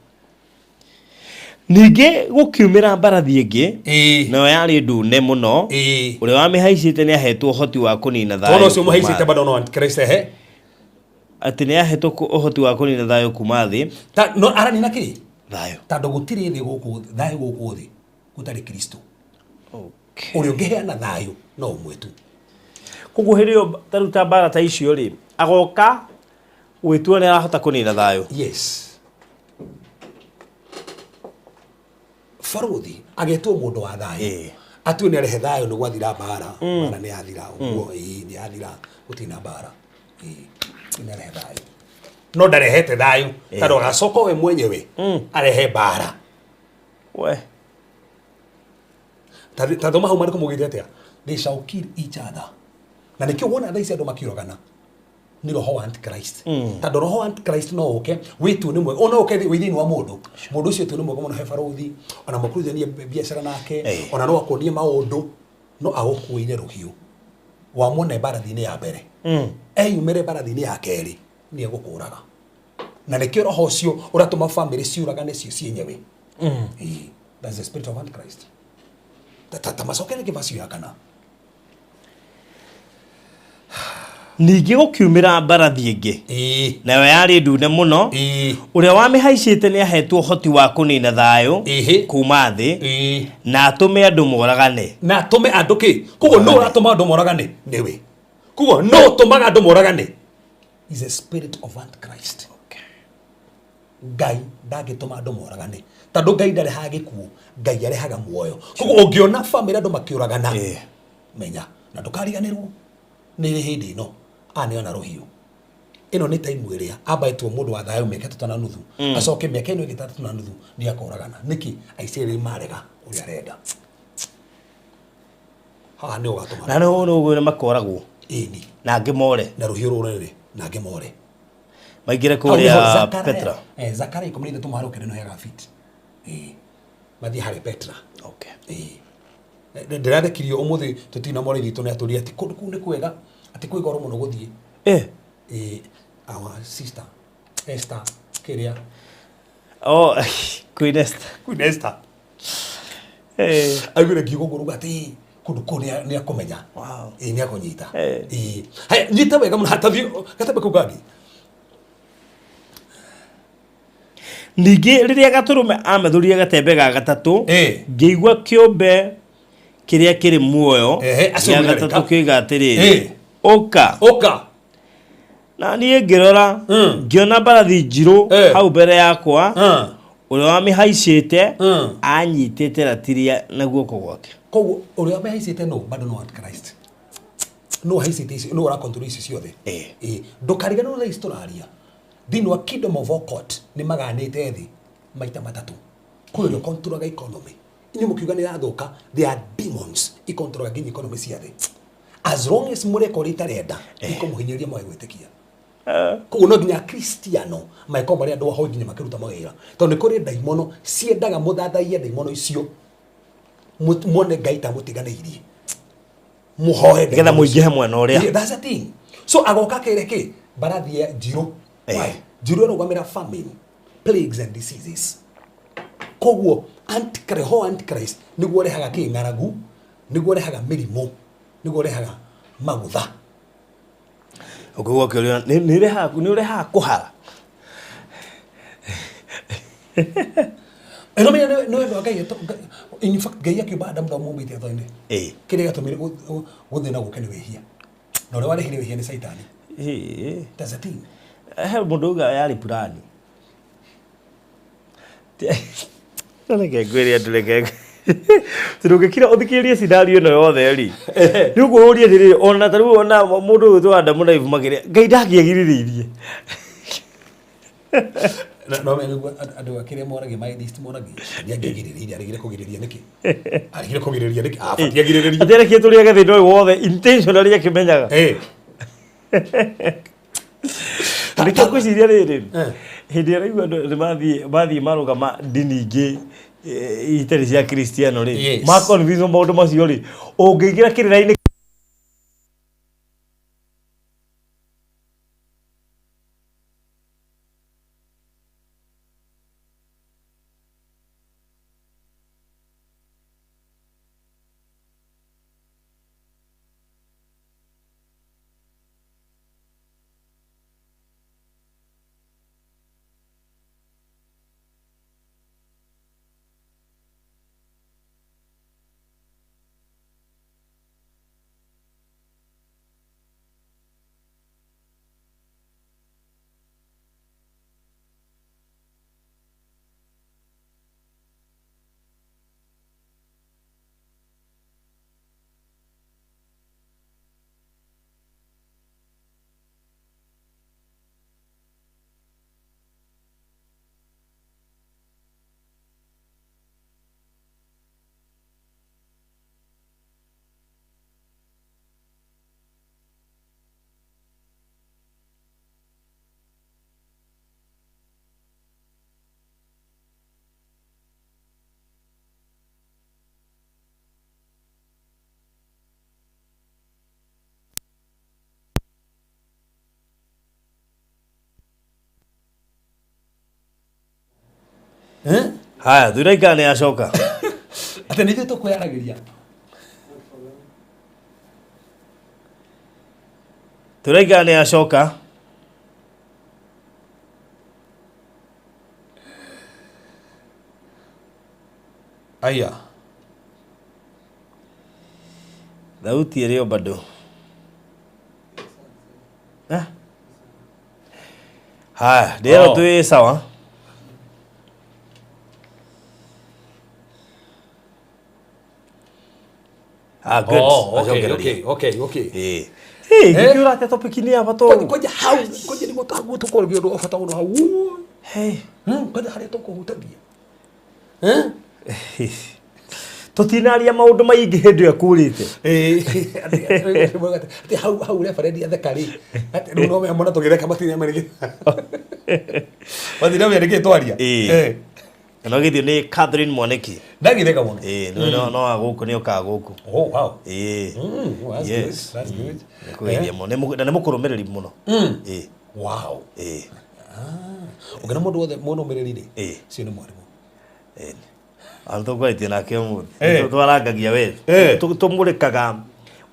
Ningĩ gũkiumĩra mbarathi ĩngĩ, nayo yarĩ ndune mũno, ũrĩa wamĩhaicĩte nĩahetwo ũhoti wa kũnina thayũ Tondũ ũcio kuuma mũhaicĩte thĩ. bado no Antichrist, ehe. Atĩ nĩahetwo ũhoti wa kũnina thayũ kuuma thĩ. Ta no aranina kĩ? Thayũ. Tondũ gũtirĩ thĩ gũkũ, thayũ gũkũ thĩ gũtarĩ Kristo. Ũrĩa ũngĩheana thayũ no ũmwe tu. Koguo hĩndĩ ĩyo ta rĩu ta mbara ta icio rĩ, agoka gwĩtua nĩ arahota kũnina thayũ. Yes. Barothi agetwo mũndũ wa thayũ. Atue nĩ arehe thayũ nĩ gwathira mbara. Mbara nĩ yathira ũguo, ĩĩ nĩ yathira, gũtirĩ na mbara. Ĩĩ, nĩ arehe thayũ. No ndarehete thayũ, tondũ agacoka we mwenyewe arehe mbara. We. Ta thoma hau marĩkũ maugĩte atĩa? They shall kill each other. Na nĩkĩo wona thaa ici andũ makĩũragana nĩ roho wa Antichrist. Tondũ roho wa Antichrist no ũke wĩtue nĩ mwega, no ũke wĩ thĩinĩ wa mũndũ. Mũndũ ũcio wĩtue nĩ mwega mũno he barothi, ona mũkũrutithanie biacara nake, ona no akuonie maũndũ, no agũkuĩire rũhiũ. Wamwona e mbarathi-inĩ ya mbere, eyumĩre mbarathi-inĩ ya kerĩ, nĩ egũkũraga. Na nĩkĩo roho ũcio ũratũma famĩlĩ ciũragane cio cienyewe. Ĩĩ, that's the spirit of Antichrist. Ta macokere kĩbacio ya kana. Ningĩ gũkiumĩra mbarathi ĩngĩ, nayo yarĩ ndune mũno, ũrĩa wamĩhaicĩte nĩahetwo ũhoti wa kũnina thayũ kuuma thĩ, na atũme andũ moragane. Na atũme andũ kĩ? Koguo nũ ũratũma andũ moragane? Nĩwe. Koguo nũ ũtũmaga andũ moragane? Is a spirit of Antichrist. Ngai ndangĩtũma andũ moragane, tondũ Ngai ndarehaga gĩkuũ, Ngai arehaga muoyo. Koguo ũngĩona bamĩrĩ andũ makĩũragana, menya na ndũkariganĩrwo nĩ hĩndĩ ĩno aneana rũhiũ. Ĩno nĩ time ĩrĩa ambaĩtwo mũndũ wa thayũ mĩaka 3 na nuthu, acoke mĩaka ĩno ĩngĩ 3 na nuthu nĩ akoragana. Nĩkĩ? Aisiraeli marega ũrĩa arenda. Haha nĩ ũgatũma Na nĩ ũguo makoragwo. Ĩni. Na angĩ more. Na rũhiũ rũrere na angĩ more. Maingĩre kũrĩa Petra. Zakaria 13 mũhari wa kenda nĩ ũheaga fit. Mathiĩ harĩ Petra. Ndĩrathekirio ũmũthĩ tũtirĩ na mwarĩ witũ nĩ atũria atĩ kũndũ kũu nĩ kwega, atĩ kwĩ goro mũno gũthiĩ. Our sister Esther kĩrĩa. Oh, Queen Esther. Queen Esther. Aiguire ngiuga ũguo rũga atĩ kũndũ kũu nĩ akũmenya. Ĩĩ nĩ akũnyita. Ĩĩ. Haya, nyita wega mũno hatathiĩ gatembe kau kangĩ. Ningĩ rĩrĩa gatũrũme amethũrire gatembe ga gatatũ, ngĩigua kĩũmbe kĩrĩa kĩrĩ muoyo Acio gĩa nĩ gatatũ areka. kĩoiga atĩrĩrĩ, "Ũka." Ũka. Na niĩ ngĩrora, ngĩona mbarathi njirũ hau mbere yakwa, ũrĩa wamĩhaicĩte anyitĩte ratiri na guoko gwake. Koguo ũrĩa wamĩhaicĩte no bado no Antichrist. No haicite ici no ũracontrol ici ciothe. Eh. Ĩ, ndũkariganĩrwo thaa ici tũraria thĩinĩ wa kingdom of occult nĩ maganĩte thĩ maita matatũ. Kwĩ ũrĩa ũcontrolaga economy, inyuĩ mũkiuga nĩ ĩrathũka, they are demons icontrolaga nginya economy cia thĩ. As long as mũreka ũrĩa itarenda, ikũmũhinyĩrĩria mwage gwĩtĩkia. Koguo no nginya akristiano magĩkorwo marĩ andũ ahoi nginya makĩruta mawĩra, tondũ nĩ kũrĩ ndaimono ciendaga mũthathaiye ndaimono icio, muone Ngai ta mũtiganĩirie, mũhoe Nĩgetha ndaimono icio. mũingĩhe mwena ũrĩa. Yeah, that's the thing. So agoka akere kĩ mbarathi ya njirũ. Why? Njirũ ĩrũgamĩra famine, plagues and diseases. Koguo antichrist, ho antichrist nĩguo ũrehaga kĩ ng'aragu, nĩguo ũrehaga mĩrimũ, nĩguo ũrehaga magutha. Ũkĩigua ũkĩũria nĩ ũrehaga kũhara. Ĩno menya nĩ wendo wa Ngai in fact Ngai akĩũmba Adamu ndamũmbĩte thoni. Kĩrĩa gĩatũmire gũthĩna gũke nĩ wĩhia. Na ũrĩa warehire wĩhia nĩ Caitani. That's the thing. He mũndũ uga yarĩ purani. Reke ngwĩre andũ, reke tondũ ũngĩkira ũthikĩrĩrie scenario ĩno yothe rĩ, nĩ ũkwĩyũria atĩrĩrĩ, ona ta rĩu ona mũndũ ũyũ ũgwĩtwo Adamu na Eve makĩrĩa, Ngai ndangĩagirĩrĩirie. No menya nĩguo andũ a kĩrĩa moragia ma atheist moragia nĩ angĩagirĩrĩirie, aregire kũgirĩrĩria nĩkĩ? Aregire kũgirĩrĩria nĩkĩ? Abatiĩ agirĩrĩrie. Atĩ arekie tũrĩage thĩna ũyũ wothe intentionally akĩmenyaga. Nĩkĩo ngwĩciria rĩrĩ, hĩndĩ ĩrĩa raigua andũ nĩ mathiĩ marũgama ndini ingĩ itarĩ cia Kristiano rĩ, ma convince maũndũ macio rĩ, ũngĩingĩra kĩrĩra-inĩ. Haya, thuraika nĩ acoka. Atĩ nĩ ithuĩ tũkwĩyaragĩria. Thuraika nĩ acoka. Aya. Thauti ĩrĩ o bado. Eh? Haya, ndĩrerwo Oh. twĩ sawa. Ah, good. Oh, okay, Acokereria. okay. Eh. Hey, Eh? ngĩkĩũra atĩa topic nĩ ya bata Kwanja ũũ? kwanja hau, kwanja nĩguo twaguo tũkorwo ũndũ wa bata mũno hau. Hey. Kwanja harĩa tũkũhutagia. Eh? Tũtinaria maũndũ maingĩ hĩndĩ ĩyo kũrĩte. Atĩ hau referendi atheka rĩ, atĩ rĩu no mona tũgĩtheka matinamenya nĩkĩ twaria. Ĩĩ. Na githĩ nĩ Catherine Mwaniki. Ndagĩtheka mũno. Ĩĩ, no no wa gũkũ nĩ okaga gũkũ. Oh, wow. Ĩĩ. Well, that's Yes. good. That's good. Nĩkũgeithia mũno. Na nĩ mũkũrũmĩrĩri mũno. Ĩĩ. Wow. Ĩĩ. Ũngĩona mũndũ wothe mũnũmĩrĩri rĩ, Ĩĩ. ũcio nĩ mwarimũ. Ĩĩ. Ona tũkwarĩtie nake ũmũthĩ. Eh. Twarangagia we. Eh. Tũmũrĩkaga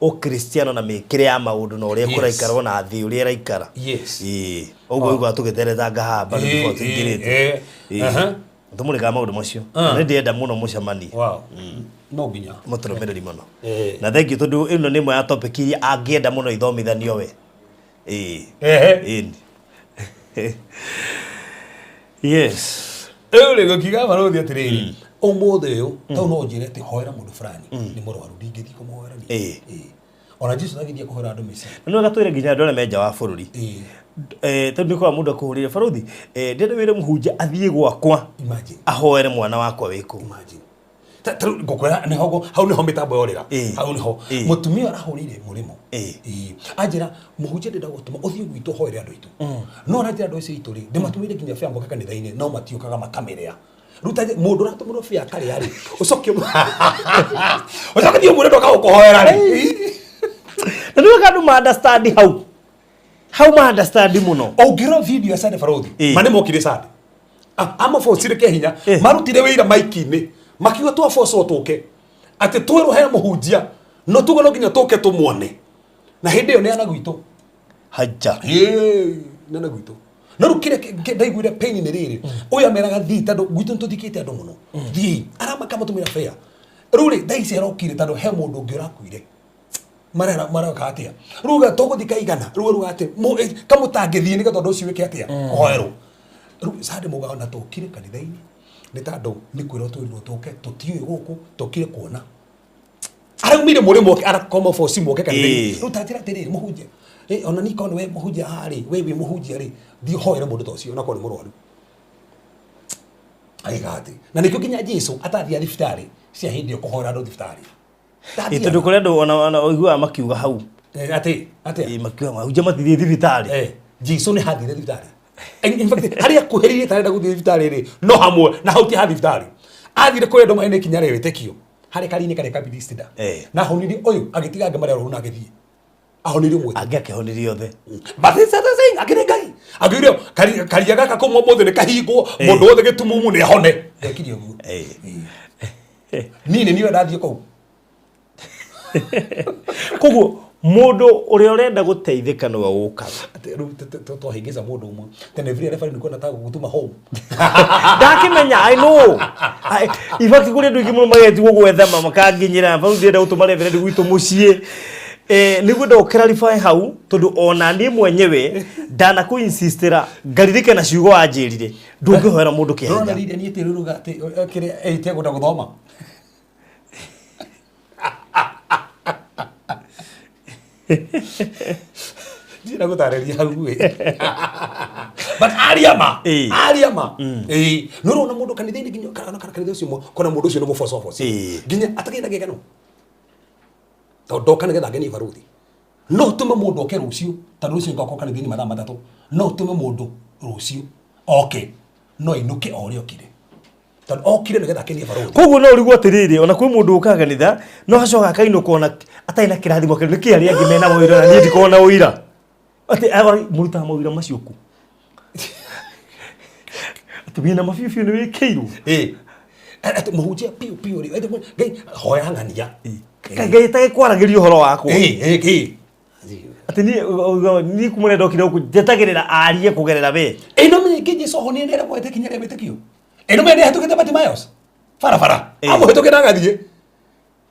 ũkristiano na mĩkĩre ya maũndũ na ũrĩa Yes. kũraikarwo na thĩ ũrĩa ĩraikara. Yes. Ĩĩ. Ũguo ũiguaga tũgĩterethanga haha bado Ĩĩ, before ĩĩ, tũingĩrĩte. ĩĩ. Ĩĩ. Aha. Tũmũrĩkaga maũndũ macio. Ah. Na nĩ ndĩrenda mũno mũcemanie. Wow. No nginya. Mũtũrũmĩrĩri mũno. Eh. Na thank you tondũ ĩno nĩ ĩmwe ya topic iria angĩenda mũno ithomithanio we. Ĩĩ. Ehe. Ĩĩ. Yes. Rĩu rĩ gũkiuga barũthi atĩrĩrĩ, ũmũthĩ ũyũ tau no ũnjĩre atĩ hoera mũndũ fulani nĩ mũrwaru, ndingĩthiĩ kũmũhoera niĩ. Ĩĩ. Ĩĩ. Ona Jesu agĩthiĩ kũhũra andũ mĩciĩ. Na nĩ wega twĩre nginya andũ arĩa me nja wa bũrũri. Ĩĩ. Tondũ nĩ ũkoraga mũndũ akũhũrĩire barothi, ndĩrenda wĩre mũhunjia athiĩ gwakwa Imagine. ahoere mwana wakwa wĩ kũu. Imagine. Ta rĩu ngũkwĩra nĩho hau nĩho mĩtambo yorĩra. Ĩĩ. Hau nĩho. Ĩĩ. Mũtumia arahũrĩire mũrĩmo. Ĩĩ. Ĩĩ. Anjĩra mũhunjia ndĩrenda gũtũma ũthiĩ gwitũ ũhoere andũ aitũ. No aranjĩra andũ acio aitũ rĩ, ndĩmatũmĩire nginya bĩa moke kanitha-inĩ no matiũkaga makamĩrĩa. Rĩu ta mũndũ ũratũmĩrwo bĩa akarĩa rĩ, ũcoke ũcoke thiĩ ũmwĩre ndoka gũkũhoera rĩ. Na nĩ wega andũ ma understand hau. Hau ma understand mũno. Ũngĩrora video ya Sande Barothi, Ĩĩ. ma nĩ mokire Sande. Amabocire kĩa hinya, Ĩĩ. marutire wĩira maiki-inĩ, makiuga twabocwo tũke, atĩ twĩrwo he mũhunjia, no tuge no nginya tũke tũmuone. Na hĩndĩ ĩyo nĩ ana gwitũ. Haja. Ĩĩ, nĩ ana gwitũ. No rĩu kĩrĩa ndaiguire pain nĩ rĩrĩ, ũyũ ameraga thiĩ tondũ gwitũ nĩ tũthikĩte andũ mũno. Thiĩ, aramaka matũmĩra fare. Rĩu rĩ, thaa ici arokire tondũ he mũndũ ũngĩ ũrakuire. Marera mareka atia ruga tũgũthiĩ kaigana rĩu ruga atĩ kamũtangĩthiĩ nĩgetha ũndũ ũcio wĩke atĩa kũhoerwo. Rĩu Sunday mũgaga na tũkire kanitha-inĩ nĩ tondũ nĩ kwĩrwo twĩrirwo tũke tũtiũĩ gũkũ tũkire kuona araumire mũrĩmo oke arakoma boci moke kanitha-inĩ. Ĩĩ. Rĩu ta njĩra atĩrĩrĩ mũhunjia, ona niĩ korwo nĩwe mũhunjia haha rĩ, we wĩ mũhunjia rĩ, thiĩ ũhoere mũndũ ta ũcio ona korwo nĩ mũrwaru. Agĩka atĩ na nĩkĩo nginya Jesu atathiaga thibitarĩ cia hĩndĩ ĩyo kũhoera andũ thibitarĩ. Ĩ, tondũ kũrĩ andũ ona ũiguaga makiuga hau. Atĩ atĩa? Ĩ, makiuga mahunjia matithiĩ thibitarĩ. Jesu nĩ hathire thibitarĩ. In fact, harĩa akuhĩrĩirie tarenda gũthiĩ thibitarĩ rĩ, no hamwe na hau ti ha thibitarĩ. Athire kũrĩ andũ marĩ na ikinya rĩa wĩtĩkio harĩ kari-inĩ karĩa ka Bethesda. Na ahonirie ũyũ agĩtiga angĩ marĩ arwaru na agĩthiĩ. Ahonirie ũmwe. Angĩ akĩhonirie othe. But it's the same, akĩrĩ Ngai. Akiuria karia gaka kũmwe ũmũthĩ nĩ kahingwo, mũndũ wothe gĩtumumu nĩ ahone. Ndekire ũguo. Niĩ nĩ niĩ ndathiĩ kũu. Koguo mũndũ ũrĩa ũrenda gũteithĩka nĩwe ũkaga. Atĩ rĩu twahĩngĩca mũndũ ũmwe. Tene vile referee nilikuwa nataka gũgũtũma home. Ndakĩmenya, I know. In fact kũrĩ andũ aingĩ mũno magetigwo gwethema makanginyĩra bau ndĩrenda gũtũma reverend gwitũ mũciĩ. Nĩguo ndenda clarify hau tondũ ona niĩ mwenyewe ndanakũ insistĩra ngaririkana ciugo wanjĩrire ndũngĩhoera mũndũ kĩhenya. Ndũrona rĩrĩa niĩ tĩrũruga atĩ kĩrĩa ĩtegũta gũthoma. Ndĩrenda gũtarĩria hau ĩ. But aria ma. Ĩĩ. Aria ma. Ĩĩ. Nĩ ũrona mũndũ kanitha-inĩ nginya kana kanitha ũcio ũmwe kona mũndũ ũcio nĩ mũboco boco. Ĩĩ. Nginya atakĩrĩ na gĩkeno. Tondũ ndoka nĩgetha ngenie baruthi. No ũtũme mũndũ oke rũciũ, tondũ rũciũ ngakorwo kanitha-inĩ mathaa matatũ. No ũtũme mũndũ rũciũ oke, no ainũke o ũrĩa okire. Tondũ okire nĩgetha akenie baruthi. Koguo no ũrigwo atĩrĩrĩ, ona kwĩ mũndũ ũkaga kanitha, no acoka akainũka ona atarĩ na kĩrathimo kĩu, nĩkĩ arĩa angĩ mena maũira na niĩ ndikoragwo na ũira? Atĩ mũrutaga maũira macio kũ? Atĩ wĩna ma biũ biũ nĩ wĩkĩirwo. Ĩĩ. Atĩ mũhunjia biũ biũ rĩ, atĩ Ngai hoya ng'ania. Ngai atagĩkwaragĩria ũhoro wakwa. Ĩĩ, ĩĩ, ĩĩ. Atĩ niĩ kuma ũrĩa ndokire gũkũ njetagĩrĩra arie kũgerera we. Ĩno menya ingĩ Jesu ahonire nĩ arĩa ikinya rĩa wĩtĩkio. Ĩno menya nĩ ahĩtũkĩte Bartimaeus. Barabara. Ĩĩ. Amũhĩtũkĩte na agathiĩ.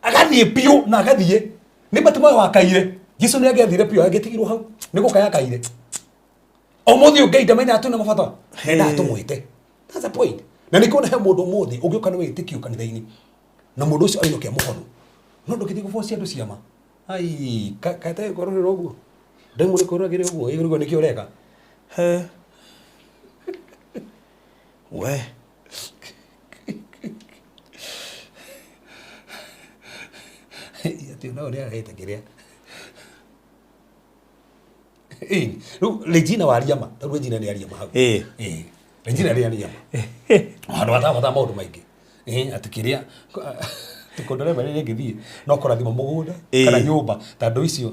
Agathiĩ biũ na agathiĩ. Nĩ Bartimaeus wakaire. Jesu nĩ angĩathire biũ angĩtigirwo hau. Nĩ gũkaya akaire. Ũmũthĩ ũyũ Ngai ndamenyaga twĩna mabata. Endaga tũmwĩte. That's the point. Na nĩkĩo ona he mũndũ ũmũthĩ ũngĩũka nĩ wĩtĩkio kanitha-inĩ. Na mũndũ ũcio ainũke mũhonu. No ndũngĩthiĩ kũbocia andũ ciama. Ai, kaĩ kũrorera ũguo. Ndaimũ nĩ kũroragĩra ũguo, ĩ ũguo nĩkĩo ũreka. He. We. Atĩ ona ũyũ nĩarehete kĩrĩa. Ĩĩ, rĩu Regina waria ma, rĩu Regina nĩaria ma hau. Ĩĩ. Ĩĩ. Regina nĩaria ma. Handũ hatabatara maũndũ maingĩ. Ĩĩ, atĩ kĩrĩa tũkũndereba rĩrĩa ĩngĩthiĩ no kũrathima mũgũnda Ĩĩ. kana nyũmba tondũ icio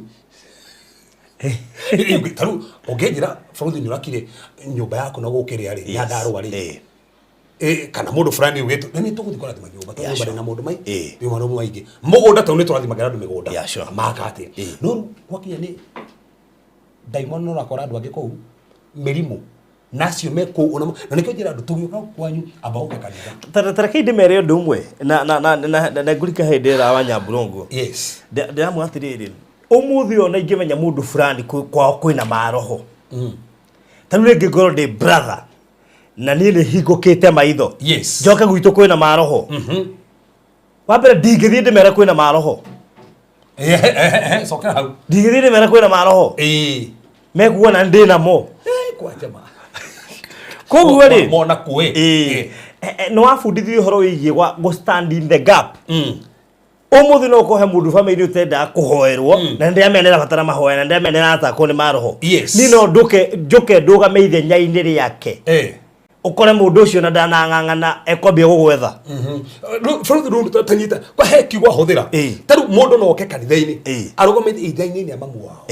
ta rĩu ũngĩnjĩra bũrũri nĩ ũrakire nyũmba yaku na gũkĩrĩa rĩ Nyandarũa rĩ Ĩĩ. Kana mũndũ fulani ugĩtwo na nĩ tũgũthiĩ kũrathima nyũmba tondũ Yeah, nyũmba sure. ndĩ na maũndũ maingĩ Ĩĩ. ndĩ maũndũ maingĩ mũgũnda tondũ nĩ tũrathimagĩra andũ mĩgũnda Yeah, sure. maka atĩa Ĩĩ. no rĩu gwakinya nĩ ndaimono no ũrakora andũ angĩ kũu mĩrimũ na acio me kũu ona na nĩkĩo njĩra andũ tũgĩũka kwanyu amba ũke kanitha Ta reke ndĩmere ũndũ ũmwe na ngũrika hĩndĩ ĩrĩa wa Nyamburongo. Yes. Ndĩramwĩra atĩrĩrĩ, ũmũthĩ ũyũ ona ingĩmenya mũndũ fulani kwao kwĩna maroho. Ta rĩu rĩngĩ ngorwo ndĩ brother na niĩ nĩ hingũkĩte maitho. Yes. Njoke gwitũ kwĩna maroho. Wa mbere ndingĩthiĩ ndĩmere kwĩna maroho. Cokera hau. Ndigĩthiĩ ndĩmere kwĩna maroho. Ĩĩ. Mekuona ndĩ namo. Eh, kwa jamaa. Koguo rĩ, Mona kuĩ. ĩĩ, nĩ wabundithirie ũhoro wĩgiĩ gwa gũ stand in the gap. Mm. Ũmũthĩ no ũkohe mũndũ bamĩrĩ ũtendaga kũhoerwo na nĩndĩramenya nĩarabatara mahoya na nĩndĩramenya nĩaratakwo nĩ maroho. Yes. Niĩ no ndũke njũke ndũgame ithenya-inĩ rĩake. Eh. Ũkore mũndũ ũcio na ndanang'ang'ana ekwambia gũgwetha. Bũrũri rũu tanyita kwa he kiugo ahũthĩra. Ĩĩ. Ta rĩu mũndũ no oke kanitha-inĩ Ĩĩ. arũgamĩte ithenya-inĩ rĩa mamu wao.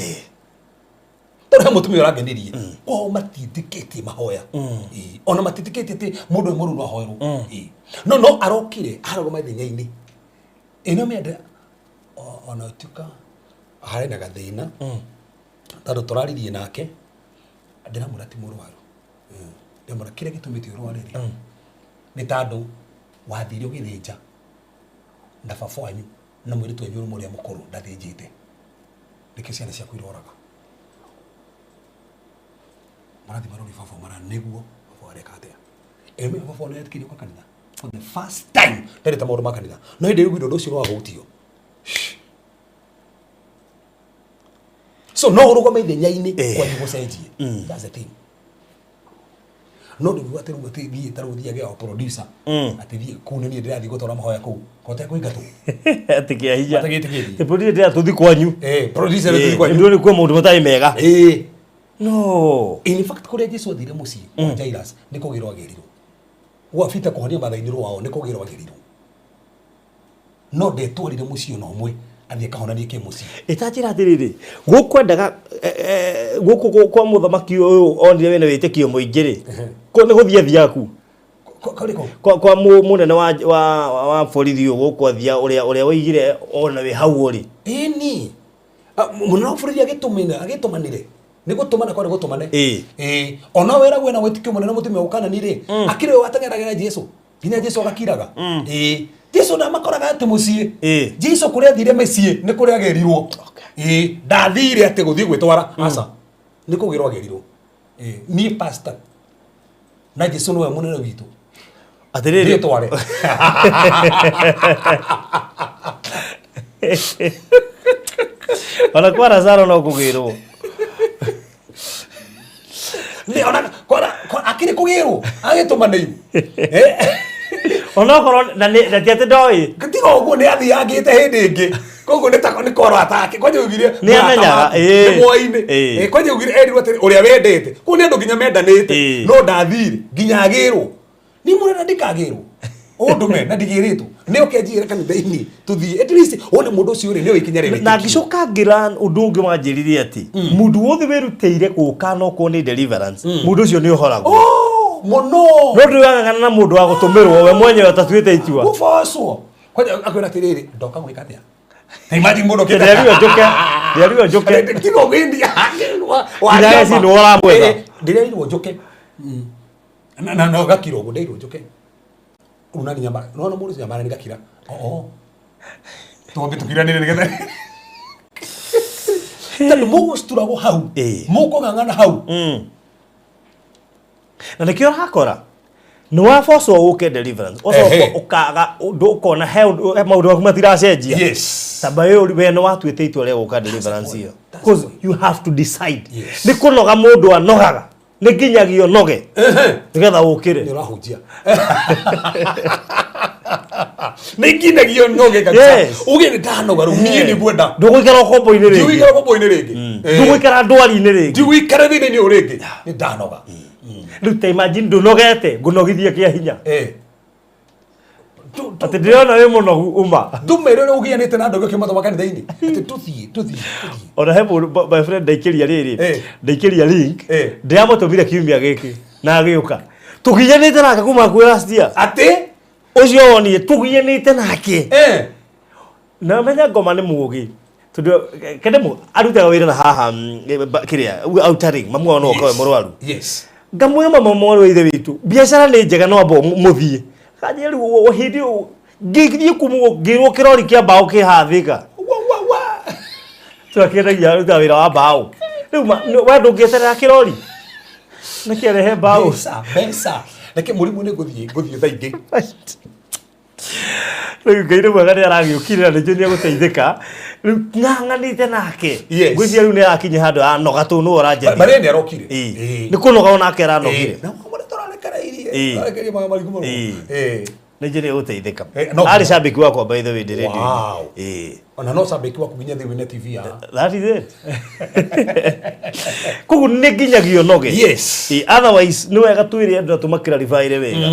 Tondũ he mũtumia ũrangenirie kwao matindĩkĩtie mahoya. Ĩĩ. Ona matindĩkĩtie atĩ mũndũ ũyũ mũru no ahoerwo. Ĩĩ. No no arokire arũgama ithenya-inĩ ĩno mĩenda ona tuka harĩ na gathĩna tondũ tũraririe nake ndĩramwĩra ti mũrwaru. Ndĩramwĩra kĩrĩa gĩtũmĩte ũrware rĩ nĩ tondũ wathire ũgĩthĩnja na baba wanyu na mũirĩtu wanyu ũrĩa mũkũrũ ndathĩnjĩte, nĩkĩo ciana ciaku iroraga. Marathiĩ marori baba mara nĩguo baba areka atĩa. Ĩmwe baba nĩ etĩkĩrio kwa kanitha for the first time ndarĩ ta maũndũ ma kanitha no hĩndĩ ĩyo ũndũ ũcio nĩwahutio. So no ũrũgame ithenya-inĩ Eh. kwanyu gũcenjie. That's the thing. No ndũngiuga atĩ rĩu atĩ thiĩ ta rĩu thiage o producer atĩ thiĩ kũu nĩ niĩ ndĩrathiĩ gũtwara mahoya kũu kote kũingatwo. Atĩ kĩa hinya. Matagĩtĩkĩtie. Te producer ndĩra tũthi kwanyu. Eh, producer rĩu tũthiĩ kwanyu. Nĩ kwĩ maũndũ matarĩ mega. Eh. No. In fact kũrĩa Jesu athire mũciĩ kwa Jairus nĩ kũgĩrwo agĩrirwo. Gwa Peter kũhonia mathainĩ rwao nĩ kũgĩrwo agĩrirwo. No ndetwarire mũciĩ ona ũmwe athiĩ akahonanie kĩ mũciĩ. Ĩtanjĩra atĩrĩrĩ, gũkwendaga gũkũ kwa mũthamaki ũyũ onire wĩna wĩtĩkio mũingĩ rĩ, nĩ gũthiĩ athiaga ku? Kũrĩkũ? Kwa mũnene wa borithi ũyũ gũkũ athia ũrĩa ũrĩa woigire ona wĩ hau ũrĩ. Ĩni. Mũnene wa borithi agĩtũmĩna agĩtũmanire. Nĩ gũtũmana kwarĩ gũtũmane. Ĩĩ. Ĩĩ. Ona weragwo ena wĩtĩkio mũnene mũtumia ũkanani rĩ, akĩrĩ we wateng'eragĩra Jesu. Nginya Jesu agakiraga. Ĩĩ. Jesu ndamakoraga atĩ mũciĩ. Ĩĩ. Jesu kũrĩa athire mĩciĩ nĩ kũrĩa agĩrirwo. Ĩĩ. Ndathire atĩ gũthiĩ gwĩtwara. Aca. Nĩ kũgĩrwo agĩrirwo. Ĩĩ. Niĩ pastor. Na Jesu nĩwe mũnene witũ. Atĩrĩrĩ. Thiĩ tware. Ona kwa Lazaro no kũgĩrwo. Nĩ ona kwara akĩrĩ kũgĩrwo agĩtũmanĩirwo. Eh. Onokorwo na nĩ na ti atĩ ndoĩ. Tiga ũguo nĩ athiangĩte hĩndĩ ĩngĩ. Koguo nĩ ta nĩ korwo atake. Kwanja ugire Nĩ amenyaga, ĩĩ. nĩ mwoinĩ. Ĩĩ. Kwanja ugire erirwo atĩrĩ ũrĩa wendete. Koguo nĩ andũ nginya mendanĩte. Ĩĩ. No ndathire nginya agĩrwo. Ni mũrenda ndikagĩrwo. Ũndũme na ndigĩrĩtwo. Nĩ oke njĩre kanitha-inĩ tũthiĩ. At least wone mũndũ ũcio rĩ nĩ ikinya rĩa Na wĩtĩkio. ngĩcoka ngĩra ũndũ ũngĩ wanjĩrire atĩ mũndũ wothe wĩrutĩire gũka no kuo nĩ deliverance mũndũ ũcio nĩ ũhoragwo. Oh, mũno. No ndũrang'ang'ana na mũndũ wa gũtũmĩrwo we mwenyewe ũtatuĩte itua. Gũbocwo. Kwanja akwĩra atĩrĩrĩ ndoka gwĩka atĩa? Ta imagine mũndũ okĩte- Ndĩrerirwo njũke. Ndĩrerirwo njũke. Tiga ũgĩndia. Nginya eci nĩwe ũramwetha. Ndĩrerirwo njũke. Na na na gakira ũguo nderirwo njũke. Rĩu nani nyamba nona mũndũ ũcio nyambara nĩ gakira. Oo. Twambe tũkiranĩre nĩgetha. Tondũ mũgũcituragwo hau. Ĩĩ. Mũkũng'ang'ana hau. Na nĩkĩo ũrakora nĩ wabocwo ũke deliverance ũcoka Ehe. ũkaga ũndũ ũkona he ũndũ he maũndũ maku matiracenjia. Yes. Tamba ĩyo we nĩ watuĩte itua rĩa gũka deliverance ĩyo. That's Because the point. you have to decide. Yes. Nĩ kũnoga mũndũ anogaga. Nĩ nginyagia ũnoge. Nĩgetha ũkĩre. Nĩ ũrahunjia. Nĩ nginagio noge kabisa. Yes. Uge nĩ ndanoga rĩu niĩ nĩ ngwenda. Ndũgũikara ũkombo-inĩ rĩngĩ. Ndigũikara ũkombo-inĩ rĩngĩ. Eh. Ndũgũikara ndwari-inĩ rĩngĩ. Ndigũikara thĩna-inĩ ũyũ rĩngĩ. Nĩ ndanoga. Rĩu ta imagine ndũnogete ngũnogithie kĩa hinya. Eh. Atĩ ndĩrona wĩ mũnogu uma. Ndũmere ũrĩa ũgianĩte na andũ angĩ ũkĩmathoma kanitha-inĩ. Atĩ tũthiĩ, tũthiĩ, tũthiĩ. Ona he mũndũ my friend ndaikĩria rĩrĩ. Eh. Ndaikĩria link. Eh. Ndĩramũtũmire kiumia gĩkĩ na agĩũka. Tũgianĩte nake kuma kwĩ last year. Atĩ? Ũcio wonire tũgianĩte nake. Eh. Na menya ngoma nĩ mũũgĩ. Tondũ kende mũ arutaga wĩra na haha kĩrĩa outer ring mamu wao no okorwo mũrwaru. Yes. Ngamwĩra mama mwarĩ wa ithe witũ biacara nĩ njega no amba mũthiĩ. Kanjĩra rĩu hĩndĩ ĩyo ngĩthiĩ kumwo ngĩrwo kĩrori kĩa mbaũ kĩ haha Thĩka. Wa wa wa. Tũrakĩendagia arutaga wĩra wa mbaũ. Rĩu we ndũngĩeterera kĩrori. Nĩkĩarehe mbaũ. Mbeca, mbeca. Reke mũrimũ nĩ ngũthiĩ, ngũthiĩ thaa ingĩ. Rĩu Ngai nĩ mwega nĩ aragĩũkire na nĩnjũĩ nĩ egũteithĩka. Rĩu ng'ang'anĩte nake. Yes. Ngwĩciria rĩu nĩ arakinya handũ anoga tondũ nĩwe ũranjaria. Maria nĩ arokire. Ĩĩ. Ĩĩ. Nĩ kũnoga onake aranogire. Na mũndũ tũrarekereirie. Ĩĩ. Tũrarekereirie maga marigũ marũrũ. Ĩĩ. Ĩĩ. Nĩ njũĩ nĩ egũteithĩka. Eh, no Arĩ cambĩki wakwa by the way ndĩ radio-inĩ. Wow. Ĩĩ. Ona no cambĩki waku nginya thĩinĩ TV ya. That is it. Koguo nĩ nginyagia ũnoge. Yes. Ĩĩ, otherwise nĩ wega twĩre andũ na tũmakĩraribaĩre wega.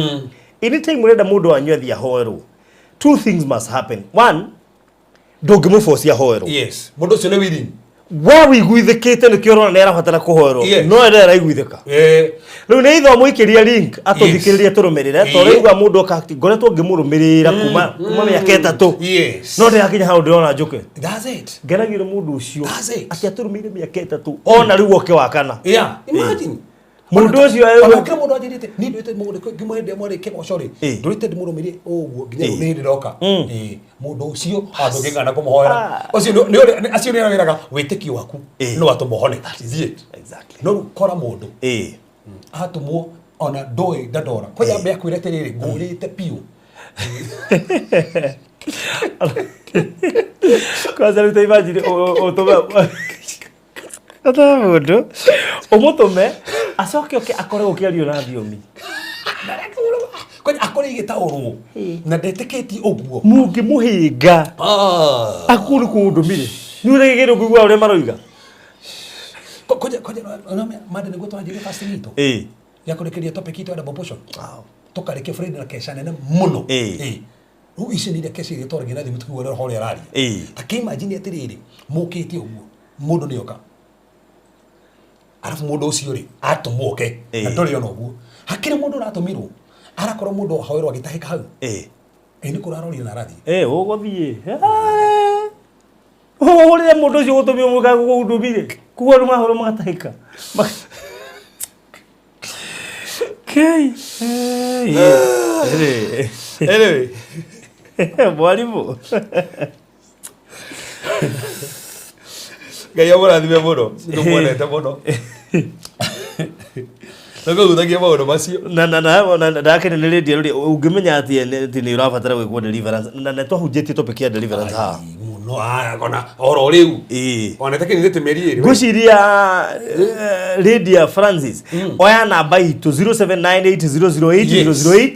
Anytime ũrenda mũndũ wanyu athiĩ ahoerwo, two things must happen. One, ndũngĩmũbocia ahoerwo. Yes. Mũndũ ũcio nĩ willing. We wĩiguithĩkĩte nĩkĩo ũrona nĩ arabatara kũhoerwo. Yes. No we ndaraiguithĩka. Eh. Rĩu nĩ ithe ũmũikĩria link atũthikĩrĩrie tũrũmĩrĩre Ĩĩ. tondũ rĩu mũndũ oka atĩ ngoretwo ngĩmũrũmĩrĩra kuma mĩaka 3 Yes. no ndĩrakinya hau ndĩrona njũke That's it. ngenagĩra mũndũ ũcio That's it. atĩ atũrũmĩire mĩaka 3 ona rĩu oke wa kana. Yeah. Imagine. Mũndũ ũcio Ona kĩrĩa mũndũ anjĩrĩte niĩ ndũrĩte mũndũ ngĩmũhe ndĩ mwarĩ kĩgoco rĩ Ĩĩ. ndũrĩte ndĩmũrũmĩrie ũguo nginya rĩu Ĩĩ. nĩ hĩndĩ ndoka Ĩĩ. Mũndũ ũcio handũ ngĩngana kũmũhoera Ah. ũcio nĩ ũrĩa acio nĩ arĩa wĩraga wĩtĩkio waku Ĩĩ. no atũma ũhone. That is it. Exactly. No rĩu kora mũndũ Ĩĩ. atũmwo ona ndũĩ ndandora kwanja ambe akwĩre atĩrĩrĩ ngũrĩte biũ. Kwanza rĩu ta imagine ũtũme ũtũme mũndũ ũmũtũme acoke oke akore gũkĩario na thiomi. Kwanja akore igĩtaũrwo na ndetĩkĩtie ũguo. Mũngĩmũhĩnga Ah. akuũ nĩ kũndũmire nĩ ũregegere kũigua ũrĩa maroiga. Kwanja kwanja mande nĩguo twanjĩrie fasting itũ Ĩĩ. ya kũrĩkĩria topic itũ ya double portion. Wow. Tũkarĩkia Friday na kesha nene mũno. Ĩĩ. Ĩĩ. Rĩu ici nĩ iria kesha iria twaragia na thimũ tũkigua ũrĩa ũrĩa araria. Ĩĩ. Ta kĩ imagine atĩrĩrĩ mũkĩte ũguo mũndũ nĩ oka arabu mũndũ ũcio rĩ atũmwo oke na Ĩĩ. ndũrĩ ona ũguo hakĩrĩ mũndũ ũratũmirwo arakorwo mũndũ ahoerwo agĩtahĩka hau. Ĩĩ. Ĩĩ nĩ kũrarorire na arathiĩ. Ĩĩ ũgũthiĩ. Ũhũrĩre mũndũ ũcio ũgũtũmire mũka gũkũndũmire. Koguo andũ mahũrwo magatahĩka. Kei. Ĩĩ. Anyway. Mwarimũ. Ngai amũrathime mũno nĩtũmuonete mũno tũkĩhutagia maũndũ macio. Na na na na ndakene nĩ rĩndia rũrĩa ũngĩmenya atĩ atĩ nĩ ũrabatara gwĩkwo deliverance na nĩ twahunjĩtie topic ya deliverance haha. Ai, mũno aya kona oro rĩu Ĩĩ. ona ĩtakĩnyitĩte mĩeri ĩrĩ. Ngwĩciria Lydia Francis oya namba itũ 0798008008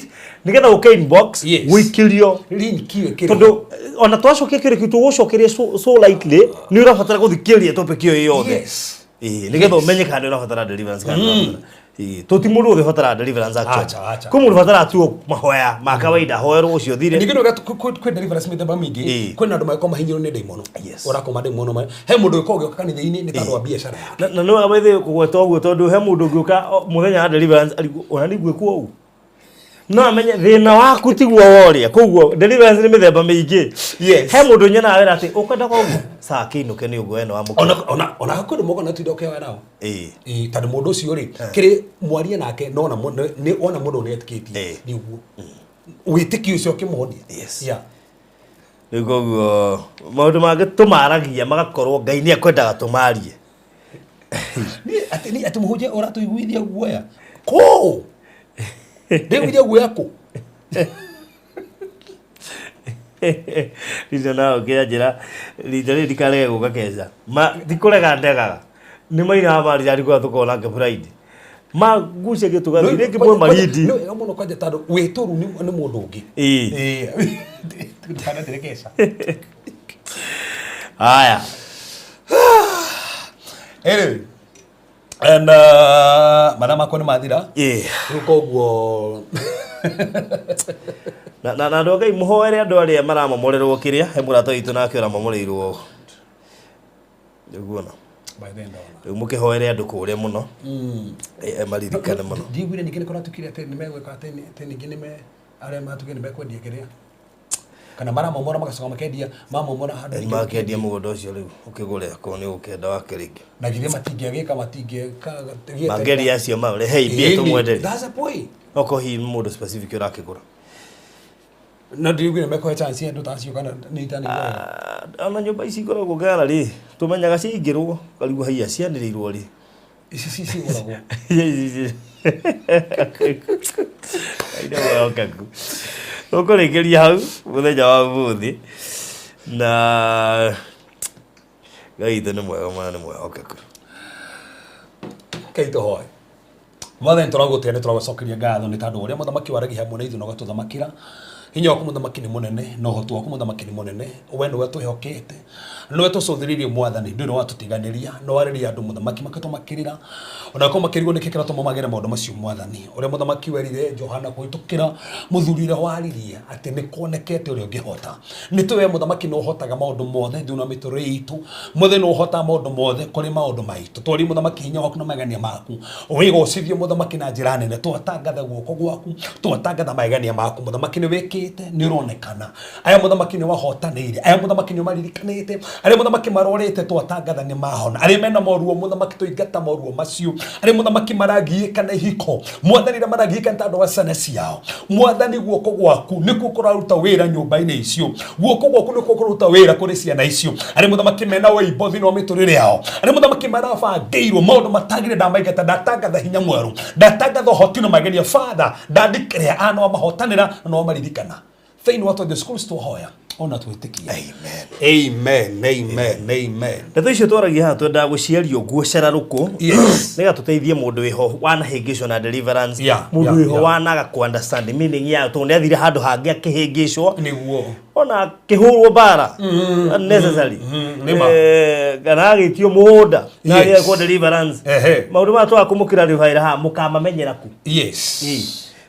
nĩgetha ũke inbox Yes. wĩikĩrio Link ĩyo ĩkĩrĩ tondũ ona twacokia kĩũria kĩu tũgũcokeria so lightly nĩ ũrabatara gũthikĩrĩria topic ĩyo yothe. Yes. Ĩĩ nĩgetha ũmenye kana nĩ ũrabatara deliverance kana ndũrabatara. Ĩĩ tũti mũndũ wothe ũbataraga deliverance actually. Acha, acha. Kwĩ mũndũ ũbataraga tu mahoya ma kawaida hoerwo ũcio ũthire. Ningĩ nĩ kwĩ deliverance mĩthemba mĩingĩ. Ĩĩ. Kwĩna andũ mangĩkorwo mahinyĩrwo nĩ ndaimono. Yes. Ũrakoma ndaimono he mũndũ ũgĩkorwo ũgĩũka kanitha-inĩ nĩ tondũ wa biacara yake. Na nĩ wega by kũgweta ũguo tondũ he mũndũ ũngĩũka mũthenya wa deliverance arigwo ona nĩ gwĩkwo ũguo no amenye thĩna waku tiguo woria koguo deliverance nĩ mĩthemba mĩingĩ. Yes. He mũndũ nyonaga wĩra atĩ ũkwenda ũguo saa kĩinũke nĩ ũguo eno wamũkĩra. Ona ona ona kwĩ andũ moka na tinda ũkĩhoya nao. Ĩĩ. Ĩĩ, tondũ mũndũ ũcio rĩ kĩrĩ mwarie nake no ona nĩ ona mũndũ nĩ etĩkĩtie Ĩĩ. nĩ ũguo wĩtĩkio ũcio ũkĩmũhonia. Yes. Yeah. Rĩu koguo maũndũ mangĩ tũmaragia magakorwo Ngai nĩ ekwendaga tũmarie. Niĩ atĩ niĩ atĩ mũhunjia ũratũiguithia guoya kũ ndĩiguithia guoya kũ. Rita nawe ũkĩanjĩra rita rĩrĩ ndikarege gũka keca ma tikũrega ndegaga nĩ mainaga marira kũrĩa tũkoragwo nake Friday magucagia tũgathiĩ rĩngĩ mwe marindi. Nĩ wega mũno kwanja tondũ wĩtũru nĩ mũndũ ũngĩ. Ĩĩ. Ĩĩ. Ndũkanendere keca. Haya. Anyway, and mathaa makwa nĩ mathira. Ĩĩ. Rĩu koguo Na andũ a Ngai mũhoere andũ arĩa maramomorerwo kĩrĩa he mũrata witũ nake ũramomoreirwo nĩguona by then ndona. Rĩu mũkĩhoere andũ kũrĩa mũno. Ĩĩ, maririkane mũno. Ndiiguire ningĩ nĩ kũratukire atĩ nĩ megwĩka atĩ ningĩ nĩ me arĩa matukire nĩ mekwendia kĩrĩa kana maramomora magacoka makendia mamomora handũ Nĩ ningĩ makendia mũgũnda ũcio rĩu ũkĩgũre akorwo nĩ ũkenda wake rĩngĩ. Na githĩ matingĩagĩka matingĩka Mangeria acio mau rehei mbia tũmwenderie. That's the point. Okorwo hihi nĩ mũndũ specific ũrakĩgũra. No ndiiguire mekũhe chance andũ ta acio kana nĩ itani. Ah, ona nyũmba ici ikoragwo ngara rĩ tũmenyaga ciaingĩrwo karigwo haiya cianĩrĩirwo rĩ. Ici cigũragwo. Aina wehokeku. Tũkũrĩkĩria hau mũthenya wa ũmũthĩ na Ngai witũ nĩ mwega mũno, nĩ mwĩhokeku. Kei tũhoe. Mwathani, tũragũtĩa, nĩ tũragũcokeria ngatho nĩ tondũ ũrĩa mũthamaki waragia hamwe na ithuĩ na ũgatũthamakĩra. Hinya waku mũthamaki nĩ mũnene, na ũhoti waku mũthamaki nĩ mũnene. We nĩwe twĩhokete, nĩwe tũcũthĩrĩirie mwathani, ndũrĩ watũtiganĩria. Nĩ warĩria andũ mũthamaki makĩtũmakĩrĩra, ona korwo makĩrigwo nĩkĩ kĩratũma magere maũndũ macio mwathani. Ũrĩa mũthamaki werire Johana kũhĩtũkĩra mũthuri ũrĩa waririe atĩ nĩ kuonekete ũrĩa ũngĩhota. Nĩ tũĩ we mũthamaki nĩ ũhotaga maũndũ mothe thĩinĩ wa mĩtũrĩre itũ. Mothe nĩ ũhotaga maũndũ mothe kũrĩ maũndũ maitũ. Twarĩ mũthamaki hinya waku na magegania maku. Wĩgocithio mũthamaki na njĩra nene. Twatangatha guoko gwaku, twatangatha magegania maku. Mũthamaki nĩ wĩkĩte, nĩ ũronekana. Aya mũthamaki nĩ wahotanĩire, aya mũthamaki nĩ ũmaririkanĩte, arĩa mũthamaki marorĩte twatangatha nĩ mahona, arĩa mena moruo mũthamaki tũingata moruo macio, arĩa mũthamaki maragiĩka na ihiko mwathani, arĩa maragiĩka nĩ tondũ wa ciana ciao mwathani, guoko gwaku nĩkuo kũraruta wĩra nyũmba-inĩ icio, guoko gwaku nĩkuo kũraruta wĩra kũrĩ ciana icio, arĩa mũthamaki mena wĩimbo thĩinĩ wa mĩtũrĩre yao, arĩa mũthamaki marabangĩirwo maũndũ matagĩrĩire, ndamaingata, ndatangatha hinya mwerũ, ndatangatha ũhoti na magenia. Father, ndandikĩrĩa a nĩwamahotanĩra na nĩwamaririkana thĩinĩ wa Jesu Kristo hoya ona twĩtĩkia. Amen. Amen, amen, amen. Ndeto icio twaragia haha twendaga gũciaria ũguo cararũkũ nĩgetha tũteithie mũndũ wĩho wanahĩngĩcwo na deliverance, mũndũ wĩho wanaga kũ understand meaning yayo, tondũ nĩ athire handũ hangĩ akĩhĩngĩcwo, ona akĩhũrwo mbara unnecessary. Nĩ ma. Kana agĩtio mũgũnda na agĩekwo deliverance. Maũndũ maya twakũmũkĩra rĩu haha mũkamamenyera ku.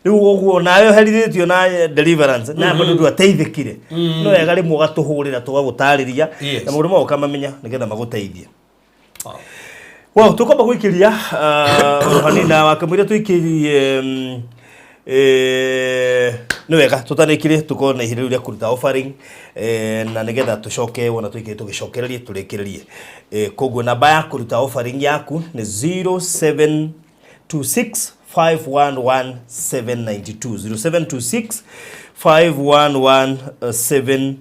Rĩu ũguo nawe ũherithĩtio na deliverance na bado ndwateithĩkire, no wega rĩmwe ũgatũhũrĩra tũgagũtarĩria na maũndũ mau ũkamamenya nĩgetha magũteithie. Well, tũkwamba gũikĩria hanina wakĩmwĩra tũikĩrie nĩ wega tũtanĩkire tũkorwo na ihinda rĩu rĩa kũruta offering, na nĩgetha tũcoke wona tũikĩrie tũgĩcokererie tũrĩkĩrĩrie. Koguo namba ya kũruta offering yaku nĩ 0726 511 792, 0726 511 792,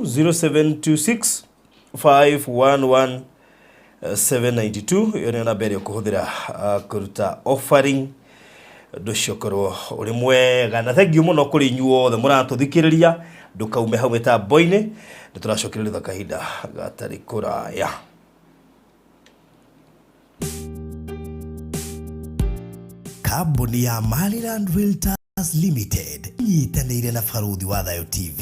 0726 511 792. Ĩyo nĩyo namba ĩrĩa ũkũhũthĩra kũruta offering. Ũndũ ũcio ũkorwo ũrĩ mwega na thengiũ mũno kũrĩ inyuothe mũratũthikĩrĩria. Ndũkaume hau mĩtambo-inĩ, nĩ tũracokereria kahinda gatarĩ kũraya. Kambuni ya Maryland Realtors Limited nyitanĩire na Baruthi wa Thayo TV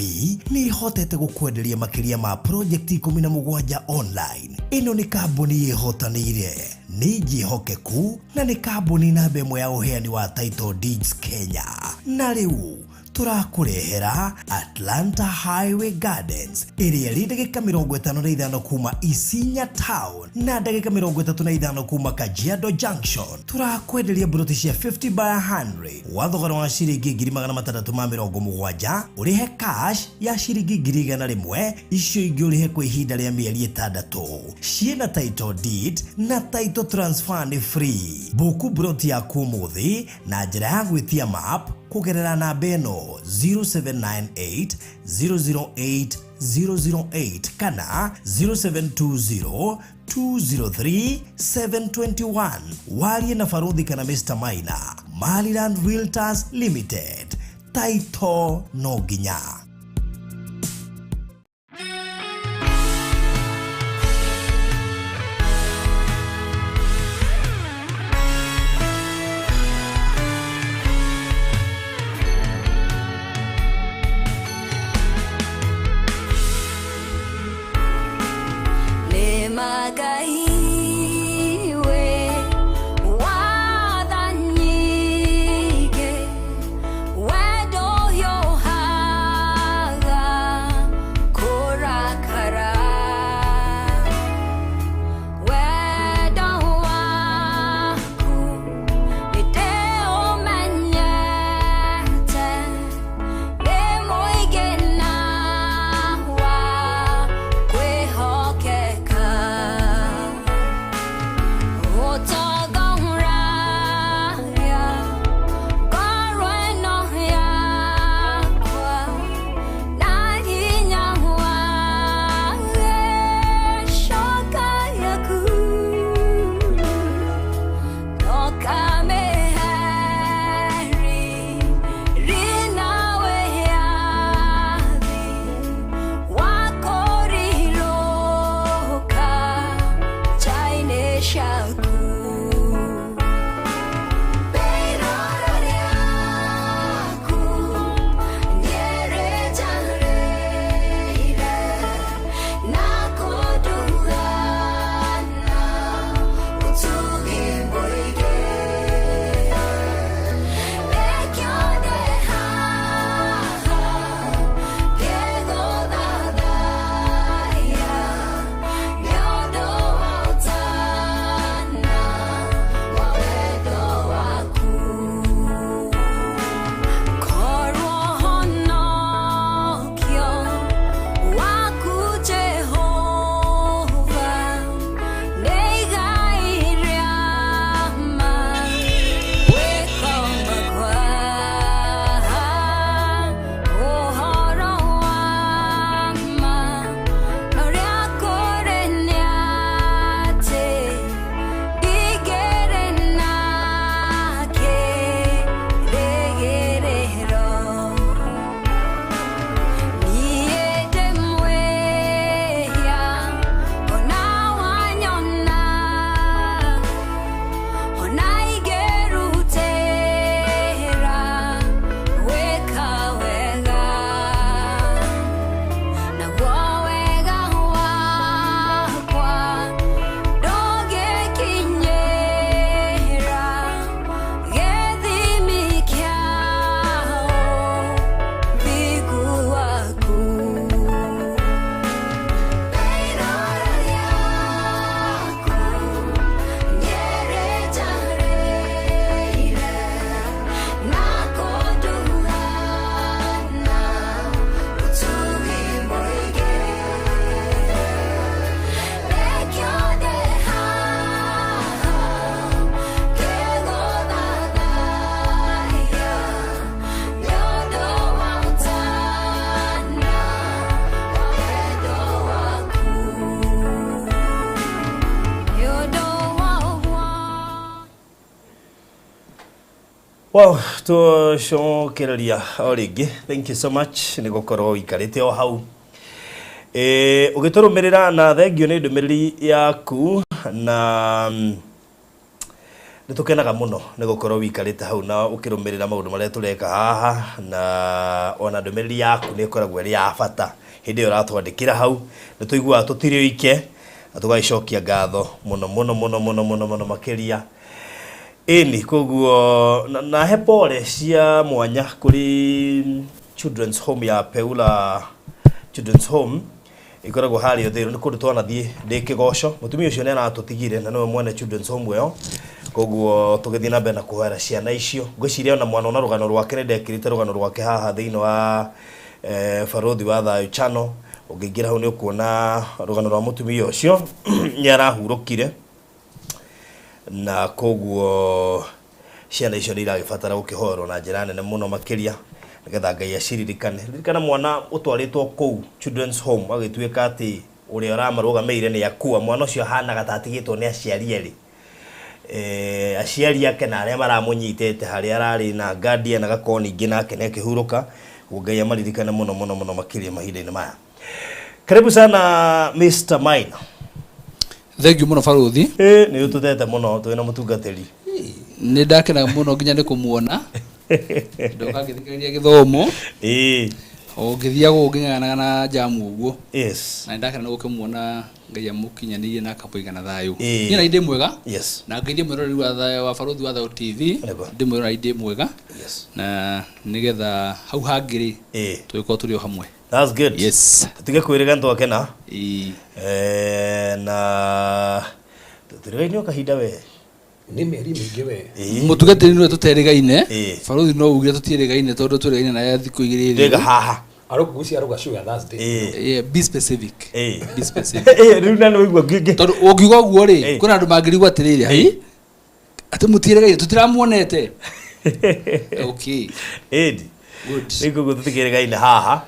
nĩ ihotete gũkwenderia makĩria ma project 17 online. Ĩno nĩ kambuni ĩhotanĩire, nĩ njĩhokeku na nĩ kambuni namba ĩmwe ya ũheani wa title deeds Kenya. Na rĩu tũrakũrehera Atlanta Highway Gardens ĩrĩa ĩrĩ ndagĩka 55 kuma Isinya Town na ndagĩka 35 kuma Kajiado Junction. Tũrakwenderia mburoti cia 50 by 100 wa thogora wa ciringi 670,000, ũrĩhe cash ya ciringi 100,000, icio ingĩ ũrĩhe kwa ihinda rĩa mĩeri 6. Ciĩna title deed na title transfer nĩ free. Book mburoti yaku ũmũthĩ na njĩra ya gwĩtia map kũgerera namba ĩno 0798 008 008 kana 0720 203 721. Warie na Baruthi kana Mr. Maina. Maryland Realtors Limited, title no nginya. Nĩ magaiwe watha nyingĩ wendo ũhiũhagĩra. ciaku. Irora rĩaku nĩrĩnjarĩire na kũndugana ũtugi mũingĩ. Nĩkĩo ndĩ haha ngĩgũthathaiya nĩ ũndũ wa ũtana wa wendo waku. Korwo honokio waku Jehova nĩ igai rĩa ma wĩkoma kwa ũhoro wa ma na ũrĩa kũrĩ nĩ atĩ ndingĩrĩ na kĩĩrĩgĩrĩro. Niĩ ndĩ mwĩhia ona wanyona ona ingĩrutĩra gwĩka wega naguo wega wakwa ndũngĩkinyĩra gĩthimi kĩa ũthingu waku. Irora rĩaku nĩrĩnjarĩire na kũndugana ũtugi mũingĩ. Nĩkĩo ndĩ haha ngĩgũthathaiya nĩ ũndũ wa ũtana wa wendo waku. Nĩ ũndũ wa ũguo. Wow, tũcokereria o rĩngĩ. Thank you so much nĩ gũkorwo ũikarĩte o hau ũgĩtũrũmĩrĩra, na thengio nĩ ndũmĩrĩri yaku, na nĩ tũkenaga mũno nĩ gũkorwo ũikarĩte hau na ũkĩrũmĩrĩra maũndũ marĩa tũreka haha, na ona ndũmĩrĩri yaku nĩ ĩkoragwo ĩrĩ ya bata. Hĩndĩ ĩyo ũratwandĩkĩra hau nĩ tũiguaga tũtirĩ oike, na tũgagĩcokia ngatho mũno mũno mũno mũno mũno mũno makĩria. Ĩni koguo na he pole cia mwanya kũrĩ Children's Home ya Peula Children's Home ĩkoragwo harĩa Ũthĩrũ. Nĩ kũndũ twanathiĩ ndĩ kĩgoco. Mũtumia ũcio nĩ aratũtigire na nĩwe mwene Children's Home ĩyo, koguo tũgĩthiĩ na mbere na kũhoera ciana icio. Ngwĩciria ona mwana ona rũgano rwake nĩ ndekĩrĩte rũgano rwake haha thĩinĩ wa Barothi wa Thayũ channel. Ũngĩingĩra hau nĩ ũkuona rũgano rwa mũtumia ũcio nĩ arahurũkire, na koguo ciana icio nĩ iragĩbatara gũkĩhoerwo na njĩra nene mũno makĩria nĩgetha Ngai aciririkane. Ririkana mwana ũtwarĩtwo kũu Children's Home agĩtuĩka atĩ ũrĩa ũramarũgamĩire nĩ akua, mwana ũcio ahanaga ta atigĩtwo nĩ aciari erĩ, aciari ake na arĩa maramũnyitĩte harĩa ararĩ na guardian, agakorwo ningĩ nake nĩ akĩhurũka. Koguo Ngai amaririkane mũno mũno mũno makĩria mahinda-inĩ maya. Karibu sana, Mr. Maina. Thank you mũno, barothi. Nĩ ũtũtete mũno twĩna mũtungatĩri. Nĩ ndakena mũno nginya nĩ kũmuona. Ndoka ngĩthikĩrĩria gĩthomo o ngĩthiaga ũguo ngĩng'ang'anaga na jamu ũguo, na nĩ ndakena nĩ gũkĩmuona. Ngai amũkinyanĩirie na akamũigana thayũ. Niĩ na ndĩ mwega, na ngeithie mwĩroreri wa thayũ wa Barothi wa Thayũ TV. Ndĩmwĩrora ndĩ mwega, na nĩgetha hau hangĩ rĩ, tũgĩkorwo tũrĩ o hamwe. That's good. Yes. Tutige kwĩrĩga nĩ twakena. Na tũtirĩgaine o kahinda we. Nĩ mĩeri mĩingĩ we. Mũtungatĩri nĩwe tũterĩgaine. Barothi no ugire tũtiĩrĩgaine tondũ twĩrĩgaine naye thikũ 2 Ndĩga thiru. haha. Arũgucia arauga sugar Thursday. Yeah, be specific. Be specific. Rĩu na nĩ waigua ngĩngĩ. Tondũ ũngiuga ũguo rĩ, kwĩna andũ mangĩrigwo atĩrĩrĩ, hai atĩ mũtiĩrĩgaine tũtiramuonete. Okay. Ĩndi. Good. Rĩu koguo tũtikĩrĩgaine haha.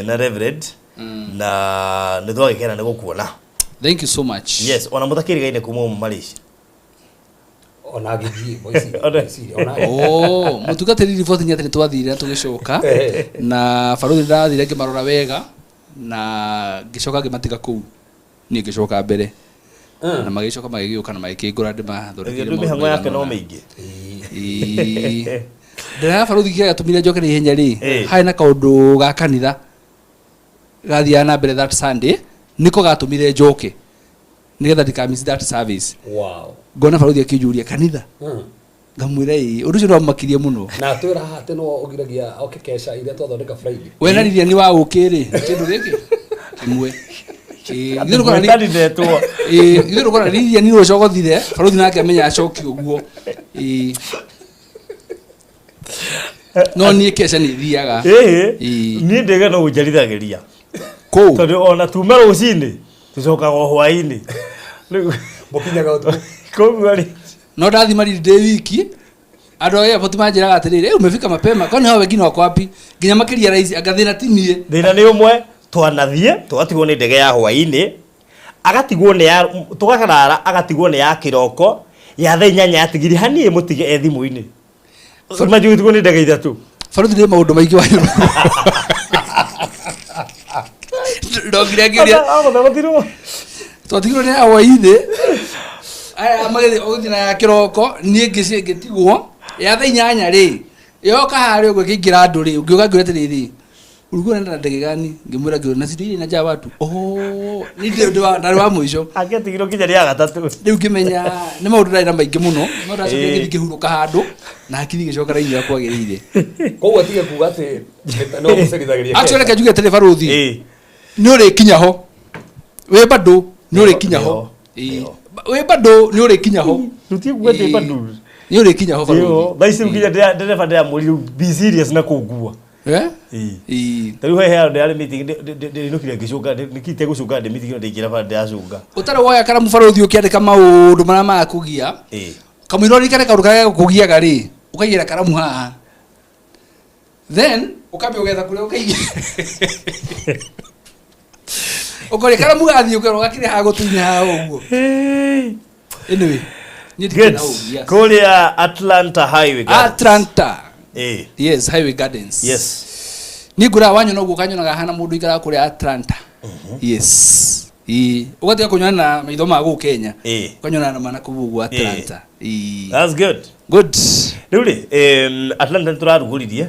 Na Reverend, na nĩ twagĩkena nĩ gũkuona. Thank you so much. Yes, ona mũtakĩrĩgaine kuma ũmwe Malaysia. Ona ngĩthiĩ ngwĩciria ngwĩciria ona Oh, mũtungatĩri, riboti nĩ atĩ nĩ twathire na tũgĩcoka, na barothi ndathire ngĩmarora wega na ngĩcoka ngĩmatiga kũu, niĩ ngĩcoka mbere. Na magĩcoka magĩgĩũka na magĩkĩngũra ndĩmathondekeire Tondũ mĩhang'o yake no mĩingĩ. Ĩĩ. Ndĩra baruthi kĩrĩa gĩatũmire njoke na ihenya rĩ, Ĩĩ. harĩ na kaũndũ ga kanitha gathiaga na mbere that Sunday, nĩko gatũmire njoke nĩgetha ndika miss that service. Ngona baruthi akĩnjũria kanitha, ngamwĩra ĩĩ. Ũndũ ũcio nĩwamakirie mũno. Na twĩra haha atĩ no ũgiragia oke kesha iria twathondeka Friday. We na Lilian wa ũkĩ rĩ, nĩ kĩndũ gĩkĩ kĩmwe. Ĩĩ, ithuĩ tũkoragwo Mwĩtani ndetwo. Ĩĩ, ithuĩ tũkoragwo Lilian nĩ ũcogothire, baruthi nake amenya acoki ũguo. Ĩĩ. No niĩ kesha nĩ thiaga. Ĩĩ. Ĩĩ. Niĩ ndege no ũnjarithagĩria. Kũu. Tondũ ona tuma rũcinĩ tũcokaga o hwaĩ-inĩ. Rĩu Mũkinyaga ũtukũ. koguo rĩ No ndathi Malindi ndĩ wiki, andũ a airport manjĩraga atĩrĩrĩ, "Eh, umefika mapema, kwani hao wengine wako wapi?" Nginya makĩria raici, anga thĩna ti niĩ. Thĩna nĩ ũmwe, twanathiĩ tũgatigwo nĩ ndege ya hwaĩ-inĩ, agatigwo nĩ ya tũgakarara, agatigwo nĩ ya kĩroko ya thaa 8 yatigire haniĩ mũtige e thimũ-inĩ. Imagine ũtigwo nĩ ndege ithatũ. Baruthi nĩ maũndũ maingĩ wa ndokire ngĩũria. Agũthagotirwo. Twatigirwo nĩ ya hwaĩ-inĩ, aya magĩthiĩ ũgĩthiĩ na ya kĩroko, niĩ ngĩciĩ ngĩtigwo ya thaa 8 rĩ, yoka harĩa ũguo ĩkĩingĩra andũ rĩ, ngĩũka ngĩũria atĩrĩrĩ, ulikuwa unaenda na ndege gani? Ngĩmwĩra ngĩũria na sijui ile inajaa watu. Oh, ni ndio ndio ndarĩ wa mũico. Angĩatigirwo nginya rĩa gatatũ. Rĩu ngĩmenya nĩ maũndũ ndarĩ na maingĩ mũno, no ndacokire Ĩĩ. ngĩthiĩ ngĩhurũka handũ na hakiri igĩcoka raini ũrĩa kwagĩrĩire. Koguo atige kuga atĩ no mũcerithagĩria. Actually reke njuge atĩrĩ baruthi, Ĩĩ. nĩ ũrĩkinya ho. Wĩ bado nĩ ũrĩkinya ho. Nĩho. Ĩĩ. Wĩ bado nĩ ũrĩkinya ho. Tũtiĩ kuga atĩ Ĩĩ. bado. Nĩ ũrĩkinya ho Nĩho. baruthi. Thaa ici rĩu nginya ndereba ndĩramũria rĩu be serious na kũngua. Eh? Ĩĩ. Ĩĩ. Ta rĩu he handũ ndĩrarĩ meeting ndĩinũkire ngĩcũnga nĩkĩte gũcũnga ndĩ meeting ĩno ndĩingĩra bara ndĩracũnga. Ũtarĩ woya karamu baruthi ũkĩandĩka maũndũ marĩa marakũgia. Ĩĩ. Kamũira ũririkane kaũndũ karĩa gagũkũgiaga rĩ, ũkaigĩra karamu haha. Then ũkambia ũgetha kũrĩa ũkaigĩra. Ũkoria karamu gathiĩ ũkerwo gakĩrĩ haha gũtũ-inĩ haha ũguo. Anyway, niĩ ndikĩrĩ Good. na ũũru, yes. Kũrĩa Atlanta Highway Gardens. Atlanta. Ĩĩ. Yes, Highway Gardens. Yes. Niĩ ngũraga wanyona ũguo ũkanyonaga hana mũndũ ũikaraga kũrĩa Atlanta. Yes. Ĩĩ. Ũgatiga kũnyona na maitho ma gũkũ Kenya. Ĩĩ. Ũkanyona na mana kũu ũguo Atlanta. Ĩĩ. That's good. Good. Rĩu rĩ, Atlanta nĩ tũrarugũririe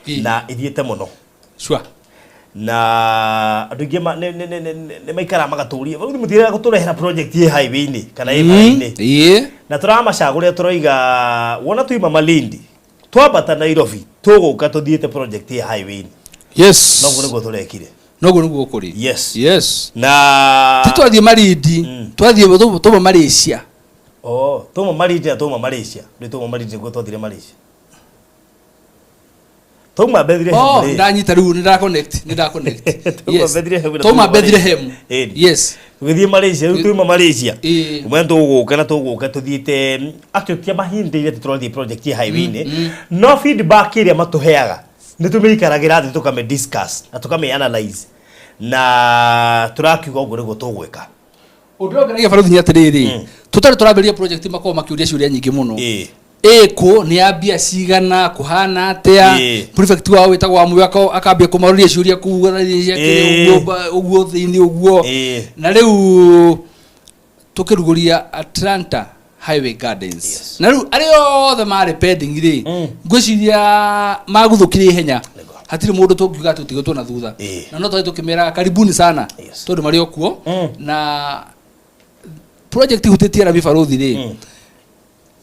Ĩĩ. na ithiĩte mũno. Sure. Na andũ aingĩ nĩ maikaraga magatũria rĩu mũtirega gũtũrehera project ĩ highway-inĩ kana ĩ bara-inĩ. Ĩĩ. Na tũramacagũrĩra tũroiga wona tuima Malindi twambata Nairobi tũgũka tũthiĩte project ĩ highway-inĩ. Yes. Noguo nĩguo tũrekire. Noguo nĩguo kũrĩ. Yes. Yes. Na Ti twathiĩ Malindi, twathiĩ tũma Malaysia. Oh, tũma Malindi na tũma Malaysia. Rĩu tũma Malindi nĩguo twathire Malaysia. Tũma Bethlehem Oh, rĩ. ndanyita rĩu nĩ nda connect, nĩ nda connect. Tũma Yes. Bethlehem na Tũma tũma Bethlehem. Ĩni. Yes. Tũgĩthiĩ Malaysia, rĩu tũima Malaysia. Ĩĩ. Umwe tũgũka na tũgũka tũthiĩte actually tiamahindĩire atĩ tũrathiĩ project ya highway-inĩ. No feedback ĩrĩa matũheaga nĩ tũmĩikaragĩra thĩ tũkame discuss na tũkame analyze na tũrakiuga ũguo nĩguo tũgwĩka. Ũndũ ũrĩa ũngenagia baruthi nĩ atĩrĩrĩ, tũtarĩ tũrambĩrĩria project makoragwo makĩũria ciũria nyingĩ mũno. Ĩĩ. Ĩkũ nĩ ya mbia cigana, kũhana atĩa, Ĩĩ. prefect wao wĩtagwo wa Mũyo akambia kũmaũria ciũria kũu cia Ĩĩ. ũguo ũguo thĩinĩ ũguo. Ĩĩ. Na rĩu tũkĩrugũria Atlanta Highway Gardens. Yes. Na rĩu arĩa othe marĩ pending rĩ, ngwĩciria maguthũkire ihenya. Nĩguo. Hatirĩ mũndũ tũngiuga atĩ ũtigĩtwo na thutha. Ĩĩ. Na no twarĩ tũkĩmeraga karibuni sana Yes. tondũ marĩ o kuo. Na project ihutĩtie rami baruthi rĩ,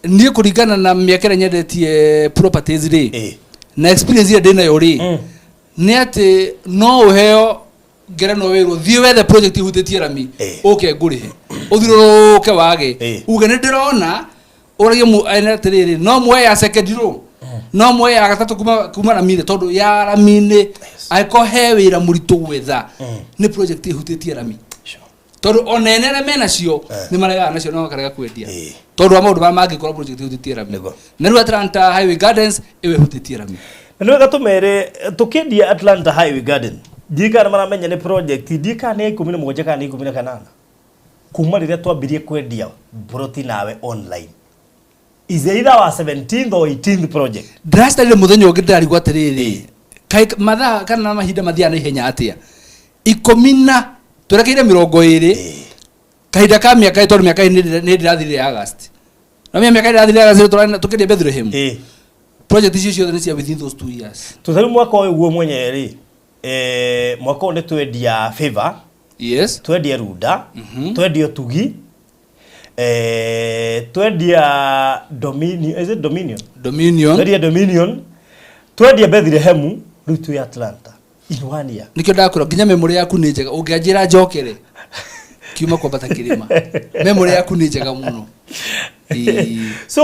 niĩ kũringana na mĩaka ĩrĩa nyendetie properties rĩ, Ĩĩ. na experience ĩrĩa ndĩnayo rĩ, nĩ atĩ no ũheo ngerenwa wĩrwo thiĩ wethe project ihutĩtie rami, Ĩĩ. ũke ngũrĩhe, ũthiũrũrũke wage, Ĩĩ. uge nĩ ndĩrona ũragie ene atĩrĩrĩ, no muoye ya second row, no muoye ya gatatũ kuma rami-inĩ, tondũ ya rami-inĩ angĩkorwo he wĩra mũritũ gwetha nĩ project ihutĩtie rami. Sure. Tondũ ona ene arĩa menacio nĩ maregaga nacio na makarega kwendia. Ĩĩ. Tondũ wa maũndũ marĩa mangĩkorwo project ihutĩtie rami. Nĩguo. Na rĩu Atlanta Highway Gardens ĩyo ĩhutĩtie rami. Na nĩ wega tũmere tũkĩendia Atlanta Highway Garden ndiũĩ kana maramenya nĩ project ndiũĩ kana nĩ ya 17 kana nĩ 18 kuma rĩrĩa twambirie kwendia broti nawe online is either our 17th or 18th project. Ndĩracitarire mũthenya ũngĩ ndĩrarigwo atĩrĩrĩ, kaĩ mathaa kana mahinda mathiaga na ihenya atĩa? Ikũmi na twerekeire 20, Kahinda ka mĩaka, tondũ mĩaka nĩ ndĩrathirire August. Na mĩaka ĩrathirire August tũkĩendia Bethlehem. Project icio ciothe nĩ cia within those 2 years. Tũtheru mwaka ũyũ guo mwenyewe rĩ, mwaka ũyũ nĩ twendia Favor, twendia Runda, twendia Ũtugi, twendia Dominion, is it Dominion? Dominion. Twendia Dominion, twendia Bethlehem, rĩu twĩ Atlanta in one year. Nikio ndakwĩra nginya memory yaku nĩ njega, ũngĩanjĩra njokere kiuma kwambata kĩrĩma, memory yaku nĩ njega mũno. Ĩĩ. So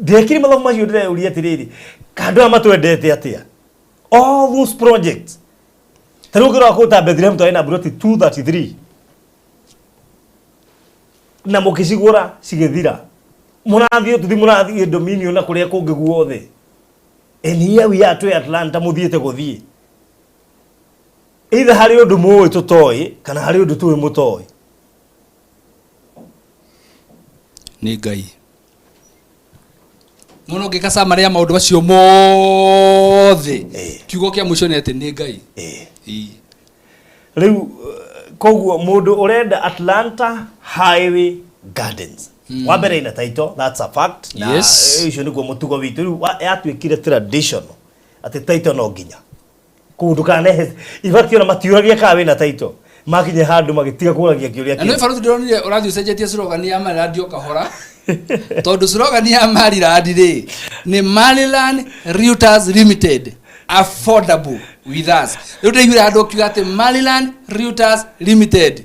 ndekire mathabu macio, ndĩreyũria atĩrĩrĩ, kandũ aya matwendete atĩa, all those projects? Ta rĩu ũngĩrora kũu ta Bethlehem, twarĩ na buroti 233 na mũkĩcigũra cigĩthira, mũrathiĩ tũthi, mũrathiĩ Dominion na kũrĩa kũngĩ guothe, and here we are twĩ Atlanta, mũthiĩte gũthiĩ either harĩ ũndũ mũĩ tũtoĩ kana harĩ ũndũ tũĩ mũtoĩ. Nĩ Ngai nona ũngĩka summary ya maũndũ macio mothe, kiugo kĩa mũico nĩ atĩ nĩ Ngai. Ĩĩ. Rĩu koguo mũndũ ũrenda Atlanta Highway Gardens, wa mbere ina title, that's a fact, na ũcio nĩguo mũtugo witũ rĩu yatuĩkire traditional atĩ title no nginya kũu ndũkanehe. In fact, ona matiũragia kana wĩna title, makinye handũ magĩtiga kũragia kĩũria Na nĩ kĩu. Baruthi, ndĩronire ũrathiĩ ũcenjetie slogan ya Maryland o kahora, tondũ slogan ya Maryland rĩ nĩ "Maryland Realtors Limited, affordable with us". Rĩu ndĩraiguire handũ ũkiuga atĩ Maryland Realtors Limited,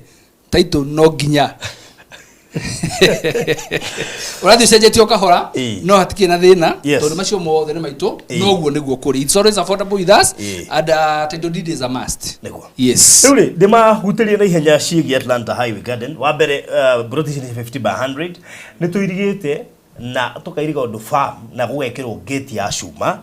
title no nginya. Ũrathiĩ ũcenjetie o kahora, no hatikĩrĩ na thĩna, tondũ macio mothe nĩ maitũ. Noguo nĩguo kũrĩ, it's always affordable with us, and title deed is a must. Nĩguo. Yes. Rĩu rĩ, ndĩmahutĩrie na ihenya ciĩgiĩ Atlanta Highway Garden. Wa mbere, broti ici nĩ 50 by 100, nĩ tũirigĩte na tũkairiga ũndũ farm na gũgekĩrwo gate ya cuma,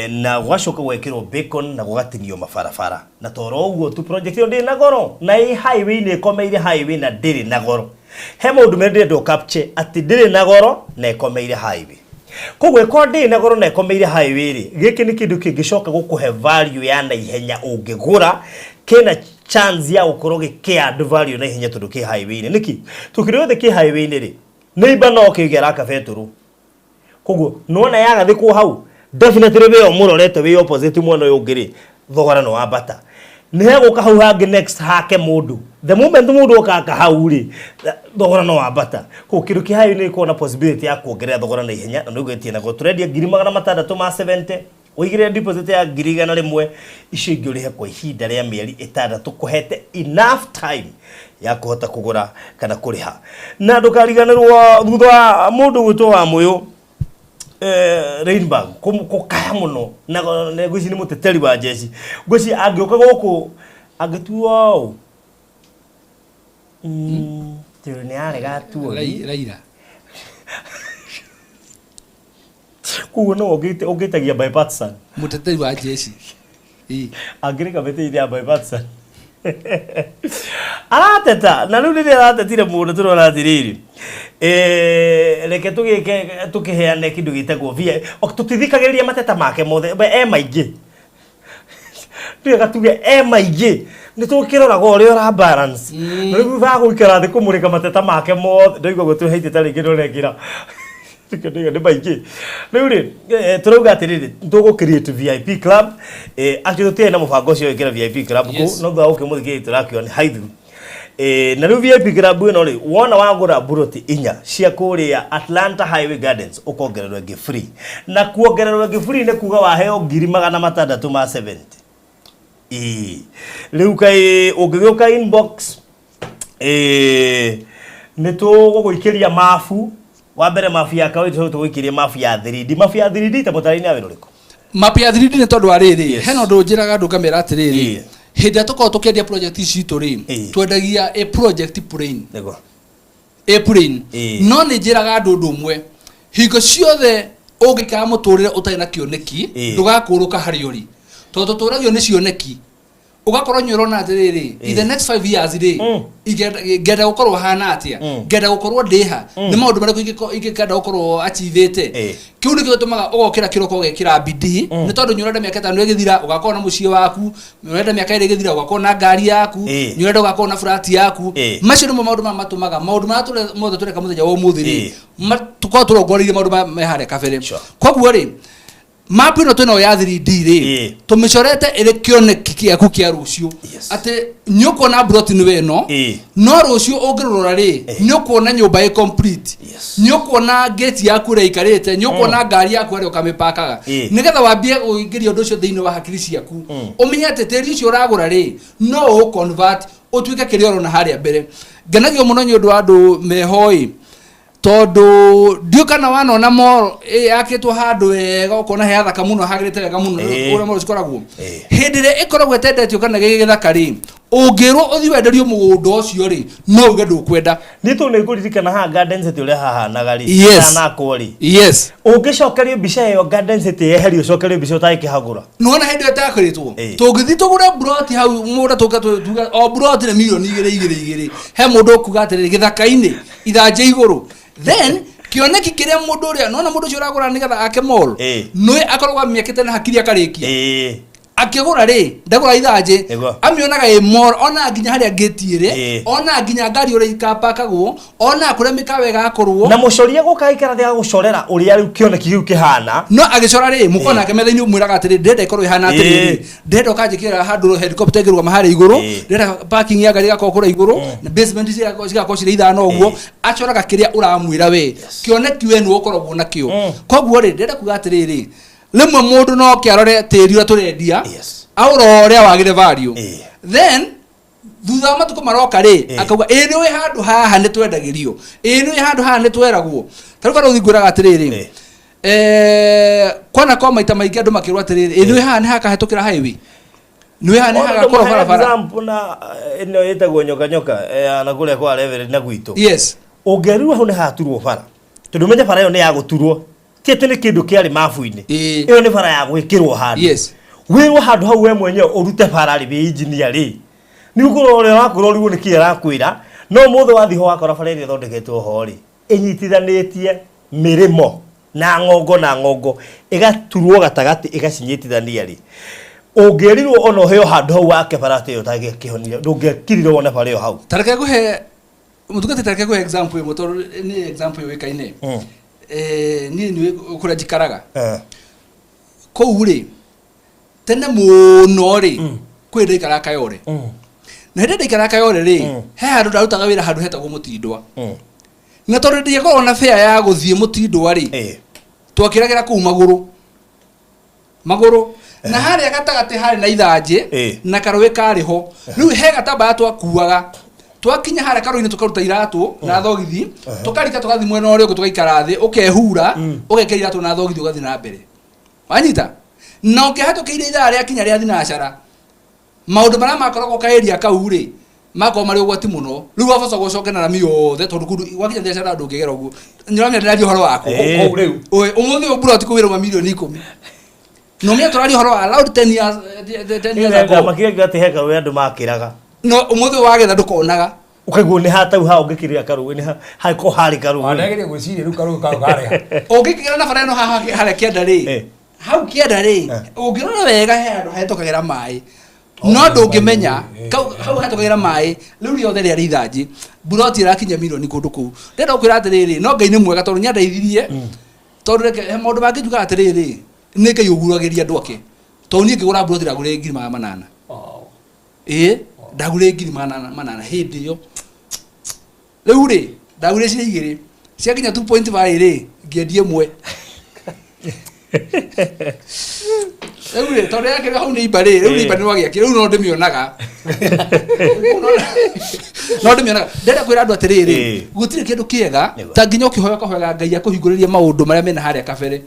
na gũgacoka gwekĩrwo bacon na gũgatinio mabarabara. Na toro ũguo tu, project ĩyo ndĩrĩ na goro, na ĩ highway-inĩ, ĩkomeire highway na ndĩrĩ na goro. He maũndũ merĩ ndĩrenda capture, atĩ ndĩrĩ na goro na ĩkomeire highway. Koguo ĩkorwo ndĩrĩ na goro na ĩkomeire highway rĩ, gĩkĩ nĩ kĩndũ kĩngĩcoka gũkũhe value ya naihenya. Ũngĩgũra, kĩna chance ya gũkorwo gĩkĩ add value na ihenya tondũ kĩ highway-inĩ. Nĩkĩ tũkĩrĩ gĩothe kĩ highway-inĩ rĩ, neighbor no kĩge araka betũrũ, koguo nĩwona yagathĩkwo hau, definitely wĩ ũmũrorete wĩ opposite mwena ũyũ ũngĩ rĩ, thogora nĩ wambata. Nĩ hegũka hau hangĩ next hake mũndũ, the moment mũndũ okaka hau rĩ, thogora no wambata. Koguo kĩndũ kĩ highway nĩ gĩkoragwo na possibility ya kuongerera thogora na ihenya, na nĩguo ĩtie naguo. Tũrendia 670,000, ũigĩrĩre deposit ya 100,000, icio ingĩ ũrĩhe kwa ihinda rĩa mĩeri 6, kũhete enough time ya kũhota kũgũra kana kũrĩha. Na ndũkariganĩrwo, thutha wa mũndũ gwĩtwo wa mũyũ, Rainberg kũkaya mũno na ngwĩciria nĩ mũteteri wa jeshi, ngwĩciria angĩũka gũkũ angĩtuo ũ, tondũ nĩ arega atuo. Raila. Koguo no ũngĩtagia bipartisan. Mũteteri wa jeshi. Ĩĩ. Angĩrĩ kamĩtĩ-inĩ ya bipartisan arateta, na rĩu rĩrĩa aratetire mũno, tũrona atĩrĩrĩ, reke tũgĩke tũkĩheane kĩndũ gĩtagwo VI. Tũtithikagĩrĩria mateta make mothe, e maingĩ, nĩwega tuge e maingĩ, nĩ tũkĩroraga ũrĩa ũra balance. Na rĩu thutha wa gũikara thĩ kũmũrĩka mateta make mothe, ndaigua gũtũheite ta rĩngĩ nĩũrekĩra nĩ maingĩ. Rĩu rĩ, tũrauga atĩrĩrĩ, tũgũ create VIP club. Actually tũtiarĩ na mũbango ũcio wĩkĩra VIP club kũu, no thutha wa gũkĩmũthikĩrĩria tũrakiona nĩ haithu. Na rĩu VIP club ĩno rĩ, wona wagũra buroti inya cia kũrĩa Atlanta Highway Gardens, ũkongererwo ĩngĩ free. Na kuongererwo ĩngĩ free nĩ kuga waheo 670,000. Ĩĩ, rĩu kaĩ ũngĩgĩũka inbox, nĩ tũgũgũikĩria mabu. Wa mbere, mabu ya kawaida, tũgũikĩria mabu ya 3D. Mabu ya 3D ta mũtarĩria wĩra ũrĩkũ? Map ya 3D nĩ tondũ wa rĩrĩ, hena ũndũ njĩraga andũ ngamera atĩrĩrĩ, hĩndĩ ĩrĩa tũkoragwo tũkĩendia project ici citũ rĩ, twendagia a project plain, a plain. No nĩ njĩraga andũ ũndũ ũmwe: hingo ciothe ũngĩikara mũtũrĩre ũtarĩ na kĩoneki, ndũgakũrũka harĩa ũrĩ, tondũ tũtũragio nĩ cioneki. Ũgakorwo nĩ ũrona atĩrĩrĩ, in the next 5 years rĩ, ingĩenda gũkorwo hana atĩa, ngenda gũkorwo ndĩha, nĩ maũndũ marĩkũ ingĩkenda gũkorwo achievĩte. Kĩu nĩkĩo gĩtũmaga ũgokĩra kĩroko ũgekĩra bidii, nĩ tondũ nĩ ũrenda mĩaka 5 ĩgĩthira ũgakorwo na mũciĩ waku, nĩ ũrenda mĩaka 2 ĩgĩthira ũgakorwo na ngari yaku, nĩ ũrenda ũgakorwo na flat yaku. Macio nĩmo maũndũ marĩa matũmaga maũndũ marĩa mothe tũreka mũthenya wa ũmũthĩ rĩ, tũkorwo tũrongoreirie maũndũ maya me harĩa kabere. Koguo rĩ, map ĩno twĩnayo ya 3D rĩ, tũmĩcorete ĩrĩ kĩoneki gĩaku kĩa rũciũ, atĩ nĩ ũkuona broti nĩwe ĩno, no rũciũ ũngĩrũrora rĩ, nĩ ũkuona nyũmba ĩ complete, nĩ ũkuona gate yaku ũrĩa ĩikarĩte, nĩ ũkuona ngari yaku harĩa ũkamĩpakaga, nĩgetha wambie kũingĩria ũndũ ũcio thĩinĩ wa hakiri ciaku, ũmenye atĩ tĩri ũcio ũragũra rĩ, no ũ convert ũtuĩke kĩrĩa ũrona harĩa mbere. Ngenagio mũno nĩ ũndũ wa andũ meho ĩ, tondũ ndiũ kana wanona mall yakĩtwo handũ wega, ũkona he hathaka mũno, hagĩrĩte wega mũno, ũrĩa mall cikoragwo, hĩndĩ ĩrĩa ĩkoragwo ĩtendetio kana gĩgĩthaka rĩ, ũngĩrwo ũthiĩ wenderio mũgũnda ũcio rĩ, no uge ndũkwenda. Niĩ tondũ nĩ ngũririkana haha Garden City ũrĩa hahanaga rĩ, itanakwo rĩ, ũngĩcokerio mbica ĩyo Garden City yeherio, ũcokerio mbica ũtangĩkĩhagũra. Nĩwona hĩndĩ ĩyo ĩtakĩrĩtwo, tũngĩthiĩ tũgũre broti hau mũgũnda, tũke tuge o broti nĩ mirioni igĩrĩ igĩrĩ igĩrĩ, he mũndũ ũkuga atĩrĩrĩ, gĩthaka-inĩ ithanjĩ igũrũ, then kĩoneki kĩrĩa mũndũ ũrĩa nona mũndũ ũcio ũragũra nĩgetha ake mall, nĩ akoragwo amĩakĩte na hakiri akarĩkia. Akĩgũra rĩ, ndagũra ithanjĩ, amĩonaga ĩ mall, ona nginya harĩa ngĩti ĩrĩ, ona nginya ngari ũrĩa ikapakagwo, ona kũrĩa mĩkawa ĩgakorwo. Na mũcoria gũka aikara thĩ agũcorera ũrĩa rĩu kĩoneki kĩu kĩhana. No agĩcora rĩ, mũkorwo nake metha-inĩ, ũmwĩraga atĩrĩ, ndĩrenda ĩkorwo ĩhana atĩrĩrĩ, ndĩrenda ũkanjĩkĩra handũ helicopter ĩngĩrũgama harĩa igũrũ, ndĩrenda parking ya ngari ĩgakorwo kũrĩa igũrũ, na basement cigakorwo cirĩ ithano ũguo. Acoraga kĩrĩa ũramwĩra we, kĩoneki we nĩwe ũkoragwo nakĩo. Koguo rĩ, ndĩrenda kuga atĩrĩrĩ, rĩmwe mũndũ no oke arore tĩri ũrĩa tũrendia, aũrore wagĩre value, then thutha wa matukũ maroka rĩ, akauga ĩ nĩ ũĩ handũ haha nĩ twendagĩrio, ĩ nĩ ũĩ handũ haha nĩ tweragwo. Ta rĩu barũthi ngwĩraga atĩrĩrĩ, kwana kwa maita maingĩ andũ makĩrwo atĩrĩrĩ, ĩ nĩ ũĩ haha nĩ hakahĩtũkĩra highway, nĩ ũĩ haha nĩ hagakorwo barabara. Example na ĩno ĩtagwo nyoka nyoka na kũrĩa kwa Reverend na gwitũ, ũngĩerirwo hau nĩ haturwo bara, tondũ ũmenye bara ĩyo nĩ ya gũturwo, ti atĩ nĩ kĩndũ kĩarĩ mabu-inĩ, ĩyo nĩ bara ya gwĩkĩrwo handũ. Wĩrwo handũ hau we mwenyewe ũrute bara rĩ, wĩ engineer rĩ, nĩ ũkũrora ũrĩa ũrakwĩra ũrigwo nĩ kĩ arakwĩra. No mũthĩ wathiĩ ho wakora bara ĩrĩa ĩthondeketwo ho rĩ, ĩnyitithanĩtie mĩrĩmo na ng'ongo na ng'ongo, ĩgaturwo gatagatĩ ĩgacinyitithania rĩ, ũngĩerirwo ona ũheo handũ hau wake bara ta ĩyo ũtangĩakĩhonire, ndũngĩakirire wone bara ĩyo hau. Ta reke ngũhe mũtungati, ta reke ngũhe example ĩmwe, tondũ nĩ example yũĩkaine. Niĩ nĩ kũrĩa njikaraga kũu rĩ, tene mũno rĩ, kwĩ ndaikaraga Kayore, na hĩndĩ ndaikaraga Kayore rĩ, he handũ ndarutaga wĩra handũ hetagwo Mũtindwa, na tondũ ndiakoragwo na fare ya gũthiĩ Mũtindwa rĩ, twakĩragĩra kũu magũrũ magũrũ, na harĩa gatagatĩ harĩ na ithanjĩ na karũĩ karĩ ho. Rĩu he gatambaya twakuaga, twakinya harĩa karũĩ-inĩ tũkaruta iratũ na thogithi, tũkarika tũgathiĩ mwena ũrĩa ũngĩ, tũgaikara thĩ, ũkehura, ũgekĩra iratũ na thogithi, ũgathiĩ na mbere. Wanyita na ũngĩahĩtũkĩire ithaa rĩa kinya rĩa thinacara, maũndũ marĩa makoragwo kaĩria kau rĩ, makorwo marĩ ũgwati mũno. Rĩu waboca gũcoke na rami yothe, tondũ kũndũ gwakinya thinacara ndũngĩgera ũguo. Nĩũramenya ndĩraria ũhoro waku. Kũu rĩu. Oi, ũmũthĩ ũyũ mburoti kũu ĩrauma mirioni 10, na ũmenye tũraria ũhoro wa around 10 years, 10 years ago. Makĩria atĩ he karũĩ andũ makĩraga. No ũmũthĩ ũyũ wagetha ndũkonaga. Ũkaigua nĩ hatau ha ũngĩkĩrĩra karũĩ nĩ hangĩkorwo harĩ karũĩ. Ndageria gwĩciria rĩu karũĩ kau karĩha. Ũngĩkĩgera na bara ĩno haha harĩa kĩanda rĩ, hau kĩanda rĩ, ũngĩrora wega he handũ hetũkagĩra maĩ, no ndũngĩmenya hau hetũkagĩra maĩ rĩu rĩothe rĩarĩ ithanjĩ. Mburoti ĩrakinya mirioni kũndũ kũu. Ndĩrenda gũkwĩra atĩrĩrĩ, no Ngai nĩ mwega tondũ nĩandeithirie, tondũ reke he maũndũ mangĩ njugaga atĩrĩrĩ, nĩ Ngai ũguragĩria andũ ake, tondũ niĩ ngĩgũra mburoti ndagũrire 800,000. Ĩĩ, ndagũrire 800,000 hĩndĩ ĩyo. Rĩu rĩ, ndagũrire cirĩ igĩrĩ, ciakinya 2.5 rĩ, ngĩendia ĩmwe. Rĩu rĩ, tondũ yakĩrĩ hau nĩ imba rĩ, rĩu nĩ imba nĩ wagĩakire, rĩu no ndĩmĩonaga, no ndĩmĩonaga. Ndĩrenda kwĩra andũ atĩrĩrĩ, gũtirĩ kĩndũ kĩega ta nginya ũkĩhoya ũkahoyaga Ngai akũhingũrĩrie maũndũ marĩa mena harĩa kabere,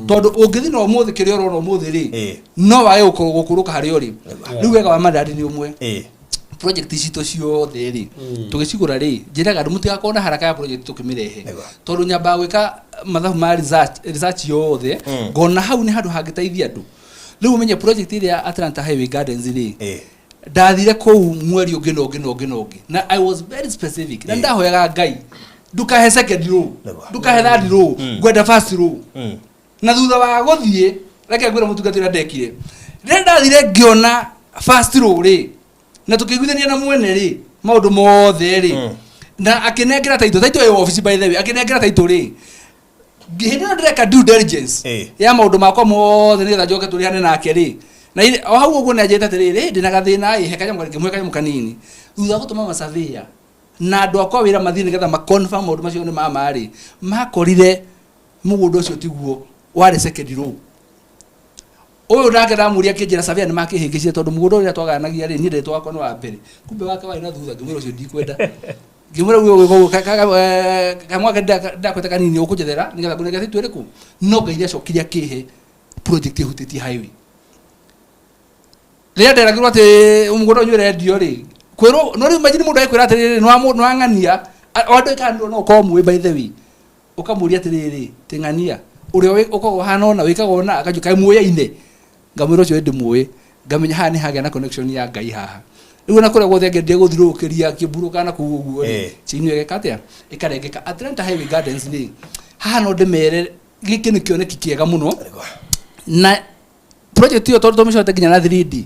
tondũ ũngĩthiĩ na ũmũthĩ kĩrĩa ũrona ũmũthĩ rĩ, no wage gũkũrũka harĩa ũrĩ. Rĩu wega wa Maridadi nĩ ũmwe, project citũ ciothe rĩ, tũgĩcigũra rĩ, njĩraga andũ mũtigakorwo na haraka ya project tũkĩmĩrehe, tondũ nyambaga gwĩka mathabu ma research yothe, ngona hau nĩ handũ hangĩteithia andũ. Rĩu ũmenye project ĩrĩa ya Atlanta Highway Gardens rĩ, Ndathire kũu mweri ũngĩ na ũngĩ na ũngĩ na ũngĩ, na I was very specific, na ndahoyaga Ngai, ndukahe second row, ndukahe third row, ngwenda first row. Na thutha wa gũthiĩ, reke ngwĩre mũtungata ũrĩa ndekire. Rĩrĩa ndathire ngĩona first row rĩ, na tũkĩiguithania na mwene rĩ maũndũ mothe rĩ, na akĩnengera title, title ĩ office by the way, akĩnengera title rĩ, hĩndĩ ĩyo ndĩreka due diligence ya maũndũ makwa mothe nĩgetha njoke tũrĩhane nake rĩ, na o hau ũguo nĩanjĩrĩte atĩrĩrĩ, ndĩna gathĩna ĩ, he kanyamũ, ngĩmũhe kanyamũ kanini. Thutha wa gũtũma masurveyor na andũ akwa wĩra mathiĩ nĩgetha ma confirm maũndũ macio nĩ ma rĩ, makorire mũgũnda ũcio tiguo warĩ second row. Ũyũ nake ndamũria, akĩnjĩra surveyor nĩ makĩhĩngĩcire, tondũ mũgũnda ũrĩa twagayanagia rĩ, niĩ ndetwo wakwa nĩ wa mbere, kumbe wake warĩ na thutha. Ngĩmwĩra ũcio ndikwenda. Ngĩmwĩra ũguo ũguo kamwe ndakweta kanini ũkũnjethera nĩgetha ngũnengere title ĩrĩkũ. No Ngai nĩacokire akĩhe project ĩhutĩtie highway. Rĩrĩa nderagĩrwo atĩ mũgũnda ũyũ ũrendio rĩ, kwĩrwo no rĩu imagine mũndũ agĩkwĩra atĩrĩrĩ, nĩ wang'ania o andũ kana no ũkorwo mũĩ by the way, ũkamũria atĩrĩrĩ, tĩng'ania ũrĩa ũkoragwo ũhana ũna wĩkaga ũna, akanjũka kaĩ muoyaine, ngamwĩra ũcio ĩndĩ mũĩ, ngamenya haha nĩ hagĩa na connection ya Ngai haha. Rĩu ona kũrĩa guothe angĩendire gũthiũrũrũkĩria akĩmburũka na kũu ũguo rĩ, chain ĩyo ĩgeka atĩa, ĩkarengeka. Atlanta Highway Gardens rĩ, haha no ndĩmere gĩkĩ nĩ kĩoneki kĩega mũno, na project ĩyo tondũ tũmĩcote nginya na 3D,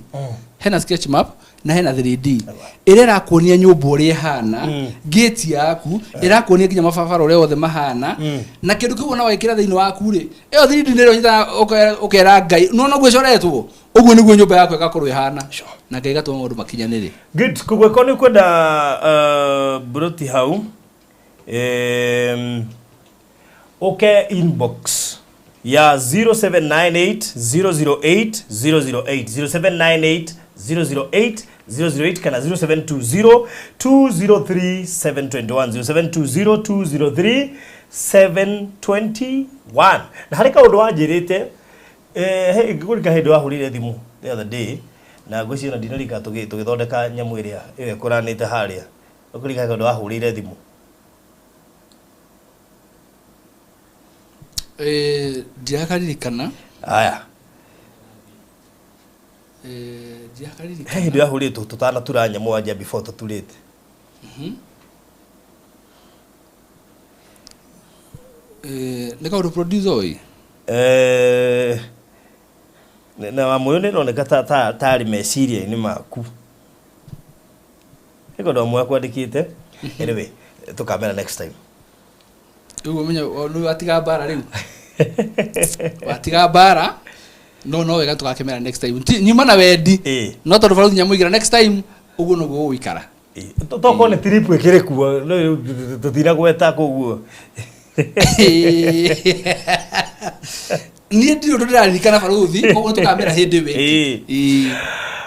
hena sketch map na hena 3D ĩrĩa ĩrakuonia nyũmba ũrĩa ĩhana, gate yaku ĩrakuonia nginya mabarabara ũrĩa othe mahana, na kĩndũ kĩu ona wekĩra thĩinĩ waku rĩ, ĩyo 3D nĩrĩo ũnyitaga ũkera Ngai no noguo ĩcoretwo ũguo nĩguo nyũmba yaku ĩgakorwo ĩhana, na Ngai gatũma maũndũ makinyanĩre. Good. Koguo korwo nĩ ũkwenda broti hau, ũke inbox ya 0798 008 008, 0798 008 008, kana 0720 203 721, 0720 203 721. Na harĩ kaũndũ wanjĩrĩte, ngĩkũrika hĩndĩ wahũrire thimũ the other day, na ngwĩciria ona ndinarika tũgĩthondeka nyamũ ĩrĩa ĩyo ĩkũranĩte harĩa, ũkũrika kaũndũ wahũrĩire thimũ. Ndirakaririkana. Aya. Ndirakaririkana. He hĩndĩ wahũrire tũtanatura nyamũ wanja before tũturĩte. Nĩ kaũndũ producer oi. Na wamũyũ nĩ ĩroneka ta tarĩ meciria-inĩ maku. He kaũndũ wamũyũ akwandĩkĩte. Anyway, tũkamera next time. Rĩu ũmenye rĩu watiga mbara, rĩu watiga mbara, no wega tũgakĩmera next time. Nyuma na wendi, no tondũ baruthi nyamũigĩra next time ũguo noguo ũgũikara. Tokorwo nĩ trip ĩkĩrĩ kuo no rĩu tũtinagweta koguo. Niĩ ndirĩ ũndũ ndĩraririkana baruthi, koguo tũkamera hĩndĩ ĩyo ĩngĩ.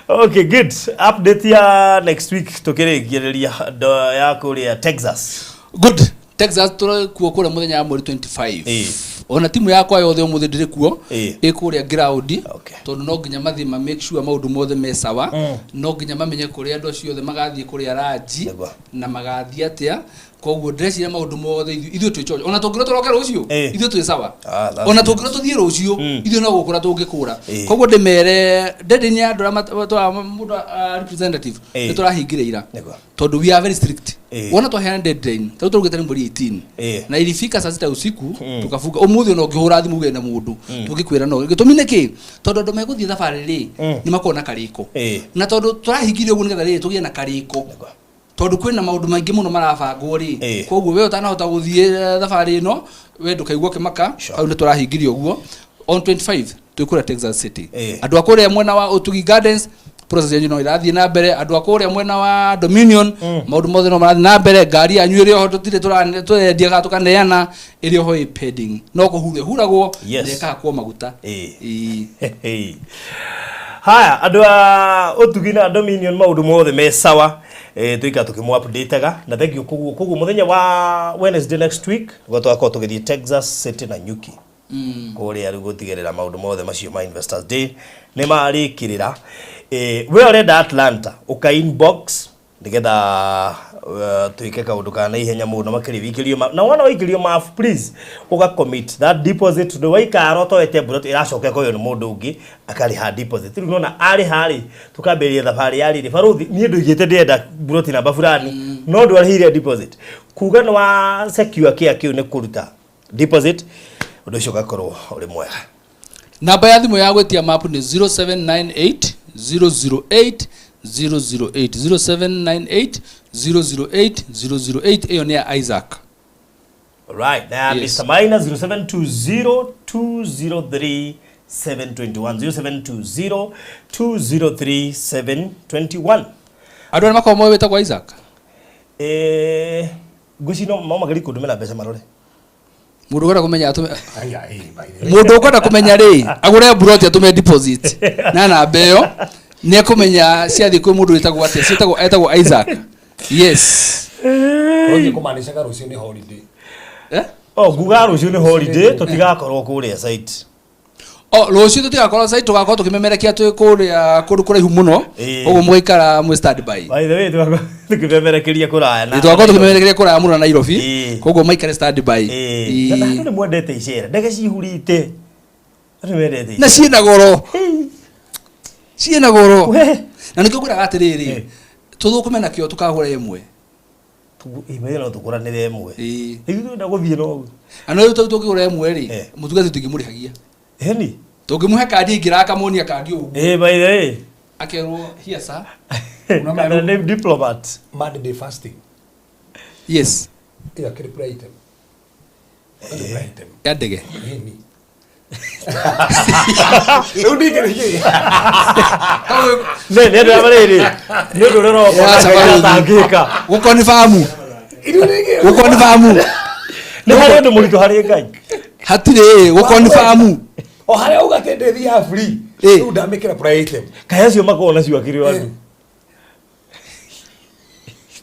Okay, good. Update ya next week tukĩrĩkĩrĩria ya kũrĩa Texas. Good. Texas tũrĩ kuo kũrĩa mũthenya wa mweri 25. Ona timu yakwa yothe ũmũthĩ ndĩrĩ kuo, ĩ kũrĩa ground, tondũ no nginya mathiĩ ma make sure maũndũ mothe me sawa, no nginya mamenye kũrĩa andũ acio othe magathiĩ kũrĩa ranji na magathiĩ atĩa. Koguo ndĩreciria maũndũ mothe ithuĩ twĩ chonjo, ona tũngĩrwo tũroke rũciũ, ithuĩ twĩ sawa. Ah, that's Ona good. tũngĩrwo tũthiĩ rũciũ, ithuĩ no gũkũra tũngĩkũra. Koguo ndĩmere deadline ya andũ arĩa mũndũ representative nĩ tũrahingire ira, tondũ we are very strict. Wona twaheana deadline, tarĩu tũrugĩte nĩ mweri 18, na ilifika saa 6 usiku tukafunga. Ũmũthĩ ona ũngĩhũra thimũ uge na mũndũ, tũngĩkwĩra no. Gĩtũmi nĩ kĩ? Tondũ andũ megũthiĩ thabarĩ rĩ, nĩ makoragwo na karĩko, na tondũ tũrahingire ũguo nĩgetha rĩrĩ tũgĩe na karĩko, tondũ kwĩna maũndũ maingĩ mũno marabangwo rĩ. Koguo we ũtanahota gũthiĩ thabarĩ ĩno, we ndũkaigua ũkĩmaka. Hau nĩ tũrahingirie ũguo. On 25 twĩ kũrĩa Texas City. Andũ a kũrĩa mwena wa Ũtugi Gardens, process yanyu no ĩrathiĩ na mbere. Andũ a kũrĩa mwena wa Dominion, maũndũ mothe no marathiĩ na mbere. Ngari yanyu ĩrĩ oho, tũtirĩ tũrendia kana tũkaneana, ĩrĩ oho ĩ pending, no kũhurwo ĩhuragwo na ĩkahakwo maguta. Hey. Haya, andũ a Ũtugi na Dominion, maũndũ mothe me sawa, tũikara tũkĩmũ updateaga na thank you. Koguo mũthenya wa Wednesday next week nĩguo tũgakorwo tũgĩthiĩ Texas City na Nyuki kũrĩa rĩu gũtigĩrĩra maũndũ mothe macio ma Investors Day nĩ marĩkĩrĩra. We ũrenda Atlanta, ũka inbox. Nigetha twike kaundu ka na ihenya muno makiri wikirio na wona wikirio map, please uga commit that deposit tondu waikara utoete mbura iracoka koyo ni mundu ungi akariha deposit. Riu nona ari hari tukambiria thabarĩ ya riri baruthi nie nduigite ndirenda mburoti namba fulani no ndwarĩhire deposit kuga nĩ wa secure kia kiu nĩ kũruta deposit undu ucio ugakorwo uri mwega. Namba ya thimũ ya gwĩtia map nĩ 0798 008 008, 0798 008 008. Ĩyo nĩ ya Isaac. Right, na Yes. Mr. Maina 0720 203 721, 0720 203 721. Andũ arĩa makoragwo moĩ wĩtagwo Isaac. Ngwĩciria no magerie kũndũmĩra mbeca marore. Mũndũ ũkwenda kũmenya atũme Aya, by the way. Mũndũ ũkwenda kũmenya rĩ agũre mburoti atũme deposit na namba ĩyo nĩ ekũmenya ciathiĩ kwĩ mũndũ wĩtagwo atĩa, ciĩtagwo etagwo Isaac. Yes. Ũrothiĩ kũmaanishaga rũciũ nĩ holiday. Eh? Oh, nguga rũciũ nĩ holiday tũtigakorwo kũrĩa site. O rũciũ tũtigakorwo site, tũgakorwo tũkĩmemerekia twĩ kũrĩa kũndũ kũraihu mũno. Ũguo mũgaikara mwĩ stand by. By the way, tũgakorwo tũkĩmemerekeria kũraya na Tũgakorwo tũkĩmemerekeria kũraya mũno na Nairobi. Koguo maikare stand by. Na andũ nĩ mwendete icera ndege cihurite, andũ nĩ mendete Na ciĩna goro. Ciĩna goro. We. Na nĩkĩo ngwĩraga atĩrĩrĩ, tũthũkũme nakĩo tũkagũra ĩmwe. Ĩmwe no tũkũranĩre ĩmwe. Ithuĩ twenda gũthiĩ no ũguo. Na no rĩu tũngĩgũra ĩmwe rĩ, mũtungati tũtingĩmũrĩhagia. Ĩni? Tũngĩmũhe kandi ĩngĩ rakamuonia kandi ũguo. By the way. Akerwo, here sir. Kana nĩ diplomat. Monday fasting. Yes. Ĩyo akĩrĩ prayer item. Ĩyo prayer item. Ya ndege. Ĩni. Rĩu ndingĩrĩkia. Nĩ nĩ andũ arĩa marĩrĩ. Nĩ ũndũ ũrĩa ũroka Wacha Ngai barũthi. atangĩka. Gũkonfamu. Gũkonfamu. Nĩ harĩ ũndũ mũritũ harĩ Ngai. Hatirĩ gũkonfamu. O harĩa uga atĩ ndĩthiaga free. Rĩu ndamĩkĩra prayer item. Kaĩ acio makoragwo nacio akĩrĩ o andũ.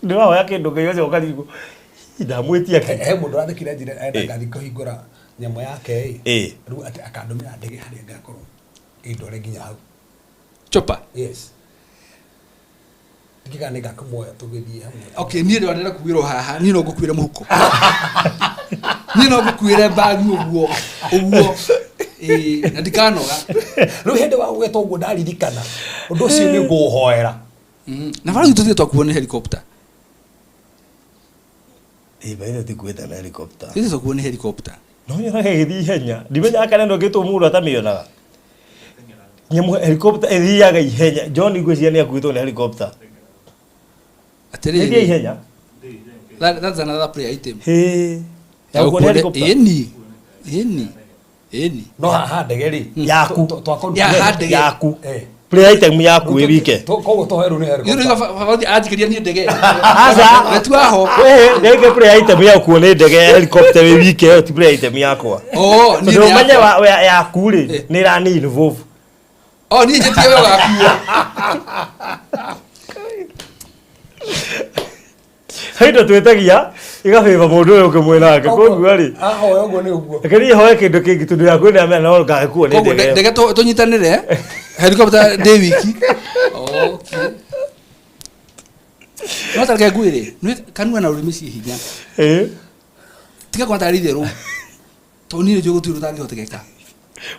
Ndĩrahoya kĩndũ Ngai ũcio ũkarigwo. Ndamwĩtia kĩ. He mũndũ ũrathekire njĩra enda ngathiĩ kũhingũra nyamũ yake ĩ. Rĩu atĩ akandũmĩra ndege harĩa ngakorwo ĩndware nginya hau. Chopa. Yes. Ndikiga nĩ ngakũmuoya tũgĩthiĩ hamwe. Okay, niĩ ndĩrenda kuwĩrwo haha, niĩ no ngũkuĩre mũhuko. Niĩ no ngũkuĩre bagi ũguo, ũguo. Na ndikanoga. Rĩu hĩndĩ wa gwetwo ũguo ndaririkana. Ũndũ ũcio nĩ ngũũhoera. Na bara tũthiĩ twakuo nĩ helicopter. By the way, tikuĩte na helicopter. Tũthiĩ twakuo nĩ helicopter. No nyonaga ĩgĩthiĩ ihenya. Ndimenyaga kana ĩno ĩngĩtwo mũndũ atamĩonaga. Nyamũ helicopter ĩthiaga ihenya. John ngwĩciria nĩ akuĩtwo nĩ helicopter. Atĩrĩrĩ. Ĩthiĩ ihenya. That's another prayer item. Hĩ. Ya Ya gũkuo nĩ gũkuo nĩ- helicopter. Ĩni. Ĩni. Ĩni. No haha ndege rĩ. Yaku. Ya haha ndege. Yaku. Prayer item yaku wĩ wike. Koguo tũhoe rĩu nĩ helicopter. Rĩu babathi anjikĩria niĩ ndege. Aca. Nĩ tuaho. We, ndege prayer item yaku nĩ ndege ya helicopter wĩ wike, ĩyo ti prayer item yakwa. Oh, niĩ Tondũ nĩ ũmenye yakwa. yaku rĩ, nĩ ĩrani involve. Oh, niĩ njĩtie we ũgakuo. He indo twĩtagia igabĩba mũndũ ũyũ ũngĩ mwĩ nake. Koguo rĩ, Ahoya ũguo nĩ ũguo. reke niĩ hoe kĩndũ kĩngĩ tondũ yaku nĩ amenya no ngagĩkuo nĩ Koguo ndege. ndege tũnyitanĩre helicopter ndĩ wiki. Okay. No ta reke ngwĩre, nĩ kanua na rũrĩmĩ ciĩ hinya. Tiga kuona tarĩ itherũ. Tondũ niĩ nĩ njũĩ gũtirĩ ũndũ ũtangĩhotekeka.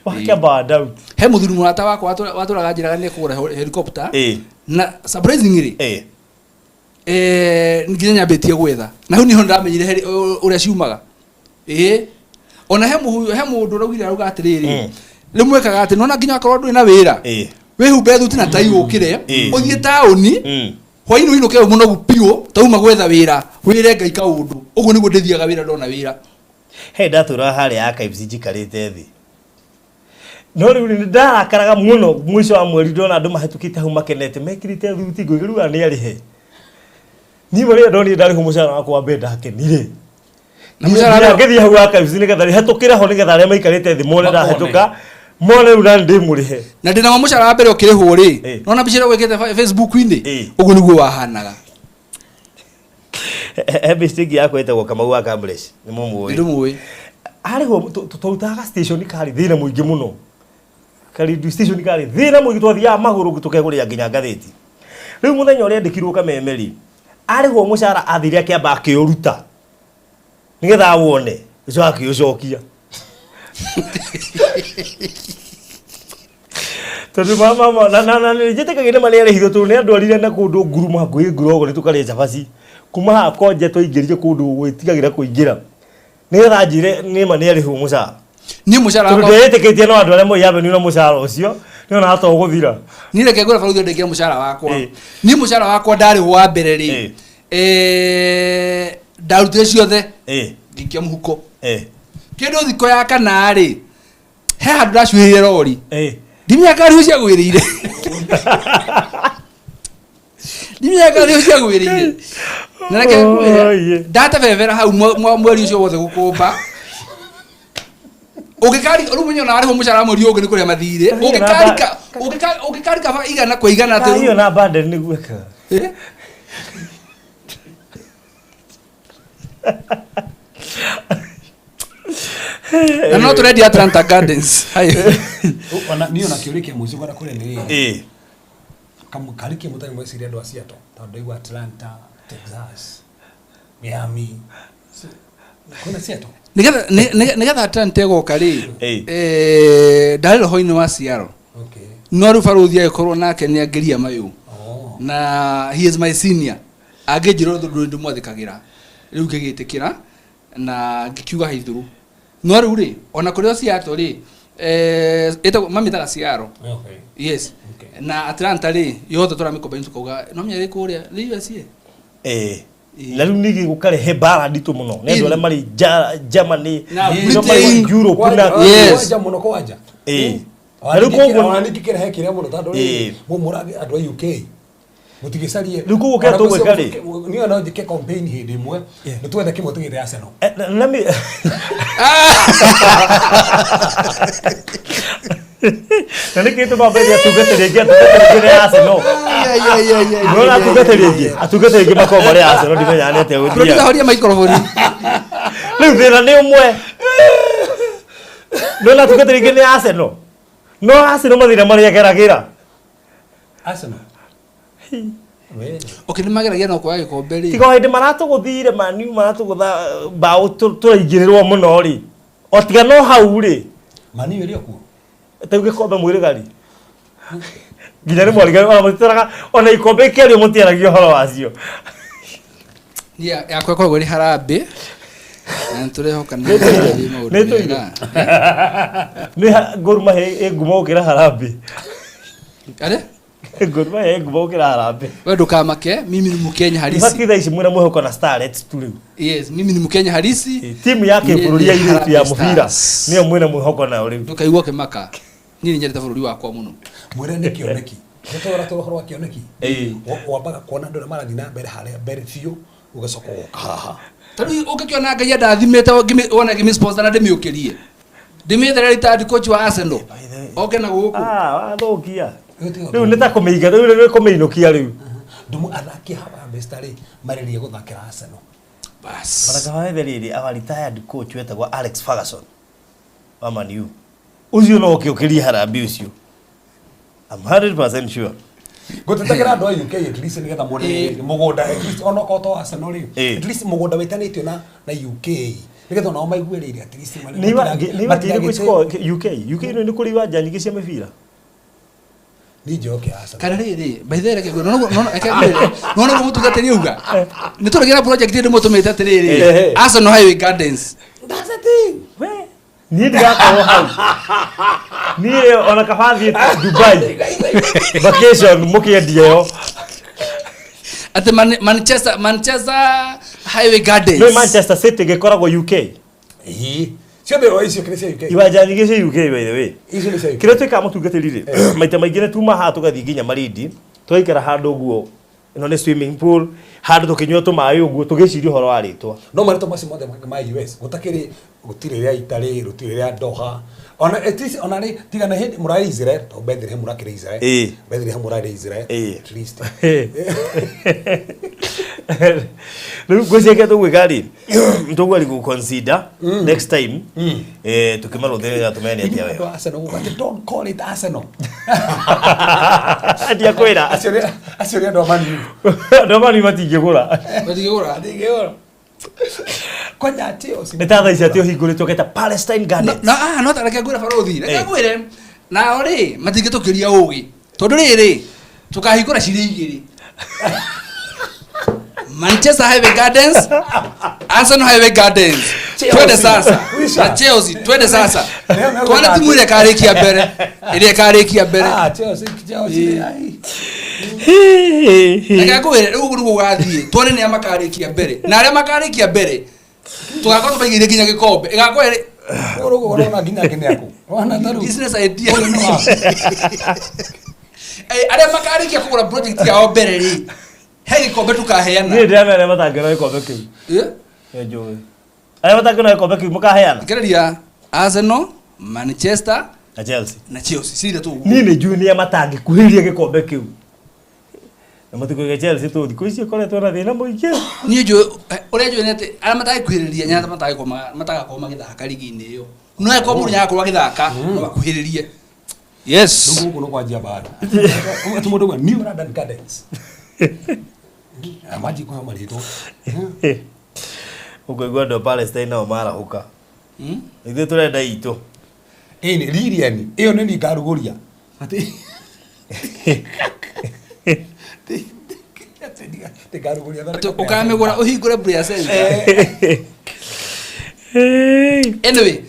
Wakĩamba doubt. He mũthuri mũrata wakwa watũraga njĩraga nĩ ekũgũra helicopter. Na surprisingly, nginya nyambĩtie gwetha. Na hau niho ndamenyire ũrĩa ciumaga. Ona he mũndũ ũraugire arauga atĩrĩrĩ, rĩu mwekaga atĩ nona nginya akorwo ndũrĩ na wĩra. Wĩhumbe thuti na tai ũkĩre, ũthiĩ taũni, hwaĩ-inĩ ũinũke wĩ mũnogu biũ, tauma gwetha wĩra, wĩre Ngai kaũndũ. Ũguo nĩguo ndĩthiaga wĩra ndona wĩra. He ndatũraga harĩa archives njikarĩte thĩ. No rĩu nĩ ndarakaraga mũno mũico wa mweri ndona andũ mahĩtũkĩte hau makenete mekĩrĩte thuti ngũigua rĩu aya nĩ arĩhe. Niĩ rĩrĩa ndonire ndarĩhwo mũcara wakwa wa mbere ndakenire. Na mũcara Nginya wa- ngĩthiĩ hau archives nĩgetha hĩtũkĩre ho nĩgetha arĩa maikarĩte thĩ mone Makone. ndahĩtũka, mone rĩu nani ndĩmũrĩhe. Na ndĩna wa mũcara wa mbere ũkĩrĩhwo rĩ, nona mbica ĩrĩa ũgwĩkĩte Facebook-inĩ, ũguo nĩguo wahanaga. He mistake yakwa ĩtagwo Kamau wa Cambridge, nĩ mũmũĩ. Nĩ ndĩmũĩ. Arĩhwo twarutaga station karĩ thĩna mũingĩ mũno. Karidu station karĩ thĩna mũingĩ twathiaga magũrũ tũkegũrĩra nginya ngathĩti. Rĩu mũthenya ũrĩa andĩkirwo Kameme rĩ, Arĩhwo mũcara athire akĩamba akĩũruta nĩgetha awone ũcio akĩũcokia. Tondũ mama na njĩtĩkagia nĩ ma nĩarĩhirwo tondũ nĩ andwarire na kũndũ ngurumo hakuhĩ ngurogo nĩ tũkarĩa cabaci. Kuma haha konje twaingĩrire kũndũ gwĩtigagĩra kũingĩra. Nĩgetha anjĩre nĩ ma nĩarĩhwo mũcara. Niĩ mũcara Tondũ wakwa ndĩĩtĩkĩtie no andũ arĩa moi Avenue na mũcara ũcio nĩonaga to ũgũthira. Niĩ reke ngwĩre barũthi ndĩkĩre mũcara wakwa. Niĩ mũcara wakwa ndarĩhwo wa mbere rĩ, ndarutire ciothe ngĩikia mũhuko. Kĩndũ thikũ ya kana rĩ, he handũ ndacuhĩire rori. Ndimenya ngari icio ciagwĩrĩire. Ndimenya ngari icio ciagwĩrĩire. Na reke ngwĩre, ndatebebera hau mweri ũcio wothe gũkũmba. Ũngĩkari rĩu mũnyo na arĩhwo mũcara mweri ũngĩ nĩ kũrĩa mathirĩ. Ũngĩkarika ũngĩkarika ba igana kwa igana atĩ Hiyo na bande nĩ gwĩka. Na no tũrendia Atlanta Gardens. Ona niĩ ona kĩũria kĩa mũico ngwenda kũria nĩ rĩrĩ. Karĩ kĩ mũtarĩ mweciria andũ a Seattle tondũ ndaigua Atlanta, Texas, Miami. Kwĩna Seattle? Nĩgetha Atlanta ĩgoka rĩ, ndarĩ roho-inĩ wa Seattle. No rĩu barũthi agĩkorwo nake nĩ angeria mayũ. Na he is my senior. Angĩnjĩra ũndũ ndũrĩ ndĩmwathĩkagĩra. Rĩu ngĩgĩtĩkĩra na ngĩkiuga haithũrũ. No rĩu rĩ, ona kũrĩ o Seattle rĩ, ĩtagwo mamĩtaga Seattle. Yes. Na Atlanta rĩ, yothe tũramĩcombine tũkauga no menya ĩrĩ kũrĩa nĩ USA. Na rĩu ningĩ gũkarehe mbara nditũ mũno nĩ andũ arĩa marĩ Germany, Na marĩ. Europe na Yes. Kwanja mũno kwanja. Na rĩu koguo ona ningĩ kĩrehe kĩrĩa mũno tondũ rĩ mũrage andũ a UK mũtigĩcarie. Rĩu koguo kĩrĩa tũgwĩka rĩ? Niĩ no njĩke campaign hĩndĩ ĩmwe nĩ twethe kĩmwe tũgĩte Arsenal. Na nĩkĩ gĩtũmaga mbere atungatĩri aingĩ atungatĩri aingĩ nĩ Arsenal. Nĩwona atungatĩri aingĩ atungatĩri aingĩ makoragwo marĩ Arsenal ndimenyaga nĩ atĩa Producer gũthiaga. horia microphone. Rĩu thĩna nĩ ũmwe. Nĩwona atungatĩri aingĩ nĩ Arsenal. No Arsenal mathĩna marĩa geragĩra. Arsenal. Okay, nĩ mageragia no kuoya gĩkombe rĩ. Tiga o hĩndĩ maratũgũthire Man U maratũgũtha mbaũ tũraingĩrĩrwo mũno rĩ. O tiga no hau rĩ. Man U ĩrĩ o kuo? Ta rĩu gĩkombe mwĩrĩgari. Nginya nĩ mwarigari ona mũtitaraga ona ikombe ikĩario mũtiaragia ũhoro wacio. Niĩ yakwa ĩkoragwo ĩrĩ harambee. Na nĩ tũrehoka nĩ gũthiĩ maũndũ Nĩ tũire. mega. Nĩ Gor Mahia ĩ ngumo gũkĩra harambee. Arĩ? Gor Mahia ĩ ngumo gũkĩra harambee. We ndũkamake, mimi ni Mkenya halisi. Ibatiĩ thaa ici mwĩna mwĩhoko na Starlets tu rĩu. Yes, mimi ni Mkenya halisi. Timu ya kĩbũrũri ya airĩtu ya mũbira nĩyo mwĩna mwĩhoko nayo rĩu. Ndũkaigua ũkĩmaka. Niĩ nĩ nyendete bũrũri wakwa mũno. Mwĩre nĩ kĩoneki. Nĩ tũra ũhoro wa kĩoneki. Wambaga kuona andũ arĩa marathiĩ na mbere harĩa mbere biũ ũgacoka ũgoka haha. Ta rĩu ũngĩkĩona Ngai andathimĩte wona ngĩmĩ sponsor na ndĩmĩũkĩrie. Ndĩmĩethere retired coach wa Arsenal. Oke na gũkũ. Ah, wathũkia. Rĩu nĩ ta kũmĩiga, rĩu nĩ kũmĩinũkia rĩu. Ndumu athaki a Harambee Stars rĩ marĩrie gũthakĩra Arsenal. Bas. Baraka wethe rĩrĩ our retired coach wetagwo Alex Ferguson wa Man U. Ũcio no oke ũkĩrie Harambee ũcio. I'm 100% sure. Ngũtetagĩra andũ a UK at least nĩgetha muone mũgũnda at least ona okorwo to Arsenal rĩ at least mũgũnda wĩtanĩtio na na UK nĩgetha onao maigue rĩrĩ at least Nĩ iwanja irĩkũ cikoragwo UK? UK nĩ kũrĩ iwanja nyingĩ cia mĩbira. Niĩ njoke Arsenal. Kana rĩrĩ, by the way reke ngwĩre, no no reke ngwĩre, no no mũtungatĩri auga, nĩ tũrĩgĩra project ndĩmũtũmĩte atĩrĩrĩ, Arsenal Highway Gardens. That's the thing. We, niĩ ndigakorwo hau. Niĩ ona kaba thiĩ Dubai vacation mũkĩendia ĩyo. Atĩ Manchester Highway Gardens. Nĩ Manchester City gĩkoragwo UK. Ĩĩ. Ciothe o icio kĩrĩa cia UK. Iwanja nyingĩ cia UK by the way. Icio nĩ cia UK. Kĩrĩa twĩkaga mũtungatĩri rĩ, maita maingĩ nĩ tuma haha tũgathiĩ nginya Malindi, tũgaikara handũ ũguo, ĩno nĩ swimming pool, handũ tũkĩnyua tũmaĩ ũguo, tũgĩciria ũhoro wa rĩtwa. No marĩtwa macio mothe ma US, gũtakĩrĩ, gũtirĩ rĩa Italy, gũtirĩ rĩa Doha. Ona at least ona rĩ, tiga nĩ hĩndĩ mũrarĩ Israel, tondũ Bethlehem mũrakĩrĩ Israel. Bethlehem mũrarĩ Israel. At least. Rĩu ngwĩciria tũgwĩka rĩ, tũgweri gũ consider next time, tũkĩmarũthĩrĩra tũmene atĩa Andũ wega. a Arsenal gũka atĩ, "Don't call it Arsenal." Ndiakwĩra. Acio nĩ andũ a Man U. Andũ a Man U matingĩgũra. Matingĩgũra. Matingĩgũra. Kwanja Chelsea. Nĩ ta thaa ici atĩ ũhingũrĩtwo ũgeta Palestine Gardens. Na no ta reke ngwĩre barothi, reke Eh. ngwĩre nao rĩ matingĩtũkĩria ũgĩ, tondũ rĩrĩ tũkahingũra cirĩ igĩrĩ, Manchester Highway Gardens, Arsenal Highway Gardens. Chelsea. Twende sasa. Wisha. Na Chelsea, twende sasa. Leo Tuone timu ile karĩkia mbere. Ĩrĩa ĩkarĩkia mbere. Ah, Chelsea, Chelsea. Ai. Reke ngwĩre rĩu ũguo nĩguo gũgathiĩ. Tuone nĩa makarĩkia mbere. Na arĩa makarĩkia mbere tũgakorwo tũmaigĩire nginya gĩkombe. Ĩgakorwo ĩrĩ Rĩu ũguo ũrona nginya nginya kũ? Wana ta rĩu. business idea. Ũyũ nĩ waku. Arĩa makarĩkia kũgũra project yao mbere rĩ, he gĩkombe tũkaheana. Niĩ ndĩramenya arĩa matangĩona gĩkombe kĩu. Eh? Nĩ njũĩ. Arĩa matangĩona gĩkombe kĩu mũkaheana. Thikĩrĩria, Arsenal, Manchester Na Chelsea. Na Chelsea cire tu. Niĩ nĩ njũĩ nĩa matangĩkuhĩrĩria gĩkombe kĩu. Na matikũiga Chelsea tũ thikũ ici ĩkoretwo na thĩna mũingĩ. Niĩ njũĩ ũrĩa njũĩ nĩ atĩ arĩa matangĩkuhĩrĩria nĩ arĩa matagakorwo magĩthaka ligi-inĩ ĩyo. No angĩkorwo mũndũ nĩagakorwo agĩthaka no akuhĩrĩrie. Yes. Rĩu gũkũ nĩ kwanjia mbara. Atĩ mũndũ auga, "New London Gardens." Manji kũheo marĩtwa. Ũkũigua andũ a Palestine nao marahũka. Ithuĩ tũrenda itũ. Ĩni Lilian, ĩyo nĩ niĩ ngarugũria. Atĩ atĩ ngarugũria. Atĩ ũkamĩgũra ũhingũre Prayer Center. Anyway,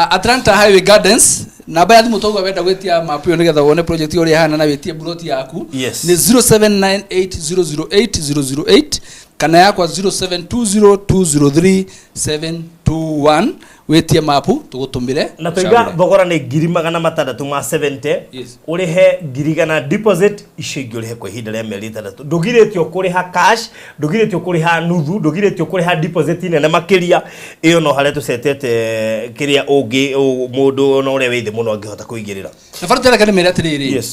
Atlanta Highway Gardens, namba ya thimũ tauga wenda gwĩtia map ĩyo nĩgetha wone project ũrĩa ĩhana na wĩtie plot yaku nĩ 0798008008 kana yakwa 0720203721, wĩtie mapu tũgũtũmĩre. Na tũiga thogora nĩ 670,000 ũrĩhe 100,000 deposit, icio ingĩ ũrĩhe kwa ihinda rĩa mĩeri 6. Ndũgirĩtio kũrĩha cash, ndũgirĩtio kũrĩha nuthu, ndũgirĩtio kũrĩha deposit nene makĩria ĩyo, no harĩa tũcetete kĩrĩa ũngĩ mũndũ ona ũrĩa wĩ thĩ mũno angĩhota kũigĩrĩra. Na barũ reke ndĩmere atĩrĩrĩ,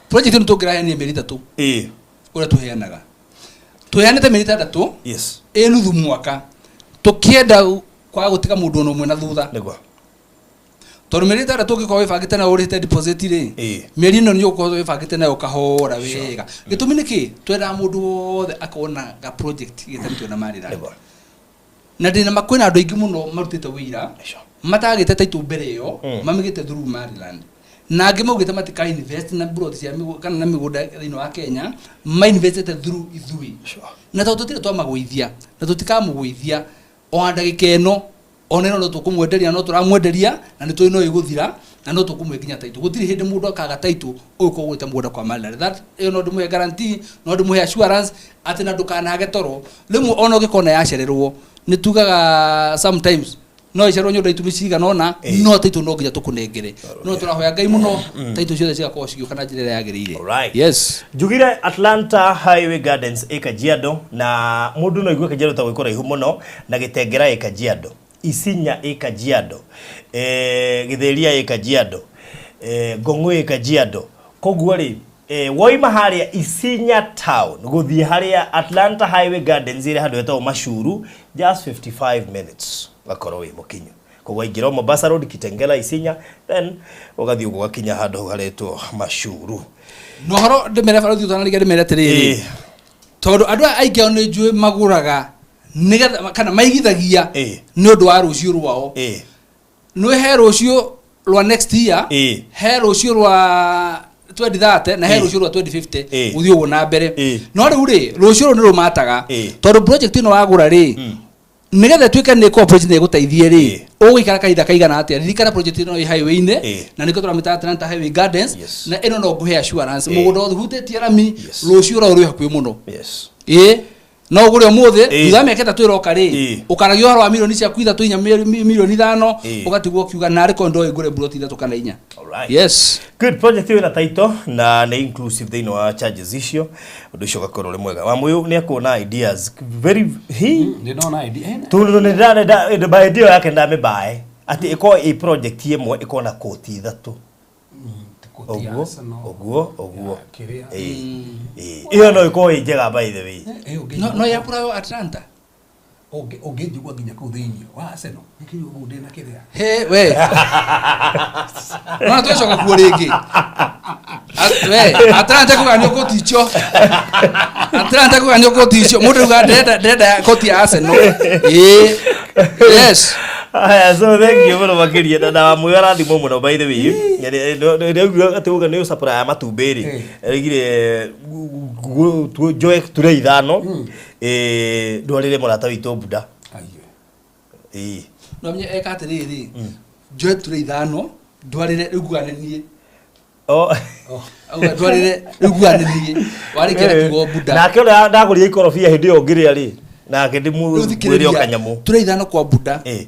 project ĩno tũngĩraheanire mĩeri 3, ũrĩa tũheanaga tũheanĩte mĩeri 6, ĩ nuthu mwaka, tũkĩenda kwaga gũtiga mũndũ ona ũmwe na thutha, tondũ mĩeri 6 ũngĩkorwo wĩbangĩte na ũrĩhĩte deposit rĩ, mĩeri ĩno nĩ ũgũkorwo wĩbangĩte nayo kahora wega. Gĩtũmi nĩ kĩ? Twendaga mũndũ wothe akorwo na ga project gĩtanĩtio na Maryland. Na ndĩna ma kwĩna andũ aingĩ mũno marutĩte wĩira matagĩte title mbere ĩyo, mamĩgĩte through Maryland, na angĩ maugĩte matika invest na plot cia kana na mĩgũnda thĩinĩ wa Kenya, ma investĩte through ithuĩ. Na tondũ tũtirĩ twamagũithia na tũtikamũgũithia ona ndagĩka ĩno, ona ĩno no tũkũmwenderia, no tũramwenderia na nĩ tũĩ no ĩgũthira na no tũkũmwe nginya title. Gũtirĩ hĩndĩ mũndũ akaga title ũgĩkorwo ũgũrĩte mũgũnda kwa Maryland. That ĩyo no ndĩmũhe guarantee, no ndĩmũhe assurance atĩ na ndũkanage toro rĩmwe ona ũngĩkona yacererwo. Nĩ tugaga sometimes no icererwo nĩ ũndũ wa itũmi cigana ũna, no title no nginya tũkũnengere. No tũrahoya Ngai mũno title ciothe cigakorwo cigĩũka na njĩra ĩrĩa yagĩrĩire. Yes. Njugire Atlanta Highway Gardens ĩ Kajiado, na mũndũ no aigue Kajiado ta gwĩ kũraihu mũno, na Gĩtengera ĩ Kajiado, Isinya ĩ Kajiado, Gĩthĩria ĩ Kajiado, Ngong'o ĩ Kajiado. Koguo rĩ, woima harĩa Isinya town gũthiĩ harĩa Atlanta Highway Gardens ĩrĩ handũ hetagwo Mashuru, just 55 minutes ũgakorwo wĩ mũkinyu. Koguo aingĩra o Mombasa Road, Kitengela, Isinya, then ũgathiĩ ũguo ũgakinya handũ hau haretwo Mashuru. Na ũhoro ndĩmere barothi ũtanarigia, ndĩmere atĩrĩrĩ, tondũ andũ aya aingĩ ao nĩ njũĩ magũraga nĩgetha kana maigithagia nĩ ũndũ wa rũciũ rwao. Nĩ he rũciũ rwa next year, he rũciũ rwa 2030 na he rũciũ rwa 2050, gũthiĩ ũguo na mbere. No rĩu rĩ, rũciũ rũu nĩ rũmataga, tondũ project ĩno wagũra rĩ, nĩgetha ĩtuĩke nĩ corporate na ĩgũteithie rĩ, ũgũikara kahinda kaigana atĩa? Ririkana project ĩno ĩ highway-inĩ, na nĩkĩo tũramĩta Atlanta Highway Gardens. Na ĩno no ngũhe assurance, mũgũnda ũhutĩtie rami, rũciũ rwao rwĩ hakuhĩ mũno. Ĩ no ũgũre ũmũthĩ, thutha wa mĩaka 3 ĩroka rĩ, ũkaragia ũhoro wa milioni ciaku 3, 4, milioni 5, ũgatigwo ũkiuga narĩ korwo ndoĩ ngũre plot 3 kana 4. Alright. Yes. Good project ĩyo ĩna title na nĩ inclusive thĩinĩ wa charges icio, ũndũ ũcio ũgakorwo ũrĩ mwega. Wa mũyũ nĩ akuona ideas very he Nĩ ndona idea. Tondũ nĩ ndĩrarenda by idea yake ndamĩbae atĩ ĩkorwo ĩ project ĩmwe ĩkorwo na koti 3. Ti Koti ya Ũguo, Arsenal, ũguo, ũguo. ya kĩrĩa. Ĩĩ, ĩĩ. Ĩyo no ĩkorwo ĩ njega by the way. Ĩyo ũngĩnjigua- No no ya kũrayo Atlanta. Ũngĩnjigua nginya kũu thĩinĩ wa Arsenal nĩkĩo ũguo ndĩ na kĩrĩa. He we. No tũcoka kuo rĩngĩ. We Atlanta kuga nĩ koti icio. Atlanta kuga nĩ koti icio. Mũndũ uga ndĩrenda ndĩrenda koti ya Arsenal. Ĩĩ. Yes. Aya, so thank you mũno makĩria na na mwĩ arathimwo mũno by the way. Rĩu atĩ uga nĩ supply ya matumbĩ rĩ. Rĩgire njoe ture ithano. Eh, ndwarĩre mũrata witũ Buda. Aiye. Ĩĩ. No menye eka atĩrĩrĩ. Njoe ture ithano ndwarĩre rĩu nguga nĩ niĩ. Oh. Auga ndwarĩre rĩu nguga nĩ niĩ. Warĩkia na kiugo Buda. Nake ũrĩa ndagũrire ikorobia hĩndĩ ĩyo ngĩrĩa rĩ. Nake Rĩu ndĩmwĩre o thikĩrĩria, kanyamũ. ture ithano kwa Buda. Ĩĩ.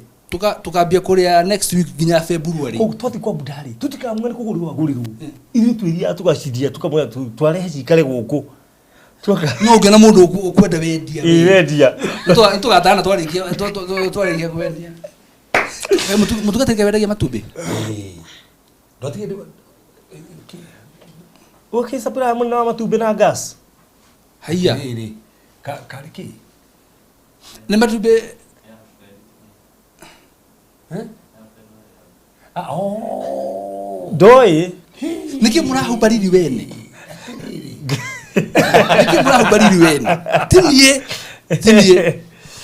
Tukambia kũrĩa next week nginya February. Koguo twathiĩ kwa Buda rĩ, tũtikamwe nĩ kũgũrĩrwo agũrĩrwo. Ithuĩ twĩria tũgaciria tũkamwĩra twarehe cikare gũkũ. Tuoka. No ũngĩona mũndũ ũkwenda wendia. Ĩĩ wendia. Nĩtũgatana twarĩkia twarĩkia kwendia. Mũtungatĩri wendagia matumbĩ? Ĩĩ. Ndwatige Ũkĩ supply mũnene wa matumbĩ na gas. Haiya. Rĩrĩ, karĩ kĩ? Nĩ matumbĩ Eh? Ah, oh. Ndoĩ. Nĩkĩ mũrahumba riri wene? Nĩkĩ mũrahumba riri wene? Ti niĩ. Ti niĩ.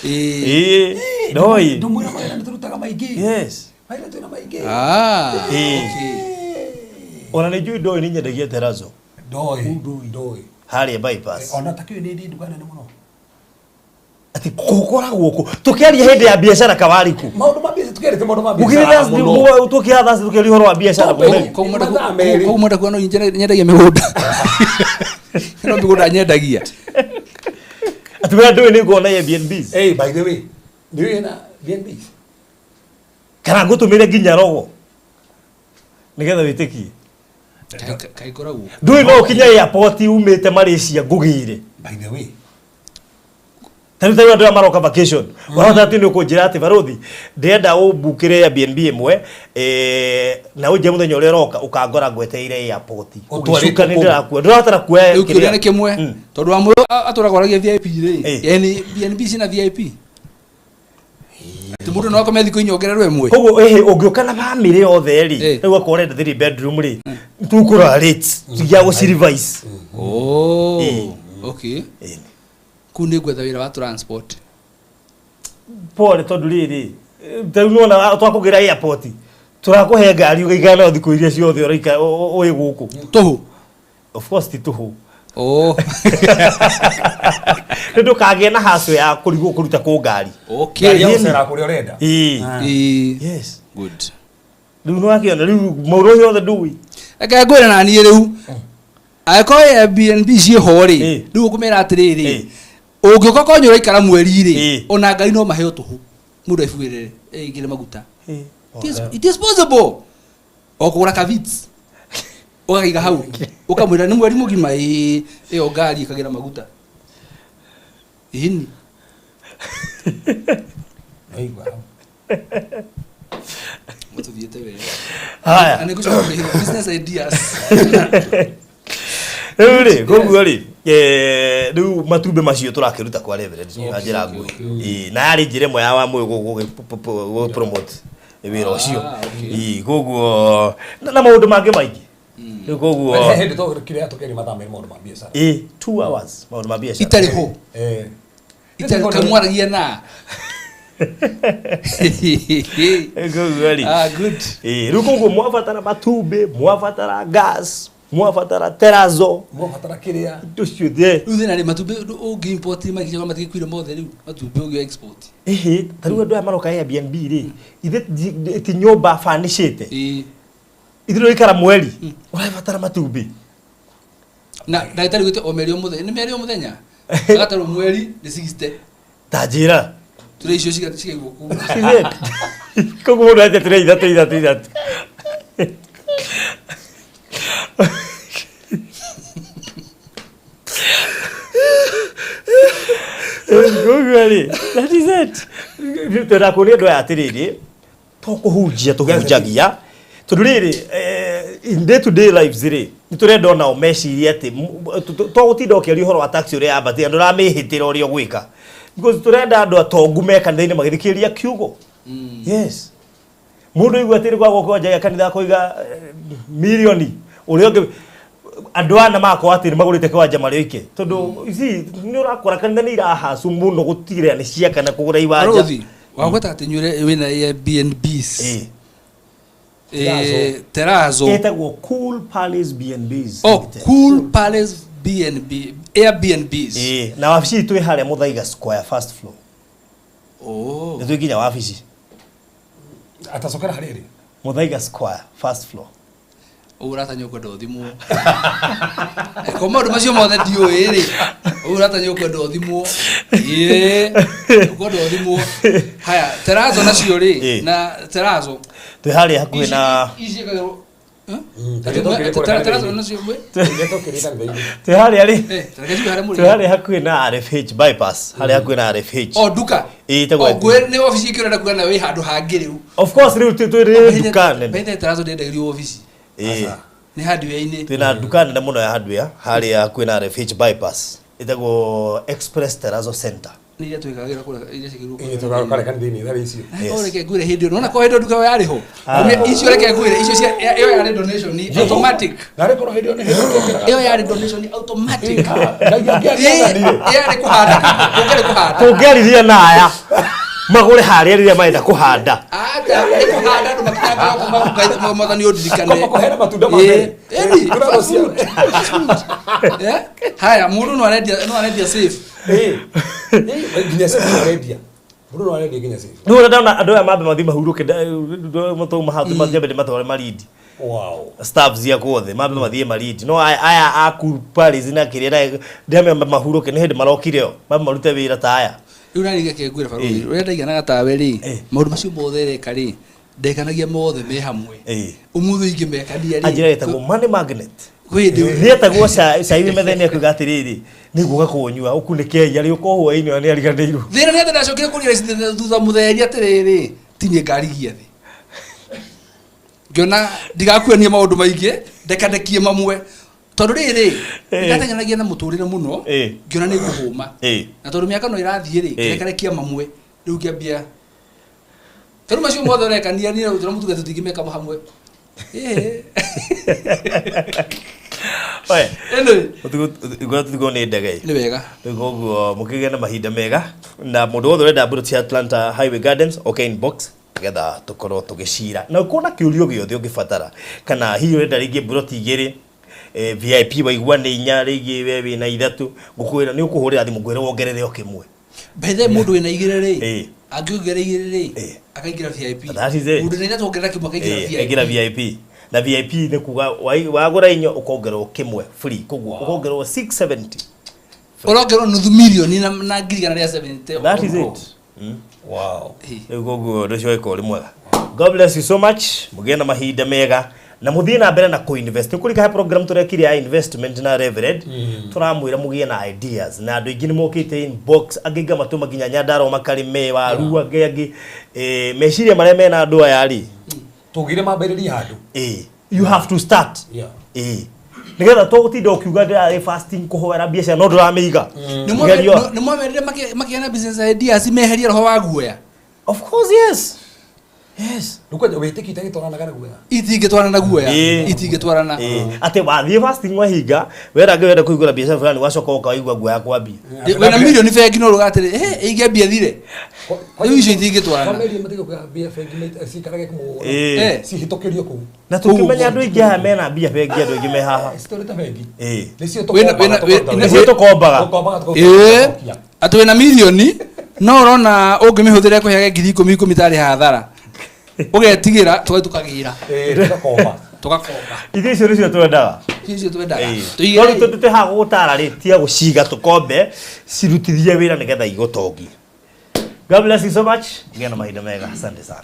Ĩĩ. Ĩĩ. Ndoĩ. Ndũmwĩra mawĩra nĩtũrutaga maingĩ. Yes. Mawĩra twĩna maingĩ. Ah. Ĩĩ. Okay. Ona nĩ njũĩ ndoĩ nĩ nyendagia terazo. Ndoĩ. Ndoĩ. Harĩa bypass. Ona takĩũĩ nĩ ndĩ nduka nene mũno. Atĩ gũkoragwo kũ. Tũkĩaria hĩndĩ ya biacara kawariku. Maũndũ ma biacara tũkĩarĩte maũndũ ma Gũkĩrĩ biacara mũno. tũkĩra thaa tũkĩaria ũhoro wa biacara Topic. mũthenya. Kau mwenda Mathaa merĩ. kau mwenda kuona nyendagia mĩgũnda. No mĩgũnda nyendagia. Atĩ wee ndũĩ nĩ nguona Airbnbs. Hey, by the way, nĩ ũĩ na B&Bs? Kana ngũtũmĩre nginya rogo. Nĩgetha wĩtĩkie. Kaĩ ngoragwo. Ndũĩ no ũkinye airport umĩte Malaysia ngũgĩre. By the way. Ta rĩu andũ aya maroka vacation. Wahota atĩ nĩ ũkũnjĩra atĩ barothi ndĩrenda ũmbukĩre Airbnb ĩmwe na ũnjĩre mũthenya ũrĩa ũroka ũkangora ngwetereire airport. Ũtwarĩtwo Ũgĩcuka nĩ kũu. ndĩrakua. Ndũrabatara kuoya Rĩu kĩũria nĩ kĩrĩa. kĩmwe. Tondũ wa mũyo atũraga oragia VIP rĩ. Ĩĩ. Yani BNB cina VIP. Atĩ mũndũ no akome thikũ inya ongererwo ĩmwe. Koguo ĩhĩ ũngĩũka na bamĩrĩ yothe rĩ, Ĩĩ. rĩu akorwo ũrenda three bedroom rĩ, tũkũrora rates cia gũcirevise. Oh. Ĩĩ. Okay. Ĩĩ. Kũu nĩ ngwetha wĩra wa transport. Pole tondũ rĩrĩ, ta rĩu nĩwona twakũgĩra airport, tũrakũhe ngari ũgaikara nayo thikũ iria ciothe ũraikara wĩ gũkũ. Tũhũ. Of course ti tũhũ. Oh. Nĩ ndũkagĩe na haco ya kũrigwo kũruta kũ ngari. Okay. Ngari ya gũcera kũrĩa ũrenda. Ĩĩ. Ĩĩ. Yes. Good. Rĩu nĩwakĩona rĩu maũndũ ũcio yothe ndũĩ. Reke ngwĩre na niĩ rĩu. Angĩkorwo Airbnb ciĩho rĩ, Ĩĩ. rĩu ũkũmera atĩrĩrĩ, Ĩĩ. ũngĩũka korwo nĩ ũraikara mweri rĩ, Ĩĩ. ona ngari no maheo tũhũ. Mũndũ ebuĩrĩre, ĩingĩre maguta. Ĩĩ. It is possible. O kũgũra ka Vitz. Ũgakaiga hau. Ũkamwĩra nĩ mweri mũgima ĩĩ ĩyo ngari ĩkagĩra maguta. Ĩni. Waigua hau. Mũtũthiĩte wega. Haya. Na nĩngũcoka kũrĩhĩrwo business ideas. Rĩu rĩ, koguo rĩ, rĩu matumbĩ macio tũrakĩruta kwa Reverend na njĩra nguhĩ. Ĩĩ, na yarĩ njĩra ĩmwe ya Wamũyũ gũ promote wĩra ũcio. Ah, okay. Ĩĩ, koguo na maũndũ mangĩ maingĩ. Rĩu koguo He hĩndĩ tũkĩrĩa tũkĩaria mathaa merĩ maũndũ ma biacara. ĩĩ, 2 hours maũndũ ma biacara. Itarĩ ho. Eh. Itarĩ kamwaragia na. Koguo rĩ. Ah, good. Ĩĩ, rĩu koguo mwabatara matumbĩ, mwabatara gas, mwabatara terazo, Mwabatara kĩrĩa. indo ciothe. Rĩu thĩna rĩ matumbĩ ũngĩ import magĩcoka matigĩkuire mothe rĩu matumbĩ ũngĩ export. Ĩhĩ, ta rĩu andũ aya maroka Airbnb rĩ, ithe ti nyũmba furnishĩte. Ĩĩ. Ithuĩ tũraikara mweri, ũrabatara matumbĩ. Na ndagĩtarĩ gwĩte o merĩ o mũthenya. Nĩ merĩ o mũthenya. Agatarwo mweri nĩ 60. Ta njĩra. Tũrĩ icio cikaigwo kũu. Koguo mũndũ ete tũrĩ ithatũ ithatũ ithatũ. Koguo rĩ, that is it. Twenda kuonia andũ aya atĩrĩrĩ, to kũhunjia tũhunjagia, tondũ rĩrĩ, In day to day lives rĩ, nĩ tũrenda onao mecirie atĩ to gũtinda ũkĩaria ũhoro wa tax ũrĩa yambatĩte, andũ ũramĩhĩtĩra ũrĩa ũgwĩka, because tũrenda andũ atongu me kanitha-inĩ magĩthikĩrĩria kiugo. Yes, mũndũ aigua atĩ gwa kĩwanja gĩa kanitha kũiga mirioni, ũrĩa ũngĩ andũ ana magakorwo atĩ nĩ magũrĩte kĩwanja marĩ oike, tondũ you see, nĩ ũrakora kanitha nĩ irahacu mũno gũtigĩrĩra nĩ ciakana kũgũra iwanja. Barothi wagweta atĩ nyure wĩna Airbnbs. Terrazzo. Ĩtagwo Cool Palace B&Bs Oh, Limited. Cool Palace B&B Airbnbs. Na wabici itũ ĩ harĩa Muthaiga Square, first floor. Oh. Nĩ twĩ nginya wabici. Atacokera harĩrĩ. Muthaiga Square, first floor. Ũguo ũratanya ũkwenda ũthimwo ko maũndũ macio mothe ndiũĩ rĩ, ũguo ũratanya ũkwenda ũthimwo, ĩĩ, ũkwenda ũthimwo. Haya, terrazzo nacio rĩ? Na terrazzo. Twĩ harĩa hakuhĩ na ici ciĩkagĩrwo. Terrazzo Terrazzo nacio twĩ harĩa rĩ, reke njigue harĩa twĩ mũrĩ. Harĩa hakuhĩ na RFH bypass, harĩa hakuhĩ na RFH. O nduka. Ĩĩ, ĩtagwo O ngwĩ nĩ obici ĩngĩ ũrenda kuga na wĩ handũ hangĩ rĩu. Of course, rĩu twĩ nduka nene. Bethe terrazzo ndĩendagĩrio obici. Nĩ hardware-inĩ. Twĩna nduka nene mũno ya hardware harĩa hakuhĩ na RFH bypass, ĩtagwo Express Terrazzo Center. Nĩ iria twĩkagĩra kũrĩa, iria ciĩkĩrwo kũrĩa. Tũgakare kanitha-inĩ thaa icio. Yes. Yes. Reke ngwĩre hĩndĩ ĩyo nona ko hĩndĩ ĩyo nduka ĩyo yarĩ ho. Ah. Icio reke ngwĩre icio cia ĩyo yarĩ donation automatic. Narĩ korwo hĩndĩ ĩyo nĩ hĩndĩ twĩkĩraga. Ĩyo yarĩ donation automatic. Ngai angĩakiathanire. Yarĩ kũhanda, kũngĩarĩ kũhanda. Tũngĩaririe na aya magũre harĩa rĩrĩa marenda kũhanda. Anja nĩ kũhanda andũ makinyangaga kuma Mwathani ũndirikane. Kwamba kũheana matunda ma mbere. Ĩni, Kũrĩa first rũciaro. fruit, first fruit. Haya, mũndũ no arendia safe. Ĩĩ. Ĩĩ, nginya safe no arendia. Mũndũ no arendia nginya safe. Rĩu ũrĩa ndona andũ aya mambe mathiĩ mahurũke, matau mathiĩ matware Malindi. Staff cia kuothe mambe mathiĩ Malindi, no aya a Cool Palace na kĩrĩa na ndĩambe mahurũke, nĩ hĩndĩ marokire o mambe marute wĩra ta aya. Rĩu nani reke ngwĩre barothi, ũrĩa ndaiganaga tawe rĩ, maũndũ macio mothe reka rĩ, ndekanagia mothe me hamwe. Ũmũthĩ ingĩmekania rĩ, Anjĩra ĩtagwo money magnet. Kwĩ hĩndĩ nĩetagwo cai wĩ metha-inĩ, akiuga atĩrĩrĩ, nĩguoka kũũnyua ũkunĩke arĩ ũko hwaĩ-inĩ ona nĩariganĩirwo. Thĩna nĩ atĩ ndacokire kũria thutha mũtheri atĩrĩrĩ, tinie ngarigia thĩ, ngĩona ndigakuania maũndũ maingĩ, ndekandekie mamwe, tondũ rĩrĩ ndateng'eragia na mũtũrĩre mũno. Ngĩona nĩ ngũhũma na tondũ mĩaka no ĩrathiĩ rĩ, ngĩrekarekia mamwe. Rĩu ngĩambia tondũ macio mothe ũrekania niĩ tũra mũtuge tũtingĩmeka hamwe. Oe, Anyway, tũtigwo nĩ ndege. Nĩ wega. Rĩu koguo mũkĩgĩe na mahinda mega, na mũndũ wothe ũrenda mburoti cia Atlanta Highway Gardens, okay, inbox nĩgetha tũkorwo tũgĩcira na ũkorwo na kĩũrio gĩothe ũngĩbatara, kana hihi ũrenda rĩngĩ mburoti igĩrĩ, VIP waigua nĩ inya, rĩngĩ we wĩna ithatũ, ngũkwĩra nĩ ũkũhũrĩra thimũ ngwĩre wongerere o kĩmwe. Bethe mũndũ wĩna igĩrĩ rĩ, angĩongerera igĩrĩ rĩ, akaingĩra VIP. That is it. Mũndũ wĩna ithatũ ongerera kĩmwe akaingĩra VIP. Aingĩra VIP, na VIP nĩ kuga wagũra inya ũkongererwo kĩmwe free, koguo ũkongererwo 670. Ũrongerwo nuthu milioni na 170,000. That is it. Wow. Rĩu koguo ũndũ ũcio ũgĩkorwo ũrĩ mwega. God bless you so much, mũgĩe na mahinda mega na mũthiĩ na mbere na kũ-invest. Nĩ kũrika he program tũrekire ya investment na Reverend, tũramwĩra mũgĩe na ideas, na andũ aingĩ nĩ mokĩte inbox, angĩ ngamatũma nginya Nyandarua makarĩme waru, angĩ meciria marĩa mena andũ aya rĩ. Tũgire mambĩrĩrie handũ. You have to start. Nĩgetha to gũtinda ũkiuga ndĩrarĩ fasting kũhoera biacara no ndũramĩiga. Geria. Nĩ mwamerire makĩgĩa na business ideas, meherie roho wa guoya. Of course, yes. Rĩu kwanja wĩtĩkio itagĩtwaranaga na guoya. Itingĩtwarana na guoya. Itingĩtwarana. Atĩ wathiĩ fasting wahinga wera ngĩ wenda kũhingũra biacara fulani, wacoka ũka waigua guoya kwambia. Wĩna milioni bengi no rũga atĩrĩ, "Ĩ, ingĩambia thire." Rĩu icio itingĩtwarana. Kwamerie matige kũiga mbia bengi ciikarage kũmũgũra. Cihĩtũkĩrio kũu. Na tũkĩmenya andũ aingĩ haha mena mbia bengi, andũ aingĩ me haha. Citũrĩte bengi. Nĩcio tũkombaga Nĩcio tũkombaga. Tũkombaga tũkaruta. Atĩ wĩna milioni no ũrona ũngĩmĩhũthĩra kũheage 10,000 ikũmi tarĩ hathara, ũgetigĩra, tũgathiĩ tũkagĩra. Tũgakomba. Tũgakomba. Ithuĩ icio nĩcio twendaga. Icio twendaga. No rĩu tondũ twĩ haha gũgũtara rĩ, tiga gũciga tũkombe, cirutithie wĩra nĩgetha igũtongie. God bless you so much, gĩa na mahinda mega, asante sana.